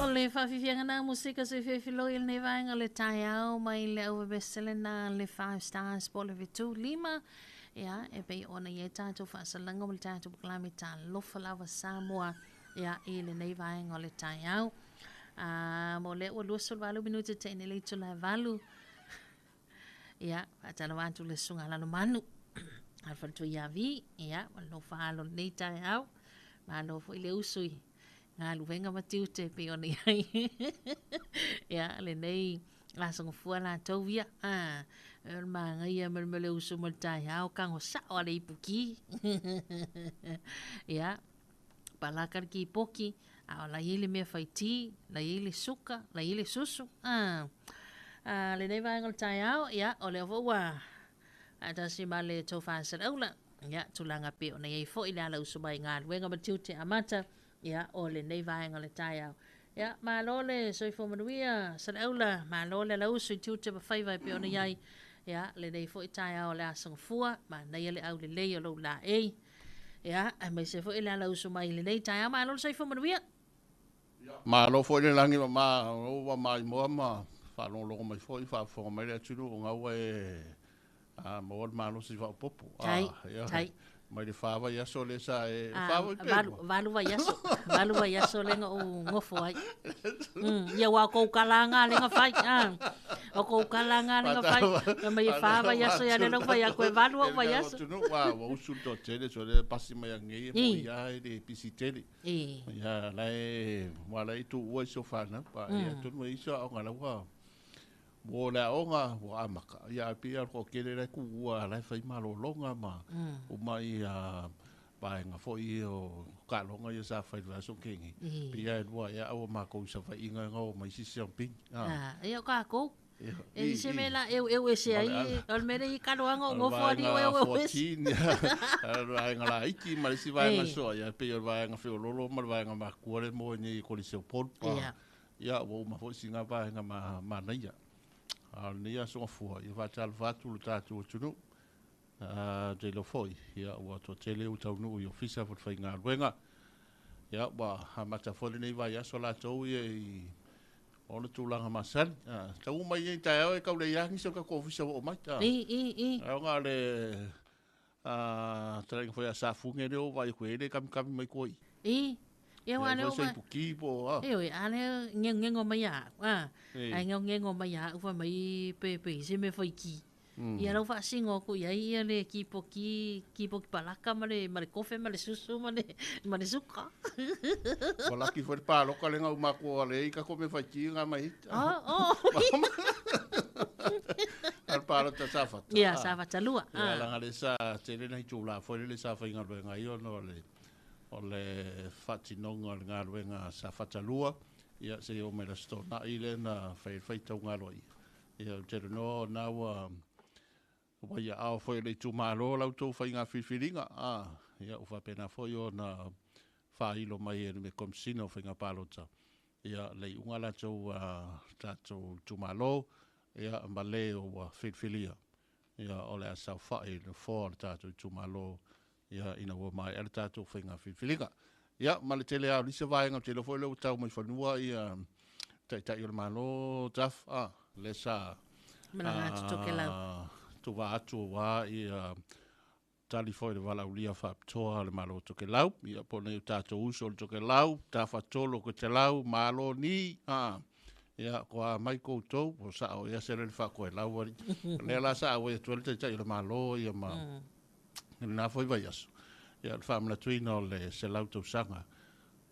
O le whawhiwhianga nā musika se whiwhilo i le vaenga le taeao mai le au vevesele nā le 5 stars po le vitu lima. Ia, e pei ona i e tātou whaasalanga mo le tātou pakalame tā lofa lava Samoa. Ia, i le nei vaenga o le taeao. Mo le ua 28 minuti te ine le itu la valu. Ia, whaatala wātu le sunga lalo manu. Alfa tu ia vi, ia, wa no whaalo nei taeao. Malo fo i le usui. Ngā luwenga ma tiute pe ona iai. Ia, le nei asonga fua la tau ia. E ma ngai ia mele mele usu mo le taeao, kango sao ale ipuki. Ia, palaka le ki poki, a o la i le mea whaiti, la i le suka, la i le susu. Le nei vaenga o le taeao, ia, o le ovo ua a tasi ma le tau whaasara aula. Ia, tūlanga pe ona iai fo i le ala usu mai ngā luenga ma tiute amata. Ia, o le nei vaenga o le taeao. Ia, malo le soifua manuia, Saleaula, malo le lausu i tiute ma whaiva e pe ona iai. Ia, le nei fo i taeao le asanga fua, ma nei le au le lei o lou la ei. Ia, a mai se fo i le ala usu mai le nei taeao, malo le soifua manuia. Malo fo i le langi ma o wa mai moa ma whalonglongo mai fo i whaafonga mai le atunu o ngau e a maua le malo si whaopopo. Tai, tai. Mai le whawa i aso le sa e whawa i pēma. Valu vai aso. Valu vai aso lenga o ngofo ai. Ia wā kou kalanga lenga whai. O kou kalanga lenga whai. Ia mai e whawa i aso ia lenga whai a koe valu au vai aso. Wā, wā usu tō tele, so le pasi mai angei e mo ia e le pisi tele. Ia lai, wā lai tū ua iso whana. Pa ia tunu e iso au ngā lawa. Mo le aonga, ua amaka. Ia pia ko kere lai ku ua lai whai malolonga ma. O mai a vaenga foi o kalonga ia sa whai vaso kengi. Pia e lua ia awa mākou sa whai inga ngau mai sisi amping. Ia o kākou. E se me la eu e se ai, o le mere i kaloanga o ngofo ali o eu e se. 14, vaenga la iki, ma le si vaenga soa, ia pia o vaenga whiololo, ma le vaenga makua le moe nei koliseo polu. Ia, ua uma foi singa vaenga ma naia. A nei aso fua ia whaatala whaatu le tātou atunu te lo foi ia ua to tele u taunu i ofisa fo whai ngā ruenga ia ua hamata fo nei vai aso lātou ia i ona tūlanga masani tau mai e tai au e kau le iangi so ka ko ofisa o mai ta i au ngā le tarenga foi a safunge leo vai koe le kami kami mai koi i Ia wa le o ma puki po a. Ioe, a le ngengo mai ia au. A. Ai ngengo mai ia au fa mai pe pe se me fai ki. Ia lau faasingo aku i ai ia le kipoki, kipoki palaka ma le, ma le kofe ma le susu ma le, ma le suka. Ua laki foi le paloka le gau makou ale i kako me fai ki nga mai hita. Oh, oh. A le palota sa fata. Ia, sa fata lua. Ia, langa le sa tele na hitu la foi le sa fai galuega ai ona o le o le faatinoga o le galuega sa fata lua. Ia, se i oo mai le Aso Toonai lea na fai ai le faitauga aloaia. Ia, ou te iloa o na ua ua i aao foi o le itumalo la outou faiga filifiliga, a, ia, ua faapena foi ona faailo mai e le Komesina o Faiga Palota, ia, le iuga a latou tatou itumalo, ia, ma le ua filifilia, ia, o le a saofai i le nofoa o le tatou itumalo, ia, ina ua maea le tatou faiga filifiliga. Ia, ma le tele lava o nisi vaega, ou te iloa foi o lea ua tau mai fanua ia Taitai o le Malo, Duff, a, lea sa Malaga atu Tokelau. Tuva atu aua ia tali foi le valaaulia faapitoa a le Malo o Tokelau, ia po o nei o tatou uso o le Tokelau, Tafatolu o Kotelau, Malo ni, a, ia, ko a mai koutou, po sao ea se le faakoelau ali. Lea la sa auai atu ai le Taitai o le Malo, ia ma i lena foi vaiaso, ia, o le faamanatuina o le 100 tausaga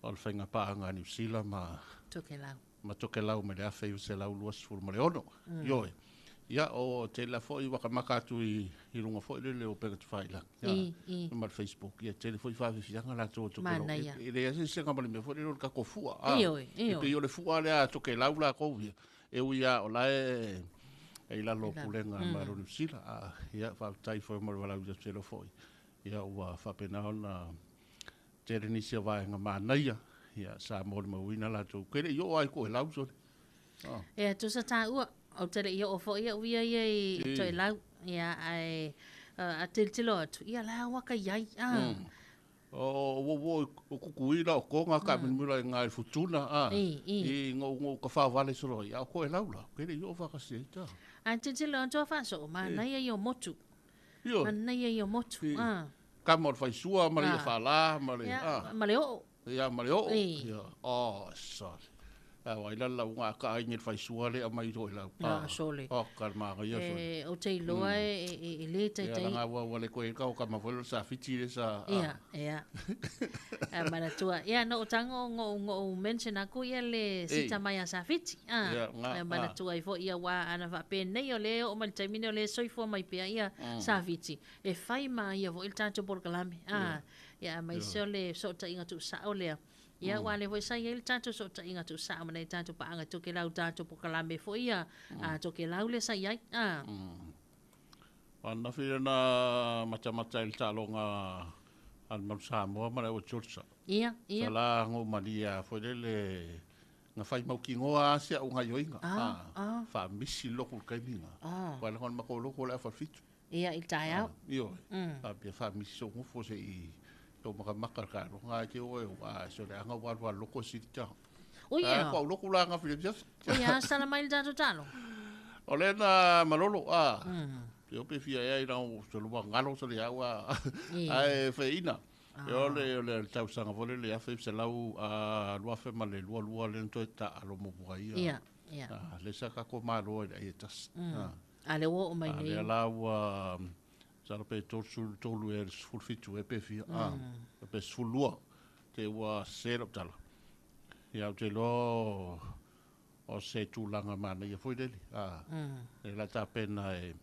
o le faiga paaga a Niu Sila ma Tokelau. Ma Tokelau mai le 1926. Ioe. Ia, o tele foi ua matamata atu i luga foi lele o upega tafailagi, ia, ma le Facebook, ia tele foi faafiafiaga latou o Tokelau. Manaia. E leai se eseesega ma le mea foi lele o le tatou fua. A, Ioe, ioe. E pei o le fua lea a Tokelau latou ia, e ui lava o la e i lalo o pulega a le Malo o Niu Sila. A, ia, faafetai foi mo le valaauina atu tele foi. Ia, ua faapena ona tele nisi o vaega manaia, ia, sa molimauina latou. Ke le i oo lava i Toelau, sole. Oh. Ia, tusa taua, ou te le i oo foi au ia ia i Toelau. Ia, ae a tilotilo atu, ia la ua ka i ai. Ah. O o o Kukuila o Tonga ka minimula i ngā i Futuna a i ngou ngou ka whawale solo ai a o Toelau la ke le i oo whakasi ai ta. A tilotilo atu a whaso, manaia i o motu. Ioe. Manaia i o motu. Ah. Ka mo le faisua ma le ia whala ma le ah. Ma le oo. Ia ma le oo. Ia. Oh, sorry. A wai la lau ngā ka ai le faisua le a mai Toelau. Ah, sole. Oh, ka maga ia sole. E, o te iloa e le taitai. Ia, langa ua ua le koe ka o ka mawhelo le sa fiti le sa. Ia, ia. A manatua. Ia, no o tango ngo ngo mention aku ia le sita mai a sa fiti. Ah, Ia, ngā, e manatua ai foi ia wā ana whaapenei o le o mai le taimi nei o le soifua mai pea ia sa fiti. E whai ma ia foi le tātou polokalame. Ah, ia, mai se o le sootaiga tuusao lea. Ia, ua le foi sa i ai le tatou sootaiga tuusao ma nei tatou paaga Tokelau tatou polokalame foi ia a Tokelau lea sa i ai. Ah. O ananafi lea na matamata i le taaloga a le Manu Samoa ma le Aua Chulsa. Ia, ia. Sa la go malie foi lele na fai mautinoa lava si au gaioiga. Ah, ah. Faamisi le lotu i le taimi lena. Ah. Aua leaga o le matou lotu o le afa i le 7. Ia, i le taeao. Ioe. Pea faamisi sou nofo se i tou makamaka le taaloga ae te oe ua se o le aga ua alu lava loko e sili tago. Ui ia. Ko au lotu la ananafi i le afiafi. Ui a sala mai le tatou taaloga. O lea na malolo a. Pe o pe fia ea i lau se lua galo se le au a. Ae feina. E o le o le tausaga foi lele 1922 ma le 22 lea na toe taalo muamua ai. Ia, ia. Lea sa tatou malo ai i le ai e tasi. A lea ua oo mai A nei. lea la ua masalo pe 33 ea i le 17 ea pe fia, pe 12 te ua sese lau tala. Ia ou te iloa o se tulaga manaia foi lele, lea la tapena e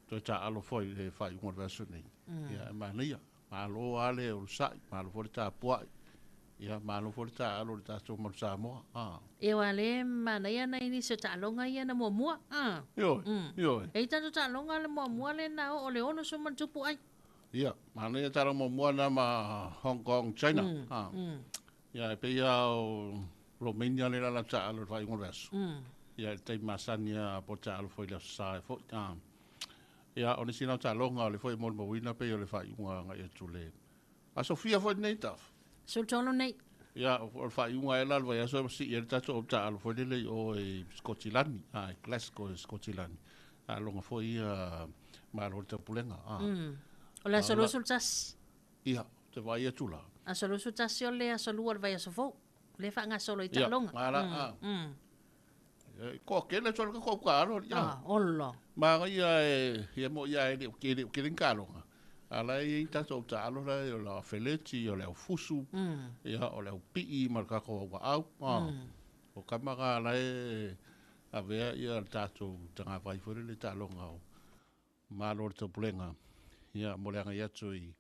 toe taaalo foi i le faaiuga o le vaiaso nei. Ia e manaia, malo lava le onosai, malo foi le tapuai, ia malo foi le taaalo i le tatou Manu Samoa. Ia aua le manaia nai nisi o taaloga ia na muamua. Ioe, ioe. E i ai tatou taaloga le muamua lea na oo le 60 ma le tupu ai. Ia, manaia taaloga muamua na ma Hong Kong, China. Ia, e pei lava o Romania lea la taaalo i le faaiuga o le vaiaso. Ia, i le taimi masani lava po o taaalo foi i le Aso Sa foi. Ia, o nisi na o taaloga o le foi e molimauina pei o le faaiuga agai atu le Aso Sofia foi lenei tafa. 13 nei. Ia, o le faaiuga ea la o le vaiaso e sii ai le tatou taalo foi lele i o i Sikotilani, i Glasgow i Sikotilani. Taaloga foi ia Malo o le Taupulega. O le aso 21. Ia, ou te vaai atu la. Aso 21 o le aso 2 o le vaiaso fou. Lea e faagasolo ai taaloga. Ia, la, a. Ko kele so ko ka alo ia. Ah, ola. Ma ia e ia mo ia e le ke le ke le kaloga. Ala e i tatou taalo la o la feleti o le au fusu. Ia o le au pii ma le kako au au. O kamaga la e avea ia le tatou tagavai foi le taaloga o Malo le Taupulega. Ia mo le agai atu i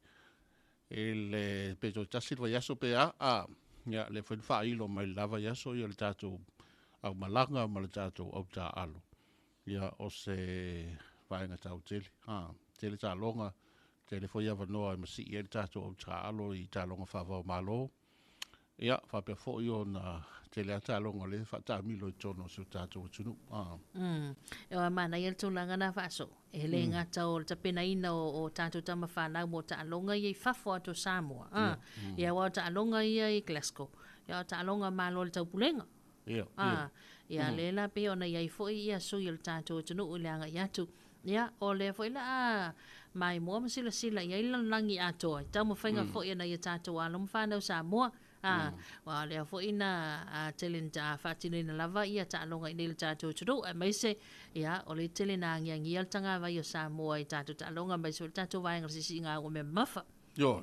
i le pe toe tasi le vaiaso pe a, a, ia lea foi na faailo mai le la vaiaso ia le tatou aumalaga ma le tatou autaaalo. Ia o se vaega taua tele, a, tele taaloga, tele foi avanoa e masii ai le tatou autaaalo i taaloga faava o Malo. Ia, faapea foi ona tele lava taaloga o lea e faataamilo i totonu o si o tatou atunuu. E oa manaia le tulaga na faaso. E le gata o le tapenaina o tatou tama fanau mo taaloga ia i fafo atu o Samoa. Ia aua o taaloga ia i Glasgow. Ia o taaloga Malo o le Taupulega. Ia lea la pei ona i ai foi ia sui o le tatou atunuu i le agai atu. Ia, o lea foi la a maimoa ma silasila i ai le lalolagi atoa i taumafaiga foi a nai a tatou alo ma fanau Samoa. A, aua o lea foi na tele na faatinoina lava ia taaloga i inei i le tatou atunuu, aemaise, ia, o lea tele na agiagia le tagavai o Samoa i tatou taaloga, aemaise foi le tatou vaega o le siisiiga ua mea mamafa.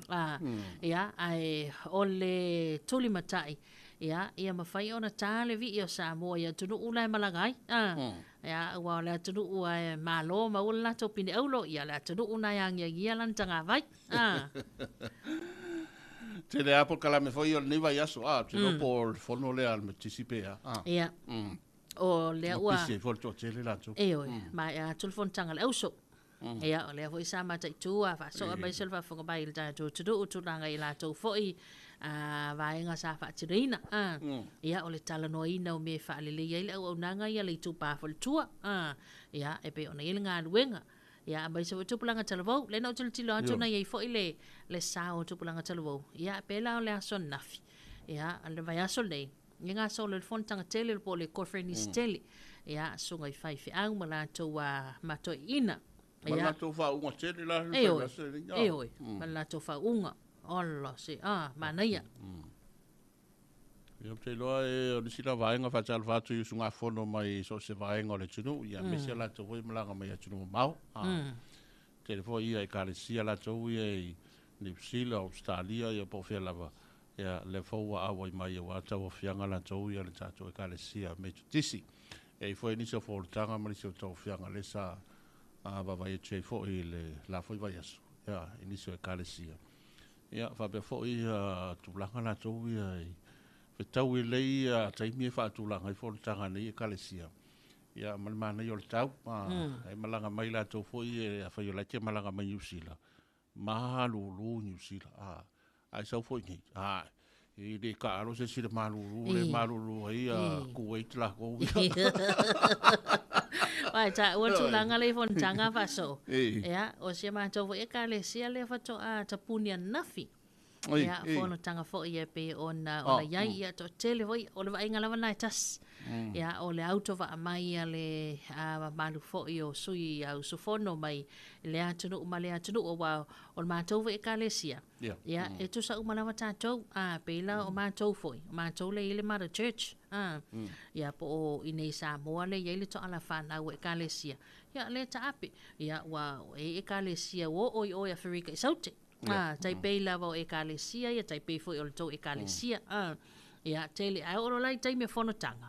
A, ia, ae o le tulimatai, ia, ia mafai ona ta le vii o Samoa i atunuu la e malaga ai. A, ia, aua o le atunuu e malo maua le latou pine aulo, ia, o le atunuu na e agiagia lana tagavai. A. Tele lava polokalame foi o lenei vaiaso, a, ou te iloa po o le fono lea a le Metisi pe a. A. Ia. O lea ua. Ua pisi ai foi le toatele latou. Ioe, maea atu le fonotaga a le auso. Ia, o lea foi sa mataitu a faasoa mai se le faafofoga mai i le tatou atunuu tulaga i latou foi vaega sa faatinoina. Ia, o le talanoaina o mea e faaleleia ai le auaunaga ia le itupa faletua. Ia, e pei ona i ai le galuega. Ia, aemaise foi tupulaga talavou. Lea na ou tilotilo atu na i ai foi le sao o tupulaga talavou. Ia, pe la o le aso ananafi. Ia, le vaiaso lenei, Ia gasolo i le fonotaga tele po o le koferenisi tele. Ia, susuga i faifeau ma latou ma toeaiina. Ma le latou faauuga tele la le vaiaso lenei. Ioe, ma le latou faauuga. Ola se, manaia. Ia, ou te iloa o le isi la vaega faatalofa atu i usugafono mai so o se vaega o le atunuu, ia aemaise latou foi e malaga mai atunuu mamao. Tele foi ia ekalesia latou ia i Niu Sila, Ausetalia ia po o fea lava, ia lea foi ua auai mai aua tauaofiaga latou ia le tatou ekalesia Metotisi. E i ai foi nisi o fonotaga ma nisi o tauaofiaga lea sa vaavaai atu ai foi i le la foi vaiaso ia i nisi o ekalesia. Ia faapea foi ia tulaga latou ia i fetau lelei ia taimi e faatulaga ai fonotaga a nei ekalesia. Ia ma le manaia o le tau, e malaga mai latou foi afai o la e te malaga mai Niu Sila, malulu Niu Sila, ae sau foi nei, e le taalo se isi i le malulu, le malulu ai Kuwait latou. Aua e taua le tulaga lea i fonotaga faasoo. Ia, o si a matou foi ekalesia lea faatoa tapuni ananafi. Ia, fonotaga foi e pei ona ona i ai, ia toatele foi, o le vaaiga lava lena e tasi. Ia, o le autovaa mai a le mamalu foi o sui usufono mai lea atunuu ma lea atunuu, aua o le matou foi ekalesia, ia, e tusa uma lava tatou, a, pei la o matou foi, o matou lea e i ai le Mother Church, a, ia, po o i inei i Samoa lea e i ai le toala fanau o ekalesia, ia, lea e taape, ia, ua e i ai ekalesia ua oo i o i Aferika i Saute. A, tai pei lava o ekalesia ia, tai pei foi o le tou ekalesia. A, ia, tele, ae oo loa la i taimi o fonotaga,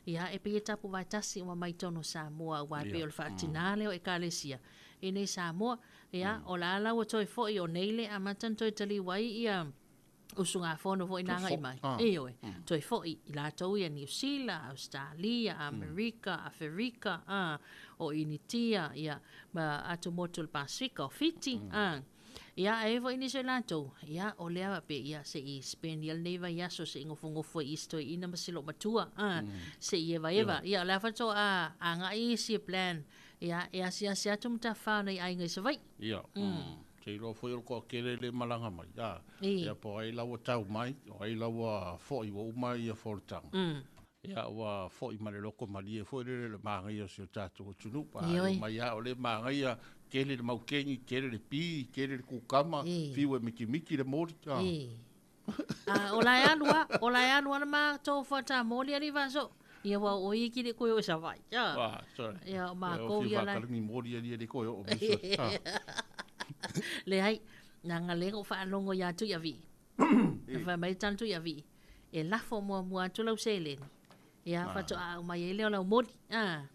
ia, e pei e tapu vaetasi uma mai totonu o Samoa, aua e pei o le faatina lea o ekalesia i nei Samoa. Ia, o la la ua toe foi, o nei le amata ona toe taliu ai ia usugafono foi na agai mai. Ioe, toe foi i latou ia Niu Sila, Ausetalia, Amerika, Aferika, a, o Initia, ia, ma atumotu o le Pasefika, o Fiti, a. Ia, a i ai foi nisi o i latou, ia, o lea faapea, ia, se i spend ia lenei vaiaso se i nofonofo ai i si toeaina ma si loomatua, a, se i evaeva. Ia, o le a faatoa agai isi e plan, ia, e asiasi atu matafā o nai aiga i Savaii. Ia, te iloa foi o le toatele le malaga mai, a, ia, po o ai la ua tau mai, o ai la ua foi ua uma ia fonotaga. Ia, ua foi ma le loto malie foi lele le manaia o si o tatou atunuu. A omai lava o lea e manaia, tele le maukeni, tele le pi, tele le kukama, fiu e mitimiti le moli. A o la e alu a, o la e alu a le matou faatamoli alii faaso'o. Ia ua o ia ki le koe o Savaii. Ah, sorry. Ia o makou ia la. Ni moli ali le koe o miso. Leai, leaga lea na ou faalogo ia Tuiavii. Na fai mai tala Tuiavii, e lafo muamua atu lau seleni. Ia faatoa aumai ai lea o lau moli. Ah.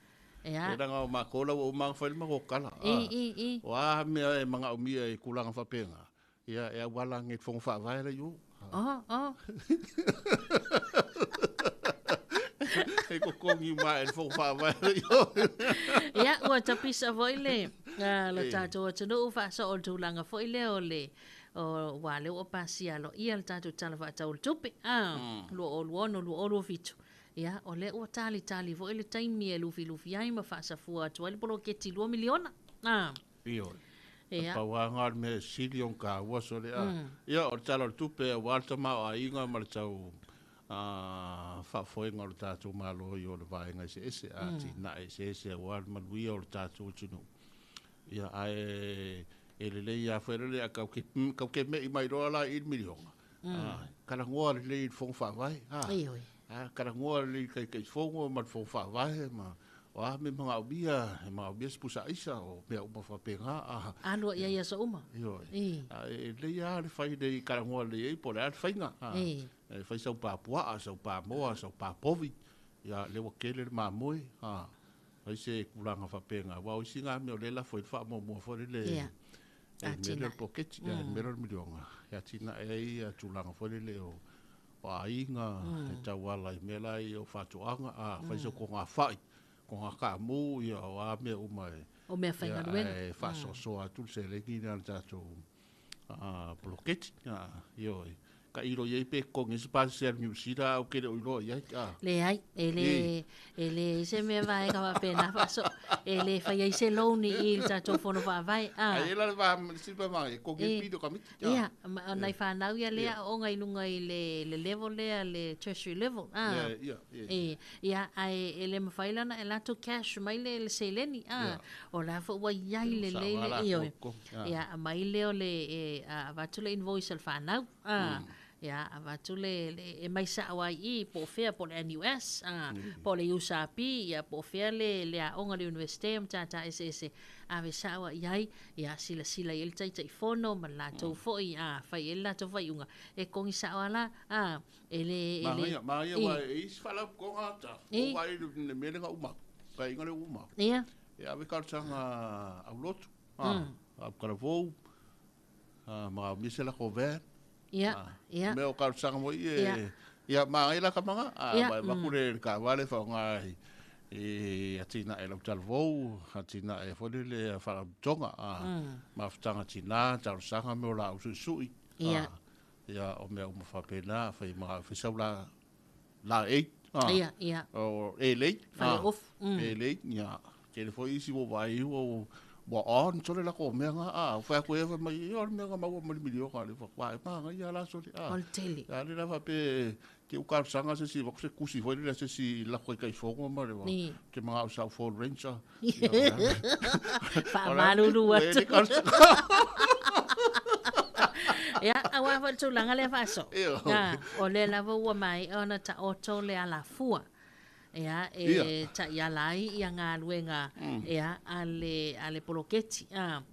Ia. E leaga o makou la ua uma ona fai le matou tala. I, i, i. O a mea e manaomia i tulaga faapena, ia e auala ane i le fono faavae la i o. Oh, oh. E totogi uma ae le fono faavae la i o. Ia, ua tapisa foi le, lo tatou atunuu faasoo i le tulaga foi lea o le, o, aua o lea ua pasia aloaia le tatou Tala Faatatau o le Tupe, 2026, 2027. Ia, o lea ua talitali foi le taimi e lufilufi ai ma faasafua atu ai le poloketi $2 miliona. Ioe. Ia. Pau lava lena o le mea e sili ona taua sole a. Ia, o le Tala o le Tupe aua le tamaoaiga ma le tau faafoega o le tatou Malo i ona vaega eseese, atinae eseese aua le manuia o le tatou atunuu. Ia, ae e lelei lava foi lele, ae tatou te, tatou te me'i mai loa la i le miliona, talanoa lelei i le Fono Faavae, Ioe. Talanoa lelei i le Taitaifono ma le Fono Faavae ma o a mea e manaomia, e manaomia se pusa aisa, o mea uma faapena. Alu i ai i aso uma. Ioe. Ae lelei lava le fai lelei, talanoa lelei ai po o le a le faiga. E fai sau pa puaa, sau pa moa, sau pa povi, ia lea ua tele le mamoe, fai se tulaga faapena, aua o isi na mea o lea e lafo ai le faamuamua foi lele i le mea lea o le poloketi, le mea lea o le miliona, e atinae ai tulaga foi lele o aiga, e tauala i mea la ia o faatoaga, a fai sau togafai, toga taamu, ia o a mea uma e O mea faigaluega. E faasoasoa atu le seleni lea a le tatou poloketi, ioe. Tailo i ai pe totogi ai se pasese a le Niu Sila ae ou te le o iloa i ai. Leai, e le, e leai se mea vaega faapena faaso. E le fai ai se loan i i le tatou Fono Faavae. Ai e la le va ma le sili ma e totogi ai pili o kamiti. Ia, o nai fanau ia lea aooga i luga i le, le level lea, le tertiary level. Ia, ia. Ia, ae e le mafai la ona e alu atu cash mai le, le seleni. O la foi ua i ai lelei le, ioe. Ia, aumai lea o le, e avatu le invoice a le fanau. Ia, avatu le, le, e mai sao ai i i, po o fea, po o le NUS, po o le USP, ia, po o fea le, le aoga le Iunivesite o matata eseese, ave sao ai i ai, ia, silasila i ai le Taitaifono ma le latou foi, fai i ai le latou faaiuga, e togi sao lava la, e le, e le. Manaia, manaia, aua e i ai isi faalapotopotoga ta, ua vaai i le mea lea na uma atu, paeaiga lea ua uma atu. Ia. E ave talosaga aulotu, au talavou, manaomia se latou van. Ia, ia. Mea o talosaga foi e, ia, manaia la tamaga, ma e avatu le taavale e faaaoga i atinae lau talavou, atinae foi lele faalapotopotoga, mafutaga tina, talosaga mea o laau suisui. Ia. Ia, o mea uma faapena, fai ma fai sau la la ei. Ia, ia. O e lei. Fale ofu. E lei, ia. Tele foi isi ua vaai ua ua on sole la ko mea nga a fai atu e fai mai o le mea nga maua ma le miliona le fa kwa ma nga ia la sole a. O le tele. A le la fa pe te u talosaga se si se kusi foi le se si la koe kai fongo ma le te mga o sau Ford Ranger. Faamalulu atu. Ia, aua foi le tulaga lea faaso. O lea lava ua maea ona taoto le alafua. Ia, e taiala ai ia galuega ia, a le, a le poloketi.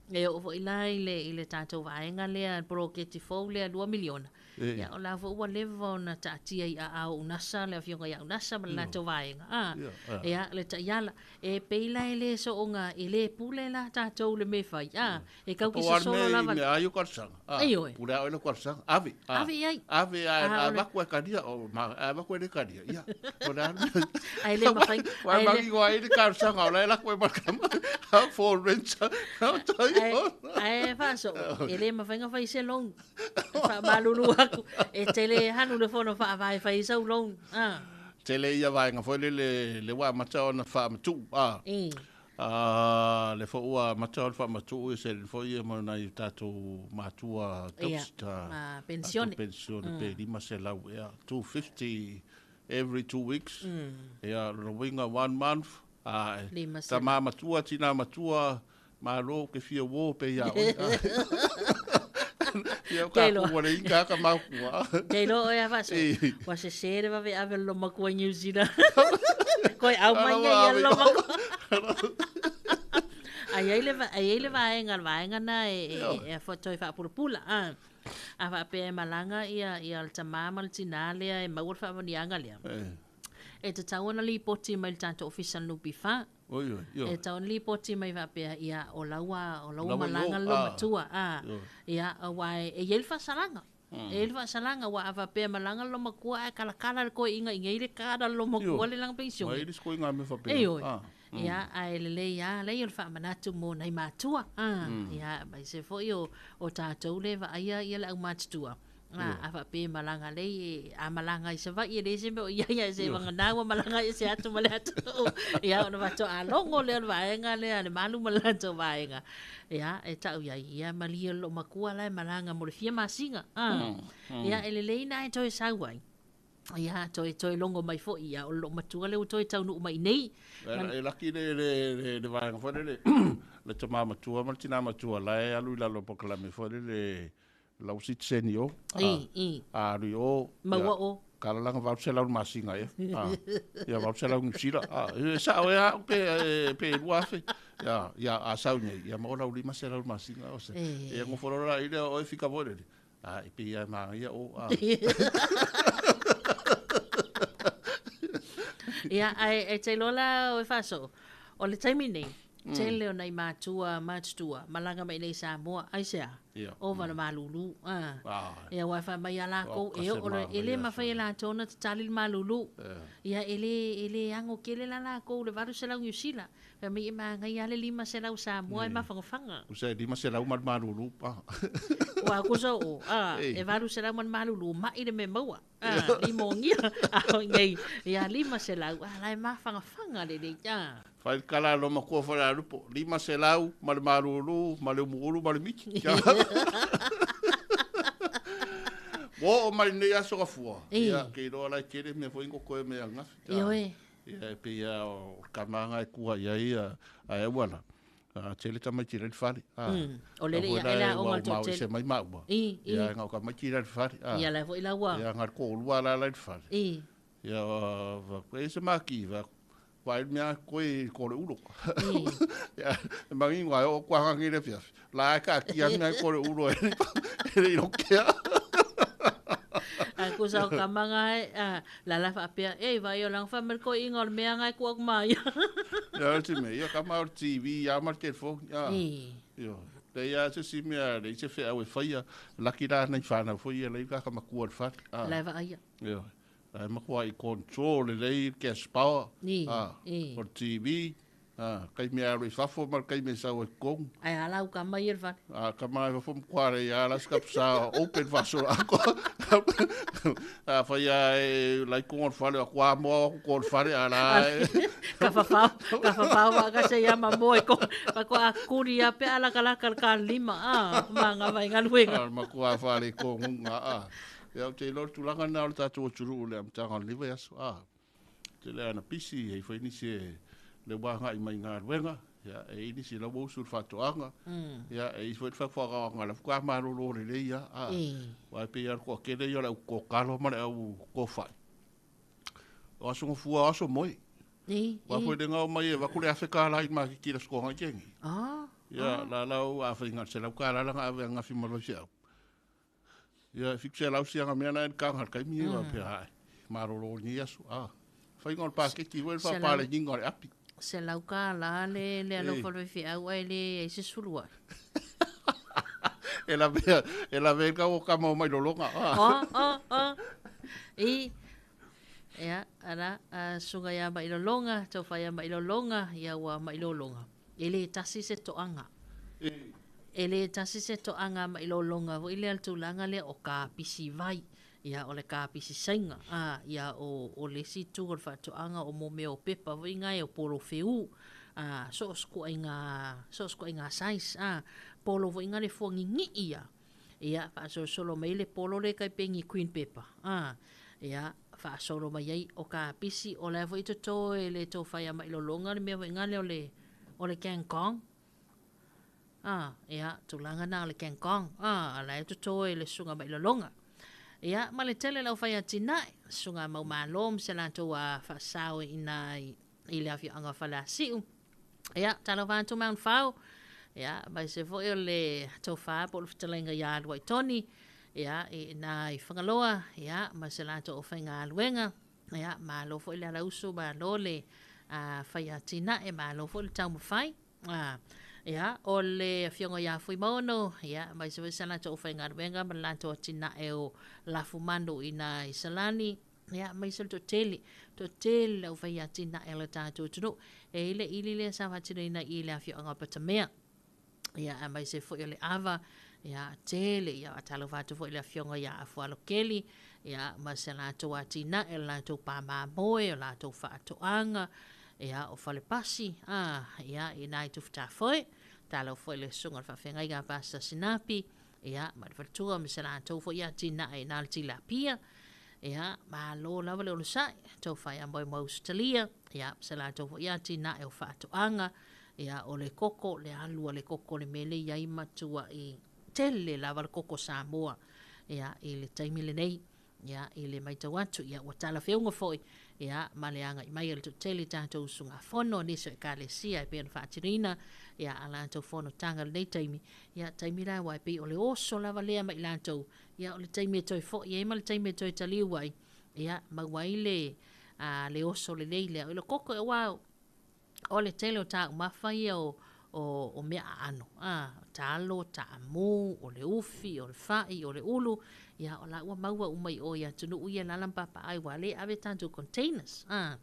E oo foi la i le, i le tatou vaega lea, le poloketi fou lea $2 miliona. Ia, o la foi ua leva ona taatia i aao o Unasa, le afioga ia Unasa ma le latou vaega. Ia, le taiala. E pei la e le soonga, e le pule la tatou le mea e fai. E kau ki sosolo lava. Mea ai o talosaga. Ioe. Pule a oe lau talosaga. Ave. Ave i ai. Ave a avatu e talia, o ma a avatu e le talia. Ia. O le a le mea. Ai le mafai. Ua manino ai le talosaga o la e lako e ma Ford Ranger. Ae faasoo, e le mafai ona fai se loan. Faamalulu atu, e tele alu le fono faavae e fai ai sau loan. Tele ia vaega foi lele le ua amata ona faamatuu a. Le foi ua amata ona faamatuu ia seleni foi ia mo nai o tatou matua tausi ta penisione. Penisione pe 500 ea, 250 every 2 weeks. Ia lona uiga one month tama matua, tina matua, malo ou te fia uo pe ia oe. Ia o ka ku wale i ka ka mau kua. Te iloa oe a faaso. Ua sesē le vave ave o le lomakua i New Zealand. Koe au mai nei ia le lomakua. Ai ai le ai ai le vaega, le vaega na e e e toe faapulapula. A. A faapea e malaga ia ia le tamā ma le tinā lea e maua le faamanuiaga lea. E tatau ona lipoti mai i le tatou ofisa o le NPF. Oi, oi, io. E tatau ona lipoti mai faapea, ia, o la ua, o la ua malaga le loomatua, a, ia, aua e i ai le faasalaga. E i ai le faasalaga, aua a faapea e malaga le loomatua ae kalakala le toeaina i inei le card a le loomatua le lana penisione. Mai le isi koiga mea faapea. Ioe. Ia, ae lelei lava, leai o le faamanatu mo nai matua, a, ia, aemaise foi o tatou lea e vaaia le aumatutua. A, a faapea e malaga lei, a malaga i Savaii e leai se mea o i ai ae seivagana ua malaga ese atu ma le atunuu. Ia ona faatoa logo lea o le vaega lea a le malu ma le latou vaega. Ia e tau i ai, ia malie le loomatua la e malaga mo le fia masina. A, ia e lelei na e toe sau ai. Ia toe toe logo mai foi ia o le loomatua lea ua toe taunuu mai i nei. E laki le le le le vaega foi lele le tama matua ma le tina matua la e alu i lalo o polokalame foi lele lau sitiseni o. I, i. A alu i o. Maua o. Kalalaga 800 le masina ea. A, ia 800 Niu Sila. A, e sao ea au pe, pe 2000. Ia, ia, a sau nei, ia maua lau 500 le masina. O se. Ia nofo loa la i lea o e fika foi lele. A, e pei lava e manaia o. A. Ia, ae, e te iloa la o e faasoo, o le taimi nei, Tele o nai matua matutua malaga mai nei i Samoa, aisea? Ia. Ova le malulu. A. Ah. Ia aua e fai mai a lakou, Oh, e oo loa, e le mafai e latou ona tatali le malulu. Ia e le, e le ago tele la lakou i le 800 Niu Sila. Fai mai e manaia lava le 500 Samoa e mafangafaga. Usa e 500 ma le malulu. Ah. Ua kusa o, a, e 800 ma le malulu, mai le mea maua. A, limogia. A o nei, ia 500, a la e mafangafaga lelei. A. Fai le tala a lou matua Falealupo, 500 ma le malulu ma le umuulu ma le miti. Ua oo mai lenei aso Gafua, ia, ke iloa la e tele mea foi na toe mea ananafi. Ioe. Ia, e pei lava o le tama lena e tua i ai, ae aua la, tele tamaiti la i le fale. O lele ia ele aoga le toatele. Ua mai maua. I, i. Ia, na o tamaiti la i le fale. Ia, la foi la ua. Ia, na o le toalua la la i le fale. I. Ia, e se maki, vaai le mea koe i ko le ulo. Ia, e manino ai o kwa hangi le fiafi. La e kaatia mea ko le ulo e le i lokea. A kusa o kamanga e, a, la la faapea, e, vai o langa fa me ko inga o le mea ngai kua mai. Ia, te mea, ia kama o le TV, ia ma le telefoni. Ia. I. Ia. Le ia se si mea, le se whea e whaia, laki rā nei whānau foi, ia lei kaka makua le whare. La e vaai. Ia. La e makua i control, le lei cash power. I, i. O le TV, kai mea alu i fafo ma le kai mea sau ai totonu. Ae a la uka mai e le fale. A ka mai fafo ma kua rei a la ska psa open faso la ko. A fai a e lai ko le fale a kua moa ko le fale a la. Ka fafao, ka fafao wa ka se ia ma moe ko. Pa ko a kuri a pe ala ka la ka ka lima a ma nga vai nga luenga. A ma kua fale ko ngunga a. Ia te lo tulaga na o le tatou atunuu le amataga o le vaiaso a. Te le ana pisi e fai nisi e le wānga i mai ngā ia e ini si lau usu le whatoanga, ia e i foi le whawhawanga la fuka maroro le le ia, a, wai pe ia koa kele ia le au kōkalo ma le au kōwhai. O aso ngofua aso moi. Wa foi le ngau mai e waku le afe kā lai ma ki la skoanga kengi. Ia la lau a whainga se lau kā la nga ave nga fi malo se au. Ia fiku se lau sianga mea na en kanga kai mi wa pe hai. Maroro ni aso a. Whainga o le pāketi wei le whapale nginga o le api. Se lau ka la le le alofa le fi au ai le ai se sulua. E la ve e la ve ka o ka mau mai lolonga. O o o. I ia ala a sunga ia mai lolonga, tau whai ia mai lolonga, ia ua mai lolonga. E le tasi se toanga. E le tasi se toanga mai lolonga voi le tulaga le o ka pisi vai. Ia o le ka pisi sainga. A ia o le si tu o le whaatoanga o mo mea o pepa voi ngai o polo whiu. A so sku ai ngā, so sku ai ngā size. A polo voi ngā le fuangi ngi ia. Ia whaasolo mai le polo le kai pengi queen pepa. A ia whaasolo mai ai o ka pisi o le voi toto e le tō whaia mai lolonga le mea voi ngā le o le o le Kang Kong. A, ia, tulaga na o le kangkong, a, la e toto e le susuga Mailologa. Ia, ma le tele o le aufai atinae, susuga Maumalo ma se latou a faasao i ina i, i le afioaga o Faleasiu. Ia, talofa atu Mount Fao, ia, aemaise foi o le tofa po o le fetalaiga ia Luaitoni, ia, i ina i Fagaloa, ia, ma se latou aufaigaluega. Ia, malo foi le alausu, malo le a, fai atinae, malo foi le taumafai. A, ia, o le afioga ia Fuimaono, ia, aemaise foi sa latou aufaigaluega ma le latou atinae o Lafumanu i ina i Salani, ia, aemaise le toatele, toatele le aufai atinae a le tatou atunuu. E i ai le ili lea sa faatinoina i le afioaga o Patamea, ia, aemaise foi o le ava, ia, tele, ia, faatalofa atu foi i le afioga ia Afualo Keli, ia, ma se latou atinae, o le latou pa mamoe, o latou faatoaga, ia, o falepasi, a, ia, i ina i Tufutafoe, talofa foi i le susuga o le faafeagaiga a Pastor Sinapi, ia, ma le faletua ma se latou foi atinae i ina le tilapia, ia, malo lava le onosai, tofa ia Moemoe Usitalia, ia, ma se latou foi atinae o faatoaga, ia, o le koko, le alu a le koko le mea lea e i ai matuai tele lava le koko Samoa, ia, i le taimi lenei. Ia, i le matau atu, ia, ua talafeuga foi, ia, ma le agai mai o le toatele i tatou usugafono, nisi o ekalesia e pei ona faatinoina, ia, a latou fonotaga i lenei taimi, ia, taimi la aua e pei o le oso lava lea ma i latou, ia, o le taimi e toe foi ai ma le taimi e toe taliu ai, ia, maua ai le, a, le oso lelei lea. O le koko, aua o le tele o taumafa ia o, o, o mea aano, a, talo, taamu, o le ufi, o le fai, o le ulu, ia, o la ua maua uma i o i atunuu ia e alaala ma papaaao ai, aua o lea e ave tatou containers, a,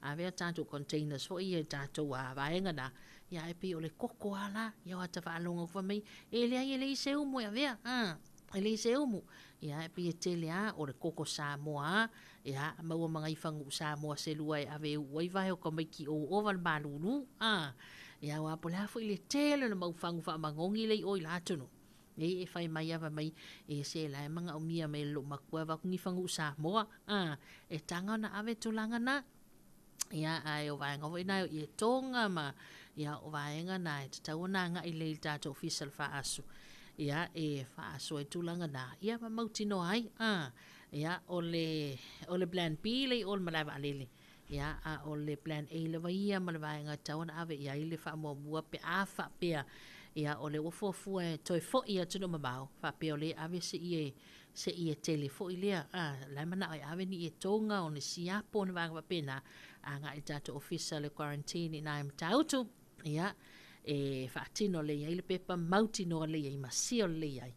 ave a tatou containers foi ia i tatou a, vaega na, ia, ae pei o le koko lava la, ia o ata faalogo atu fai mai, e leai e leai se umu e avea, a, e leai se umu, ia, e pei e tele lava o le koko Samoa lava, Ia, maua ma nai fagu'u Samoa se lua e ave e u'u ai vae o tamaiti o ova le malūlū, a. Ia, aua po o le a foi le tele o le mau fagu faamagogi lea i o i la atunuu, nei e fai mai lava mai, e se la e manaomia mai e lou matua e avatu ni fagu'u Samoa, a, e taga ona ave tulaga na. Ia, ae o vaega foi na e o i e Tonga ma, ia, o vaega na e tatau ona agai lelei i le tatou Ofisa o le FAASU, ia, e faaasu ai tulaga na, ia ma mautinoa ai, a. Ia, o le, o le plan B lea i o i le malae vaalele, ia, a o le plan A lava ia ma le vaega e tatau ona ave i ai le faamuamua pe a faapea, ia, o lea ua fuafua e toe foi i atunuu mamao, faapea o lea e ave se ie, se ie tele foi lea, a, la e manao e ave ni ie Tonga, o ni siapo, o ni vaega faapena, agai i le tatou ofisa o le quarantine i ina i Matautu, ia, e faatino lelei ai le pepa, mautinoa lelei ai ma seal lelei ai,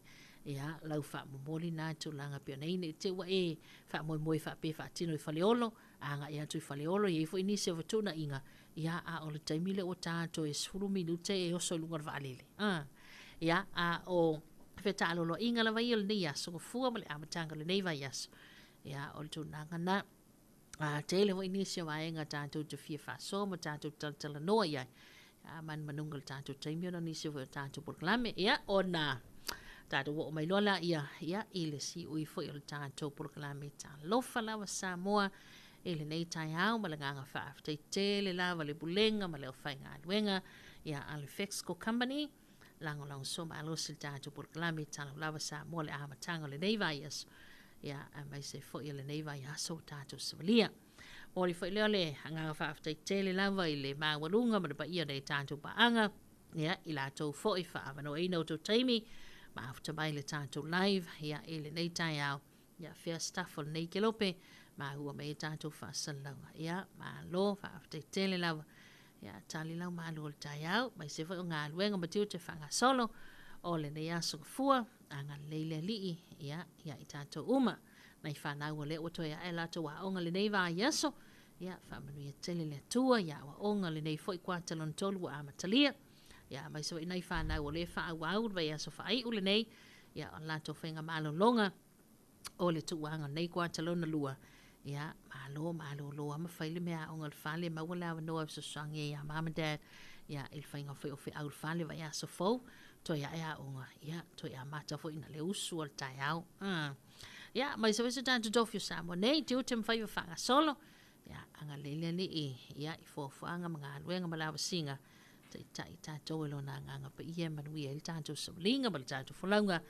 ia, lau faamomoli na tulaga pei ona i ai, ne i te i ua e faamoemoe faapea e faatino i Faleolo, agai atu i Faleolo, e i ai foi nisi o fetuunaiga, ia, a o le taimi lea ua ta toe 10 minute e oso i luga o le vaalele. A, ia, a o fetaaloloaiga lava ia o lenei aso, gafua ma le amataga o lenei vaiaso, ia, o le tulaga na. A tele foi nisi o vaega tatou te fia faasoa ma tatou talatalanoa i ai. A manumanuga o le tatou taimi ona o nisi foi o tatou polokalame. Ia, ona tatou oo mai loa laia, ia, i le siui foi o le tatou polokalame Talofa Lava Samoa i lenei taeao ma le agaga faafetai tele lava le Pulega ma le aufaigaluega, ia, a le Fexco Company, lagolagosua malosi le tatou polokalame Talofa Lava Samoa le amataga o lenei vaiaso, ia, aemaise foi o lenei vaiaso ua tatou savalia. Momoli foi lea o le agaga faafetai tele lava i le maualuga ma le paia o nai tatou paaga, ia, i latou foi faaavanoaina outou taimi ma afuta mai le tatou live, ia, i lenei taeao, ia, fea staff o lenei kelope, maua mai ai tatou faasalalauga. Ia, malo, faafetai tele lava. Ia, tali lau malu o le taeao, aemaise foi o galuega ma tiute faagasolo o lenei aso gafua, agalelei le Alii, ia, ia i tatou uma. Nai fanau o lea ua toe ae latou aoga lenei vaiaso, ia, faamanuia tele le Atua i aoaoga lenei foi kuata lona tolu ua amatalia. Ia, aemaise foi nai fanau o lea e faaauau le vaiaso faaiu lenei, ia, o le latou faiga malologa o le tuuaga o lenei kuata lona lua, ia, malo malolo lava ma fai le meaaoga i le fale, maua le avanoa e fesoasoani ai ia mom and dad, ia, i le faiga foi o feau i le fale vaiaso fou, toe ae aoga, ia, toe amata foi ina le usu o le taeao. Ia, aemaise foi so tatou tofi o Samoa nei, tiute ma faiva faagasolo, ia, agalelei le Alii, ia, i fuafuaga ma galuega ma lavasiga, Taitai tatou e Lona Agaga Paia e manuia ai le tatou savaliga ma le tatou folauga,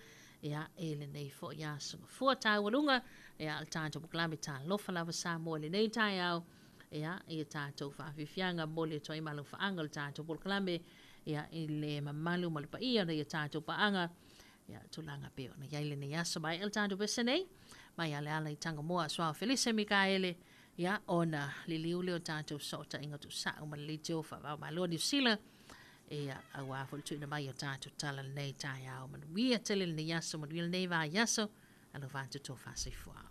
ia, i lenei foi aso gafua taualuga, ia, le tatou polokalame Talofa Lava Samoa i lenei taeao, ia, i tatou faafiafiaga momoli atu ai malofaaga o le tatou polokalame, ia, i le mamalu ma le paia o nai a tatou paaga, ia, tulaga pei ona i ai lenei aso. Maea le tatou pese nei, mai Aleala i Tagamoa, Suao Felise Mikaele, Ia, ona liliu lea o tatou fesootaiga tuusa'o ma le leitio faavaomalo Niu Sila, ia, auā foi le tuuina mai o tatou tala lenei taeao. Manuia tele lenei aso, manuia lenei vaiaso, alofa atu tofa soifua.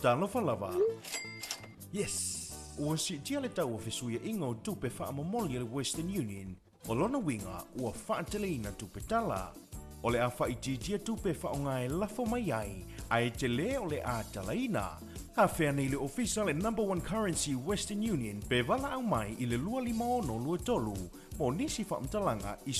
Talofa lava. Yes! Ua siitia le tau o fesuiaiga o tupe faamomoli a le Western Union, o lona uiga ua faateleina tupe tala. O le a faaitiitia tupe e faaaoga e lafo mai ai, ae tele o le a talaina. Afea nei le ofisa le Number One Currency Western Union pe valaau mai i le 256 23 mo nisi faamatalaga i.